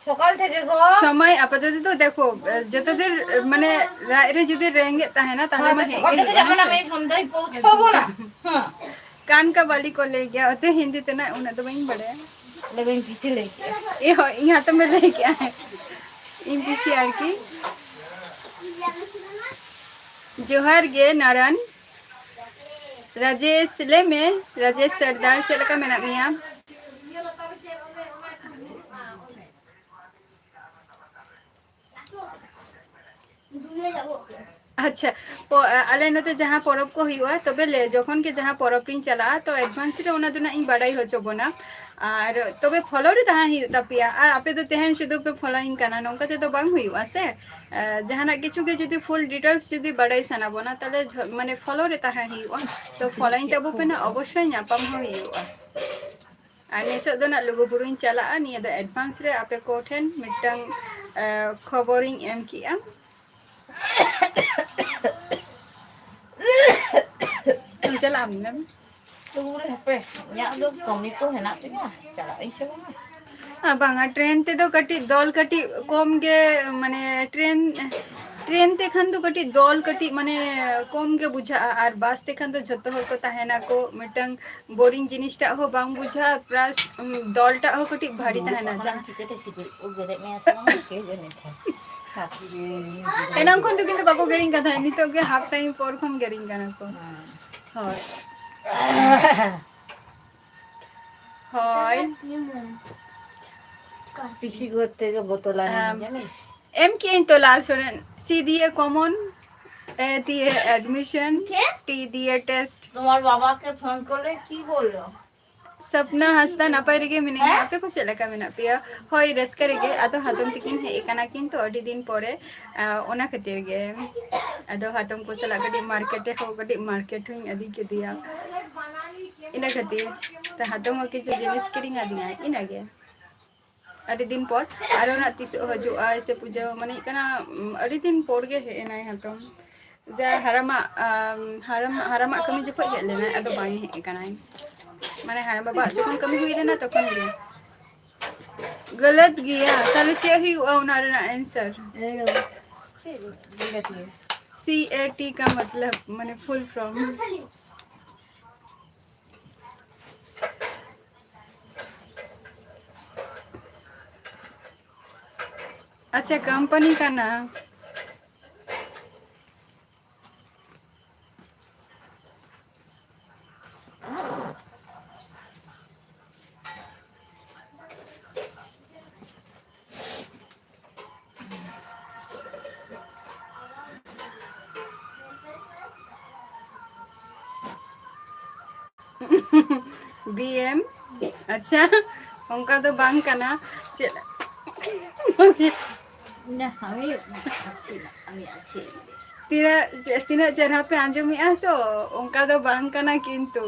ᱥᱚᱠᱟᱞ ᱛᱷᱮᱠᱮ ᱜᱚ᱾ সময় আপাতত তো দেখো, ᱡᱚᱛᱚ ᱫᱤᱱ ᱢᱟᱱᱮ ᱞᱟᱡ ᱨᱮ ᱡᱩᱫᱤ ᱨᱮᱸᱜᱮᱡ ᱛᱟᱦᱮᱱᱟ, ᱛᱟᱦᱞᱮ ᱢᱟ ᱦᱮᱸ, ᱦᱮᱸ᱾ ᱠᱟᱱᱠᱟ ᱵᱟᱞᱤ ᱠᱚ ᱞᱟᱹᱭ ᱜᱮᱭᱟ, ᱚᱛᱮ ᱦᱤᱱᱫᱤ ᱛᱮᱱᱟᱜ ᱩᱱᱟᱹᱜ ᱫᱚ ᱵᱟᱹᱧ ᱵᱟᱲᱟᱭᱟ᱾ ᱞᱟᱹᱭ ᱵᱟᱹᱧ ᱯᱤᱥᱤ ᱞᱟᱹᱭ ᱠᱮᱜᱼᱟ᱾ ᱮ ᱦᱳᱭ, ᱤᱧ ᱦᱟᱛᱚᱢ ᱮ ᱞᱟᱹᱭ ᱠᱮᱜᱼᱟ᱾ ᱤᱧ ᱯᱤᱥᱤ ᱟᱨᱠᱤ᱾ ᱡᱚᱦᱟᱨ ᱜᱮ ᱱᱟᱨᱟᱱ᱾ ᱨᱟᱡᱮᱥ, ᱞᱟᱹᱭ ᱢᱮ, ᱨᱟᱡᱮᱥ ᱥᱚᱨᱫᱟᱨ, ᱪᱮᱫ ᱞᱮᱠᱟ ᱢᱮᱱᱟᱜ ᱢᱮᱭᱟ? ᱟᱪᱪᱷᱟ, ᱯᱚ-, ᱟᱞᱮ ᱱᱚᱛᱮ ᱡᱟᱦᱟᱸ ᱯᱚᱨᱚᱵᱽ ᱠᱚ ᱦᱩᱭᱩᱜᱼᱟ, ᱛᱚᱵᱮ ᱞᱮ, ᱡᱚᱠᱷᱚᱱ ᱜᱮ ᱡᱟᱦᱟᱸ ᱯᱚᱨᱚᱵᱽ ᱨᱤᱧ ᱪᱟᱞᱟᱜᱼᱟ, ᱛᱚ advance ᱨᱮ ᱚᱱᱟ ᱫᱚ ᱱᱟᱜ ᱤᱧ ᱵᱟᱰᱟᱭ ᱦᱚᱪᱚ ᱵᱚᱱᱟ᱾ ᱟᱨ ᱛᱚᱵᱮ follow ᱨᱮ ᱛᱟᱦᱮᱸ ᱦᱩᱭᱩᱜ ᱛᱟᱯᱮᱭᱟ᱾ ᱟᱨ ᱟᱯᱮ ᱫᱚ ᱛᱮᱦᱮᱧ ᱥᱩᱫᱷᱩ ᱯᱮ followᱤᱧ ᱠᱟᱱᱟ, ᱱᱚᱝᱠᱟ ᱛᱮᱫᱚ ᱵᱟᱝ ᱦᱩᱭᱩᱜᱼᱟ ᱥᱮ᱾ ᱮ, ᱡᱟᱦᱟᱱᱟᱜ ᱠᱤᱪᱷᱩ ᱜᱮ ᱡᱩᱫᱤ full details ᱡᱩᱫᱤ ᱵᱟᱰᱟᱭ ᱥᱟᱱᱟ ᱵᱚᱱᱟ, ᱛᱟᱦᱞᱮ ᱡᱷᱚ-, ᱢᱟᱱᱮ follow ᱨᱮ ᱛᱟᱦᱮᱸ ᱦᱩᱭᱩᱜᱼᱟ᱾ ᱛᱚ followᱤᱧ ᱛᱟᱵᱚ ᱯᱮ ᱱᱟᱜ, ᱚᱵᱚᱥᱥᱳᱭ ᱧᱟᱯᱟᱢ ᱦᱚᱸ ᱦᱩᱭᱩᱜᱼᱟ᱾ ᱟᱨ ᱱᱤᱛᱚᱜ ᱫᱚ ᱱᱟᱜ ᱞᱩᱜᱩᱵᱩᱨᱩᱧ ᱪᱟᱞᱟᱜᱼᱟ, ᱱᱤᱭᱟᱹ ᱫᱚ advance ᱨᱮ ᱟᱯᱮ ᱠᱚ ᱴᱷᱮᱱ ᱢᱤᱫᱴᱟᱝ, ᱮ, ᱠᱷᱚᱵᱚᱨᱤᱧ ᱮᱢ ᱠᱮᱜᱼᱟ᱾ ᱪᱟᱞᱟᱜ ᱟᱢ ᱢᱮᱢ? ᱞᱩᱜᱩᱵᱩᱨᱩ ᱦᱟᱯᱮ, ᱤᱧᱟᱹᱜ ᱫᱚ ᱠᱟᱹᱢᱤ ᱠᱚ ᱦᱮᱱᱟᱜ ᱛᱤᱧᱟ, ᱪᱟᱞᱟᱜ ᱟᱹᱧ ᱥᱮ ᱵᱟᱝᱟ? ᱟᱨ ᱵᱟᱝᱟ, ᱴᱨᱮᱱ ᱛᱮᱫᱚ ᱠᱟᱹᱴᱤᱡ ᱫᱚᱞ ᱠᱟᱹᱴᱤᱡ ᱠᱚᱢ ᱜᱮ, ᱢᱟᱱᱮ ᱴᱨᱮᱱ, ᱴᱨᱮᱱ ᱛᱮᱠᱷᱟᱱ ᱫᱚ ᱠᱟᱹᱴᱤᱡ ᱫᱚᱞ ᱠᱟᱹᱴᱤᱡ ᱢᱟᱱᱮ ᱠᱚᱢ ᱜᱮ ᱵᱩᱡᱷᱟᱹᱜᱼᱟ, ᱟᱨ ᱵᱟᱥ ᱛᱮᱠᱷᱟᱱ ᱫᱚ ᱡᱷᱚᱛᱚ ᱦᱚᱲ ᱠᱚ ᱛᱟᱦᱮᱱᱟᱠᱚ, ᱢᱤᱫᱴᱟᱝ boring ᱡᱤᱱᱤᱥᱴᱟᱜ ᱦᱚᱸ ᱵᱟᱝ ᱵᱩᱡᱷᱟᱹᱜᱼᱟ, plus, ᱩᱢ, ᱫᱚᱞᱴᱟᱜ ᱦᱚᱸ ᱠᱟᱹᱴᱤᱡ ᱵᱷᱟᱨᱤ ᱛᱟᱦᱮᱱᱟ᱾ ᱡᱟᱦᱟᱸ ᱪᱤᱠᱟᱹᱛᱮ ᱥᱤᱵᱤᱞ ᱠᱚ ᱜᱮᱨᱮᱫ ᱢᱮᱭᱟ ᱥᱮ ᱵᱟᱝᱟ, ᱠᱮ ᱡᱟᱹᱱᱤ ᱠᱷᱟᱱ᱾ ᱮᱱᱟᱝ ᱠᱷᱚᱱ ᱫᱚ ᱠᱤᱱᱛᱩ ᱵᱟᱠᱚ ᱜᱮᱨᱤᱧ ᱠᱟᱱ ᱛᱟᱦᱮᱸᱫ, ᱱᱤᱛᱚᱜ ᱜᱮ half time ᱯᱚᱨ ᱠᱷᱚᱱ ᱜᱮᱨᱤᱧ ᱠᱟᱱᱟ ᱠᱚ᱾ ᱦᱮᱸ᱾ ᱦᱳᱭ᱾ ᱦᱳᱭ᱾ ᱯᱤᱥᱤ ᱜᱚᱫ ᱛᱮᱜᱮ ᱵᱚᱛᱚᱞ ᱟᱹᱱᱤᱡ ᱟᱢ, ᱡᱟᱹᱱᱤᱥ᱾ ᱮᱢ ᱠᱮᱜᱼᱟᱹᱧ ᱛᱚ ᱞᱟᱞ ᱥᱚᱨᱮᱱ, C ᱫᱤᱭᱮ common, A ᱫᱤᱭᱮ admission, ᱪᱮᱫ? T ᱫᱤᱭᱮ test᱾ তোমার বাবাকে ফোন করলে কি বললো? ᱥᱟᱯᱱᱟ ᱦᱟᱸᱥᱫᱟ, ᱱᱟᱯᱟᱭ ᱨᱮᱜᱮ ᱢᱤᱱᱟᱹᱧᱟ, ᱟᱯᱮ ᱠᱚ ᱪᱮᱫ ᱞᱮᱠᱟ ᱢᱮᱱᱟᱜ ᱯᱮᱭᱟ? ᱦᱳᱭ, ᱨᱟᱹᱥᱠᱟᱹ ᱨᱮᱜᱮ᱾ ᱟᱫᱚ ᱦᱟᱛᱚᱢ ᱛᱤᱠᱤᱱ ᱦᱮᱡ ᱟᱠᱟᱱᱟ ᱠᱤᱱ ᱛᱚ ᱟᱹᱰᱤ ᱫᱤᱱ ᱯᱚᱨᱮ, ᱟ, ᱚᱱᱟ ᱠᱷᱟᱹᱛᱤᱨ ᱜᱮ᱾ ᱟᱫᱚ ᱦᱟᱛᱚᱢ ᱠᱚ ᱥᱟᱞᱟᱜ ᱠᱟᱹᱴᱤᱡ ᱢᱟᱨᱠᱮᱴ ᱨᱮᱦᱚᱸ, ᱠᱟᱹᱴᱤᱡ ᱢᱟᱨᱠᱮᱴ ᱦᱚᱸᱧ ᱤᱫᱤ ᱠᱮᱫᱮᱭᱟ, ᱤᱱᱟᱹ ᱠᱷᱟᱹᱛᱤᱨ᱾ ᱛᱚ ᱦᱟᱛᱚᱢ ᱦᱚᱸ ᱠᱤᱪᱷᱩ ᱡᱤᱱᱤᱥ ᱠᱤᱨᱤᱧ ᱟᱹᱫᱤᱧᱟᱭ, ᱤᱱᱟᱹᱜᱮ᱾ ᱟᱹᱰᱤ ᱫᱤᱱ ᱯᱚᱨ ᱟᱨᱚ ᱱᱟᱜ ᱛᱤᱥᱚᱜ ᱦᱤᱡᱩᱜᱼᱟᱭ ᱥᱮ ᱯᱩᱡᱟᱹ, ᱢᱟᱱᱮ ᱦᱩᱭᱩᱜ ᱠᱟᱱᱟ, ᱩᱢ, ᱟᱹᱰᱤ ᱫᱤᱱ ᱯᱚᱨ ᱜᱮ ᱦᱮᱡ ᱮᱱᱟᱭ ᱦᱟᱛᱚᱢ᱾ ᱡᱟ ᱦᱟᱨᱟᱢᱟᱜ, ᱟᱢ, ᱦᱟᱨᱟᱢ, ᱦᱟᱨᱟᱢᱟᱜ ᱠᱟᱹᱢᱤ ᱡᱚᱠᱷᱚᱡ ᱦᱮᱡ ᱞᱮᱱᱟᱭ, ᱟᱫᱚ ᱵᱟᱭ ᱦᱮᱡ ᱟᱠᱟᱱᱟᱭ᱾ ᱢᱟᱱᱮ ᱦᱟᱨᱟᱢ ᱵᱟᱵᱟᱣᱟᱜ ᱡᱚᱠᱷᱚᱱ ᱠᱟᱹᱢᱤ ᱦᱩᱭ ᱞᱮᱱᱟ ᱛᱚᱠᱷᱚᱱ ᱜᱮ᱾ ᱜᱟᱞᱟᱛ ᱜᱮᱭᱟ, ᱛᱟᱦᱞᱮ ᱪᱮᱫ ᱦᱩᱭᱩᱜᱼᱟ ᱚᱱᱟ ᱨᱮᱱᱟᱜ answer? ᱮᱠᱫᱚᱢ᱾ ᱪᱮᱫ ᱜᱟᱞᱟᱛ ᱜᱮᱭᱟ? C A T ᱠᱟ ᱢᱟᱛᱞᱟᱵ, ᱢᱟᱱᱮ full form᱾ ᱟᱪᱪᱷᱟ, ᱠᱳᱢᱯᱟᱱᱤ ᱠᱟᱱᱟ᱾ B M, ᱟᱪᱪᱷᱟ, ᱚᱱᱠᱟ ᱫᱚ ᱵᱟᱝ ᱠᱟᱱᱟ᱾ ᱪᱮᱫ? ᱛᱤᱱᱟᱹᱜ, ᱛᱤᱱᱟᱹᱜ ᱪᱮᱦᱨᱟ ᱯᱮ ᱟᱸᱡᱚᱢᱮᱜᱼᱟ ᱛᱚ, ᱚᱱᱠᱟ ᱫᱚ ᱵᱟᱝ ᱠᱟᱱᱟ ᱠᱤᱱᱛᱩ᱾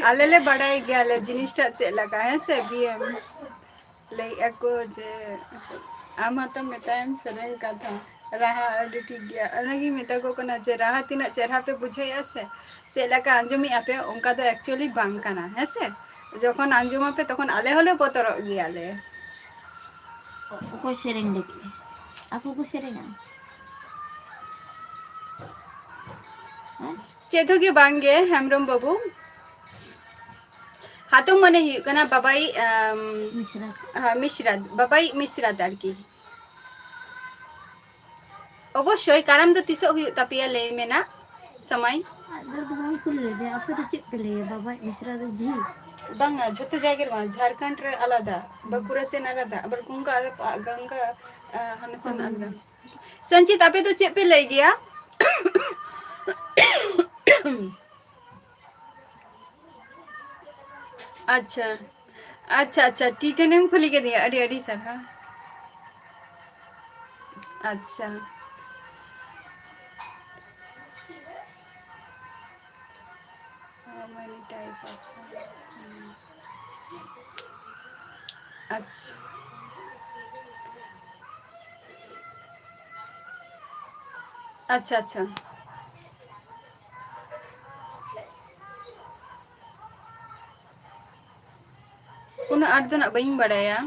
ᱟᱞᱮ ᱞᱮ ᱵᱟᱰᱟᱭ ᱜᱮᱭᱟᱞᱮ ᱡᱤᱱᱤᱥᱴᱟᱜ ᱪᱮᱫ ᱞᱮᱠᱟ, ᱦᱮᱸ ᱥᱮ? B M ᱞᱟᱹᱭᱮᱜᱼᱟ ᱠᱚ ᱡᱮ ᱟᱢ ᱦᱚᱸᱛᱚ ᱢᱮᱛᱟᱭᱟᱢ ᱥᱮᱨᱮᱧ ᱠᱟᱛᱷᱟ, ᱨᱟᱦᱟ ᱟᱹᱰᱤ ᱴᱷᱤᱠ ᱜᱮᱭᱟ᱾ ᱚᱱᱟᱜᱤᱧ ᱢᱮᱛᱟ ᱠᱚ ᱠᱟᱱᱟ ᱡᱮ ᱨᱟᱦᱟ ᱛᱤᱱᱟᱹᱜ ᱪᱮᱦᱨᱟ ᱯᱮ ᱵᱩᱡᱷᱟᱹᱣᱮᱜᱼᱟ ᱥᱮ, ᱪᱮᱫ ᱞᱮᱠᱟ ᱟᱸᱡᱚᱢᱮᱜᱼᱟ ᱯᱮ, ᱚᱱᱠᱟ ᱫᱚ actually ᱵᱟᱝ ᱠᱟᱱᱟ, ᱦᱮᱸ ᱥᱮ? ᱡᱚᱠᱷᱚᱱ ᱟᱸᱡᱚᱢᱟᱯᱮ ᱛᱚᱠᱷᱚᱱ ᱟᱞᱮ ᱦᱚᱸᱞᱮ ᱵᱚᱛᱚᱨᱚᱜ ᱜᱮᱭᱟᱞᱮ᱾ ᱚᱠᱚᱭ ᱥᱮᱨᱮᱧ ᱞᱟᱹᱜᱤᱫ? ᱟᱠᱚ ᱠᱚ ᱥᱮᱨᱮᱧᱟ᱾ ᱦᱮᱸ? ᱪᱮᱫ ᱦᱚᱸ ᱜᱮ ᱵᱟᱝ ᱜᱮ, ᱦᱮᱢᱵᱨᱚᱢ ᱵᱟᱹᱵᱩ᱾ ᱦᱟᱛᱚᱢ ᱢᱟᱱᱮ ᱦᱩᱭᱩᱜ ᱠᱟᱱᱟ ᱵᱟᱵᱟᱭᱤᱡ, ᱟᱢ, ᱢᱤᱥᱨᱟ᱾ ᱦᱮᱸ, ᱢᱤᱥᱨᱟ, ᱵᱟᱵᱟᱭᱤᱡ ᱢᱤᱥᱨᱟ ᱟᱨᱠᱤ᱾ ᱚᱵᱚᱥᱥᱳᱭ, ᱠᱟᱨᱟᱢ ᱫᱚ ᱛᱤᱥᱚᱜ ᱦᱩᱭᱩᱜ ᱛᱟᱯᱮᱭᱟ ᱞᱟᱹᱭ ᱢᱮ ᱱᱟ, ᱥᱚᱢᱚᱭ? ᱟᱫᱚ ᱫᱚ ᱵᱟᱝ ᱠᱩᱞᱤ ᱞᱮᱫᱮᱭᱟ, ᱟᱯᱮ ᱫᱚ ᱪᱮᱫ ᱯᱮ ᱞᱟᱹᱭᱟ, ᱵᱟᱵᱟᱭᱤᱡ ᱢᱤᱥᱨᱟ ᱫᱚ ᱡᱷᱤ? ᱵᱟᱝᱟ, ᱡᱷᱚᱛᱚ ᱡᱟᱭᱜᱟ ᱨᱮ ᱵᱟᱝ, ᱡᱷᱟᱲᱠᱷᱚᱸᱰ ᱨᱮ ᱟᱞᱟᱫᱟ, ᱵᱟᱸᱠᱩᱲᱟ ᱥᱮᱱ ᱟᱞᱟᱫᱟ, ᱟᱵᱟᱨ ᱜᱚᱝᱜᱟ ᱟᱨ ᱯᱟ-, ᱜᱚᱝᱜᱟ, ᱟ, ᱦᱟᱱᱟ ᱥᱮᱱ ᱦᱳᱭ᱾ ᱟᱞᱟᱫᱟ᱾ ᱥᱚᱧᱡᱤᱛ, ᱟᱯᱮ ᱫᱚ ᱪᱮᱫ ᱯᱮ ᱞᱟᱹᱭ ᱜᱮᱭᱟ? ᱟᱪᱪᱷᱟ, ᱟᱪᱪᱷᱟ, ᱟᱪᱪᱷᱟ, ᱴᱤ ᱴᱮᱱ ᱮᱢ ᱠᱩᱞᱤ ᱠᱮᱫᱤᱧᱟ, ᱟᱹᱰᱤ ᱟᱹᱰᱤ ᱥᱟᱨᱦᱟᱣ᱾ ᱟᱪᱪᱷᱟ᱾ How many type of sound? ᱟᱪᱪᱷᱟ᱾ ᱟᱪᱪᱷᱟ, ᱟᱪᱪᱷᱟ᱾ ᱩᱱᱟᱹᱜ ᱟᱸᱴ ᱫᱚ ᱱᱟᱜ ᱵᱟᱹᱧ ᱵᱟᱲᱟᱭᱟ᱾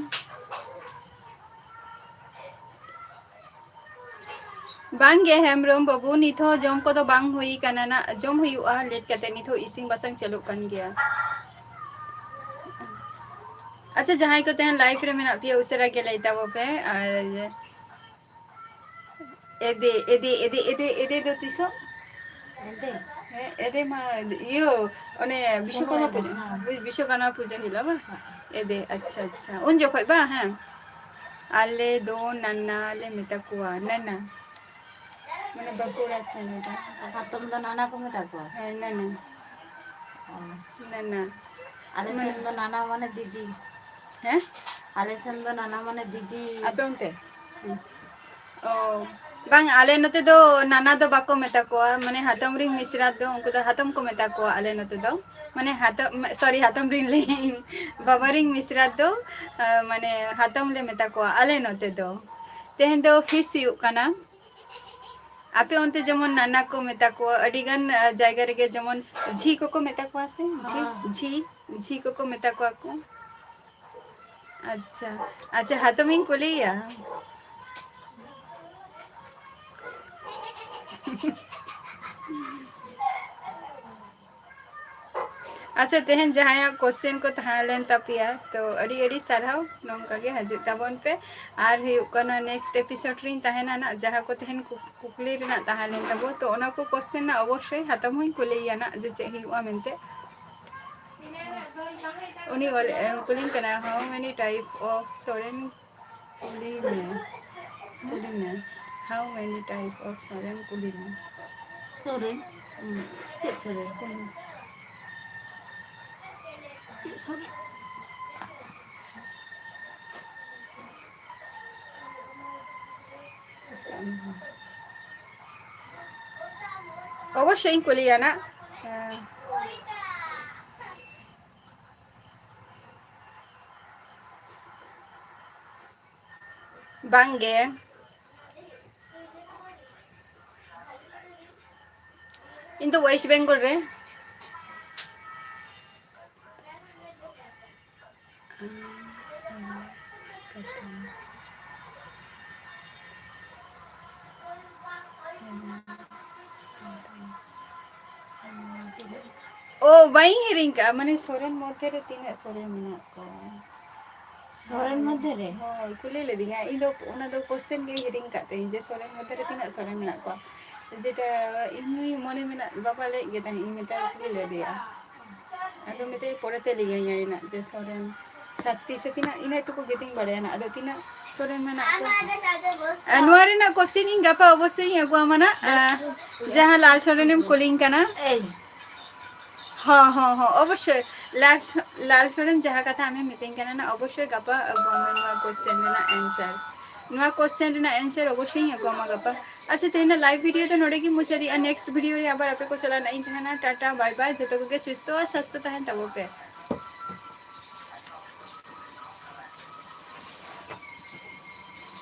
ᱵᱟᱝ ᱜᱮ ᱦᱮᱢᱵᱨᱚᱢ ᱵᱟᱹᱵᱩ, ᱱᱤᱛ ᱦᱚᱸ ᱡᱚᱢ ᱠᱚᱫᱚ ᱵᱟᱝ ᱦᱩᱭ ᱠᱟᱱᱟ ᱱᱟᱜ, ᱡᱚᱢ ᱦᱩᱭᱩᱜᱼᱟ ᱞᱮᱴ ᱠᱟᱛᱮ, ᱱᱤᱛ ᱦᱚᱸ ᱤᱥᱤᱱ ᱵᱟᱥᱟᱝ ᱪᱟᱹᱞᱩᱜ ᱠᱟᱱ ᱜᱮᱭᱟ᱾ ᱟᱪᱪᱷᱟ, ᱡᱟᱦᱟᱸᱭ ᱠᱚ ᱛᱮᱦᱮᱧ ᱞᱟᱭᱤᱵᱷ ᱨᱮ ᱢᱮᱱᱟᱜ ᱯᱮᱭᱟ, ᱩᱥᱟᱹᱨᱟ ᱜᱮ ᱞᱟᱹᱭ ᱛᱟᱵᱚ ᱯᱮ᱾ ᱟᱨ ᱮᱫᱮ, ᱮᱫᱮ, ᱮᱫᱮ, ᱮᱫᱮ, ᱮᱫᱮ ᱫᱚ ᱛᱤᱥᱚᱜ? ᱮᱫᱮ? ᱦᱮᱸ, ᱮᱫᱮ ᱢᱟ ᱤᱭᱟᱹ, ᱚᱱᱮ ᱵᱤᱥᱣᱚᱠᱚᱨᱢᱟ ᱯᱩᱡᱟᱹ, ᱦᱮᱸ᱾ ᱵᱤᱥᱣᱚᱠᱚᱨᱢᱟ ᱯᱩᱡᱟᱹ ᱦᱤᱞᱳᱜ ᱵᱟᱝ? ᱦᱮᱸ᱾ ᱮᱫᱮ, ᱟᱪᱪᱷᱟ, ᱟᱪᱪᱷᱟ᱾ ᱩᱱ ᱡᱚᱠᱷᱚᱡ ᱵᱟᱝ, ᱦᱮᱸ? ᱟᱞᱮ ᱫᱚ ᱱᱟᱱᱟ ᱞᱮ ᱢᱮᱛᱟ ᱠᱚᱣᱟ, ᱱᱟᱱᱟ᱾ ᱢᱟᱱᱮ ᱵᱟᱸᱠᱩᱲᱟ ᱥᱮᱱ ᱫᱚ᱾ ᱦᱟᱛᱚᱢ ᱫᱚ ᱱᱟᱱᱟ ᱠᱚ ᱢᱮᱛᱟ ᱠᱚᱣᱟ? ᱦᱮᱸ, ᱱᱟᱱᱟ᱾ ᱚ᱾ ᱱᱟᱱᱟ᱾ ᱟᱞᱮ ᱢᱟᱱᱮ ᱥᱮᱱ ᱫᱚ ᱱᱟᱱᱟ ᱢᱟᱱᱮ ᱫᱤᱫᱤ᱾ ᱦᱮᱸ? ᱟᱞᱮ ᱥᱮᱱ ᱫᱚ ᱱᱟᱱᱟ ᱢᱟᱱᱮ ᱫᱤᱫᱤ᱾ ᱟᱯᱮ ᱚᱱᱛᱮ? ᱦᱮᱸ᱾ ᱚ, ᱵᱟᱝ, ᱟᱞᱮ ᱱᱚᱛᱮ ᱫᱚ ᱱᱟᱱᱟ ᱫᱚ ᱵᱟᱠᱚ ᱢᱮᱛᱟ ᱠᱚᱣᱟ, ᱢᱟᱱᱮ ᱦᱟᱛᱚᱢ ᱨᱤᱱ ᱢᱤᱥᱨᱟᱛ ᱫᱚ, ᱩᱱᱠᱩ ᱫᱚ ᱦᱟᱛᱚᱢ ᱠᱚ ᱢᱮᱛᱟ ᱠᱚᱣᱟ ᱟᱞᱮ ᱱᱚᱛᱮ ᱫᱚ᱾ ᱢᱟᱱᱮ ᱦᱟᱛᱚᱢ, sorry, ᱦᱟᱛᱚᱢ ᱨᱤᱱ ᱞᱟᱹᱭᱟᱹᱧ, ᱵᱟᱵᱟ ᱨᱤᱱ ᱢᱤᱥᱨᱟᱛ ᱫᱚ, ᱟ, ᱢᱟᱱᱮ ᱦᱟᱛᱚᱢ ᱞᱮ ᱢᱮᱛᱟ ᱠᱚᱣᱟ ᱟᱞᱮ ᱱᱚᱛᱮ ᱫᱚ᱾ ᱛᱮᱦᱮᱧ ᱫᱚ ᱯᱷᱤᱥ ᱦᱩᱭᱩᱜ ᱠᱟᱱᱟ᱾ ᱟᱯᱮ ᱚᱱᱛᱮ ᱡᱮᱢᱚᱱ ᱱᱟᱱᱟ ᱠᱚ ᱢᱮᱛᱟ ᱠᱚᱣᱟ, ᱟᱹᱰᱤ ᱜᱟᱱ, ᱟ, ᱡᱟᱭᱜᱟ ᱨᱮᱜᱮ ᱡᱮᱢᱚᱱ ᱡᱷᱤ ᱠᱚᱠᱚ ᱢᱮᱛᱟ ᱠᱚᱣᱟ ᱥᱮ, ᱡᱷᱤ, ᱦᱮᱸ᱾ ᱡᱷᱤ, ᱡᱷᱤ ᱠᱚᱠᱚ ᱢᱮᱛᱟ ᱠᱚᱣᱟ ᱠᱚ᱾ ᱟᱪᱪᱷᱟ, ᱟᱪᱪᱷᱟ, ᱦᱟᱛᱚᱢᱤᱧ ᱠᱩᱞᱤᱭᱮᱭᱟ᱾ ᱟᱪᱪᱷᱟ, ᱛᱮᱦᱮᱧ ᱡᱟᱦᱟᱸᱭᱟᱜ question ᱠᱚ ᱛᱟᱦᱮᱸ ᱞᱮᱱ ᱛᱟᱯᱮᱭᱟ, ᱛᱚ ᱟᱹᱰᱤ ᱟᱹᱰᱤ ᱥᱟᱨᱦᱟᱣ, ᱱᱚᱝᱠᱟ ᱜᱮ ᱦᱤᱡᱩᱜ ᱛᱟᱵᱚᱱ ᱯᱮ᱾ ᱟᱨ ᱦᱩᱭᱩᱜ ᱠᱟᱱᱟ, next episode ᱨᱤᱧ ᱛᱟᱦᱮᱱᱟ ᱱᱟᱜ, ᱡᱟᱦᱟᱸ ᱠᱚ ᱛᱮᱦᱮᱧ ᱠᱩ-, ᱠᱩᱠᱞᱤ ᱨᱮᱱᱟᱜ ᱛᱟᱦᱮᱸ ᱞᱮᱱ ᱛᱟᱵᱚ, ᱛᱚ ᱚᱱᱟ ᱠᱚ question ᱱᱟᱜ ᱚᱵᱚᱥᱥᱳᱭ ᱦᱟᱛᱚᱢ ᱦᱚᱸᱧ ᱠᱩᱞᱤᱭᱮᱭᱟ ᱱᱟᱜ, ᱡᱮ ᱪᱮᱫ ᱦᱩᱭᱩᱜᱼᱟ ᱢᱮᱱᱛᱮ᱾ ᱩᱱᱤ ᱚᱞ, ᱮ, ᱠᱩᱞᱤᱧ ᱠᱟᱱᱟ, how many type of Soren ᱠᱩᱞᱤ ᱢᱮ, ᱠᱩᱞᱤ ᱢᱮ, how many type of Soren ᱠᱩᱞᱤ ᱢᱮ᱾ ᱥᱚᱨᱮᱱ? ᱦᱩᱸ᱾ ᱪᱮᱫ ᱥᱚᱨᱮᱱ? ᱠᱩᱞᱤ ᱢᱮ᱾ ᱥᱚᱨᱮᱱ᱾ ᱚᱵᱚᱥᱥᱳᱭ ᱤᱧ ᱠᱩᱞᱤᱭᱟ ᱱᱟᱜ᱾ ᱦᱮᱸ᱾ ᱵᱟᱝ ᱜᱮ᱾ ᱤᱧ ᱫᱚ West Bengal ᱨᱮ᱾ ᱚ, ᱵᱟᱹᱧ ᱦᱤᱲᱤᱧ ᱠᱟᱜᱼᱟ, ᱢᱟᱱᱮ ᱥᱚᱨᱮᱱ ᱢᱚᱫᱽᱫᱷᱮ ᱨᱮ ᱛᱤᱱᱟᱹᱜ ᱥᱚᱨᱮᱱ ᱢᱮᱱᱟᱜ ᱠᱚᱣᱟ? ᱥᱚᱨᱮᱱ ᱢᱚᱫᱽᱫᱷᱮ ᱨᱮ? ᱦᱳᱭ, ᱠᱩᱞᱤ ᱞᱤᱫᱤᱧᱟ᱾ ᱤᱧ ᱫᱚ ᱚᱱᱟ ᱫᱚ question ᱜᱮ ᱦᱤᱲᱤᱧ ᱠᱟᱜ ᱛᱤᱧ ᱡᱮ ᱥᱚᱨᱮᱱ ᱢᱚᱫᱽᱫᱷᱮ ᱨᱮ ᱛᱤᱱᱟᱹᱜ ᱥᱚᱨᱮᱱ ᱢᱮᱱᱟᱜ ᱠᱚᱣᱟ᱾ ᱡᱮᱴᱟ ᱤᱧ ᱱᱩᱭ ᱢᱚᱱᱮ ᱢᱮᱱᱟᱜ, ᱵᱟᱵᱟ ᱞᱟᱹᱭᱮᱫ ᱜᱮ ᱛᱟᱦᱮᱸᱫ, ᱤᱧ ᱢᱮᱛᱟᱭ ᱠᱩᱞᱤ ᱞᱮᱫᱮᱭᱟ᱾ ᱟᱫᱚ ᱢᱮᱛᱟᱭ ᱯᱚᱨᱮᱛᱮ ᱞᱟᱹᱭᱟᱹᱧᱟᱭ ᱱᱟᱜ ᱡᱮ ᱥᱚᱨᱮᱱ ᱥᱟᱛᱴᱤ ᱥᱮ ᱛᱤᱱᱟᱹᱜ, ᱤᱱᱟᱹ ᱴᱩᱠᱩ ᱜᱮᱛᱤᱧ ᱵᱟᱲᱟᱭᱟ ᱱᱟᱜ᱾ ᱟᱫᱚ ᱛᱤᱱᱟᱹᱜ ᱥᱚᱨᱮᱱ ᱢᱮᱱᱟᱜ ᱠᱚᱣᱟ? ᱟᱨ ᱱᱚᱣᱟ ᱨᱮᱱᱟᱜ question ᱤᱧ ᱜᱟᱯᱟ ᱚᱵᱚᱥᱥᱳᱭ ᱤᱧ ᱟᱹᱜᱩᱣᱟᱢᱟ ᱱᱟᱜ᱾ ᱟᱨ ᱡᱟᱦᱟᱸ ᱞᱟᱞ ᱥᱚᱨᱮᱱᱮᱢ ᱠᱩᱞᱤᱧ ᱠᱟᱱᱟ᱾ ᱮᱭ᱾ ᱦᱚᱸ, ᱦᱚᱸ, ᱦᱚᱸ, ᱚᱵᱚᱥᱥᱳᱭ᱾ ᱞᱟᱞ ᱥᱚ-, ᱞᱟᱞ ᱥᱚᱨᱮᱱ ᱡᱟᱦᱟᱸ ᱠᱟᱛᱷᱟ ᱟᱢᱮᱢ ᱢᱤᱛᱟᱹᱧ ᱠᱟᱱᱟ ᱱᱟᱜ, ᱚᱵᱚᱥᱥᱳᱭ ᱜᱟᱯᱟ ᱟᱹᱜᱩᱣᱟᱢᱟ ᱱᱚᱣᱟ question ᱨᱮᱱᱟᱜ answer᱾ ᱱᱚᱣᱟ question ᱨᱮᱱᱟᱜ answer ᱚᱵᱚᱥᱥᱳᱭ ᱤᱧ ᱟᱹᱜᱩᱣᱟᱢᱟ ᱜᱟᱯᱟ᱾ ᱟᱪᱪᱷᱟ, ᱛᱮᱦᱮᱧᱟᱜ live video ᱫᱚ ᱱᱚᱰᱮ ᱜᱤᱧ ᱢᱩᱪᱟᱹᱫᱮᱜᱼᱟ᱾ Next video ᱨᱮ ᱟᱵᱟᱨ ᱟᱯᱮ ᱠᱚ ᱥᱟᱞᱟᱜ ᱱᱟᱜ ᱤᱧ ᱛᱟᱦᱮᱱᱟ᱾ ᱴᱟᱴᱟ, bye bye, ᱡᱚᱛᱚ ᱠᱚᱜᱮ ᱥᱩᱥᱛᱷᱚ ᱟᱨ ᱥᱟᱥᱛᱷᱚ ᱛᱟᱦᱮᱱ ᱛᱟᱵᱚ ᱯᱮ᱾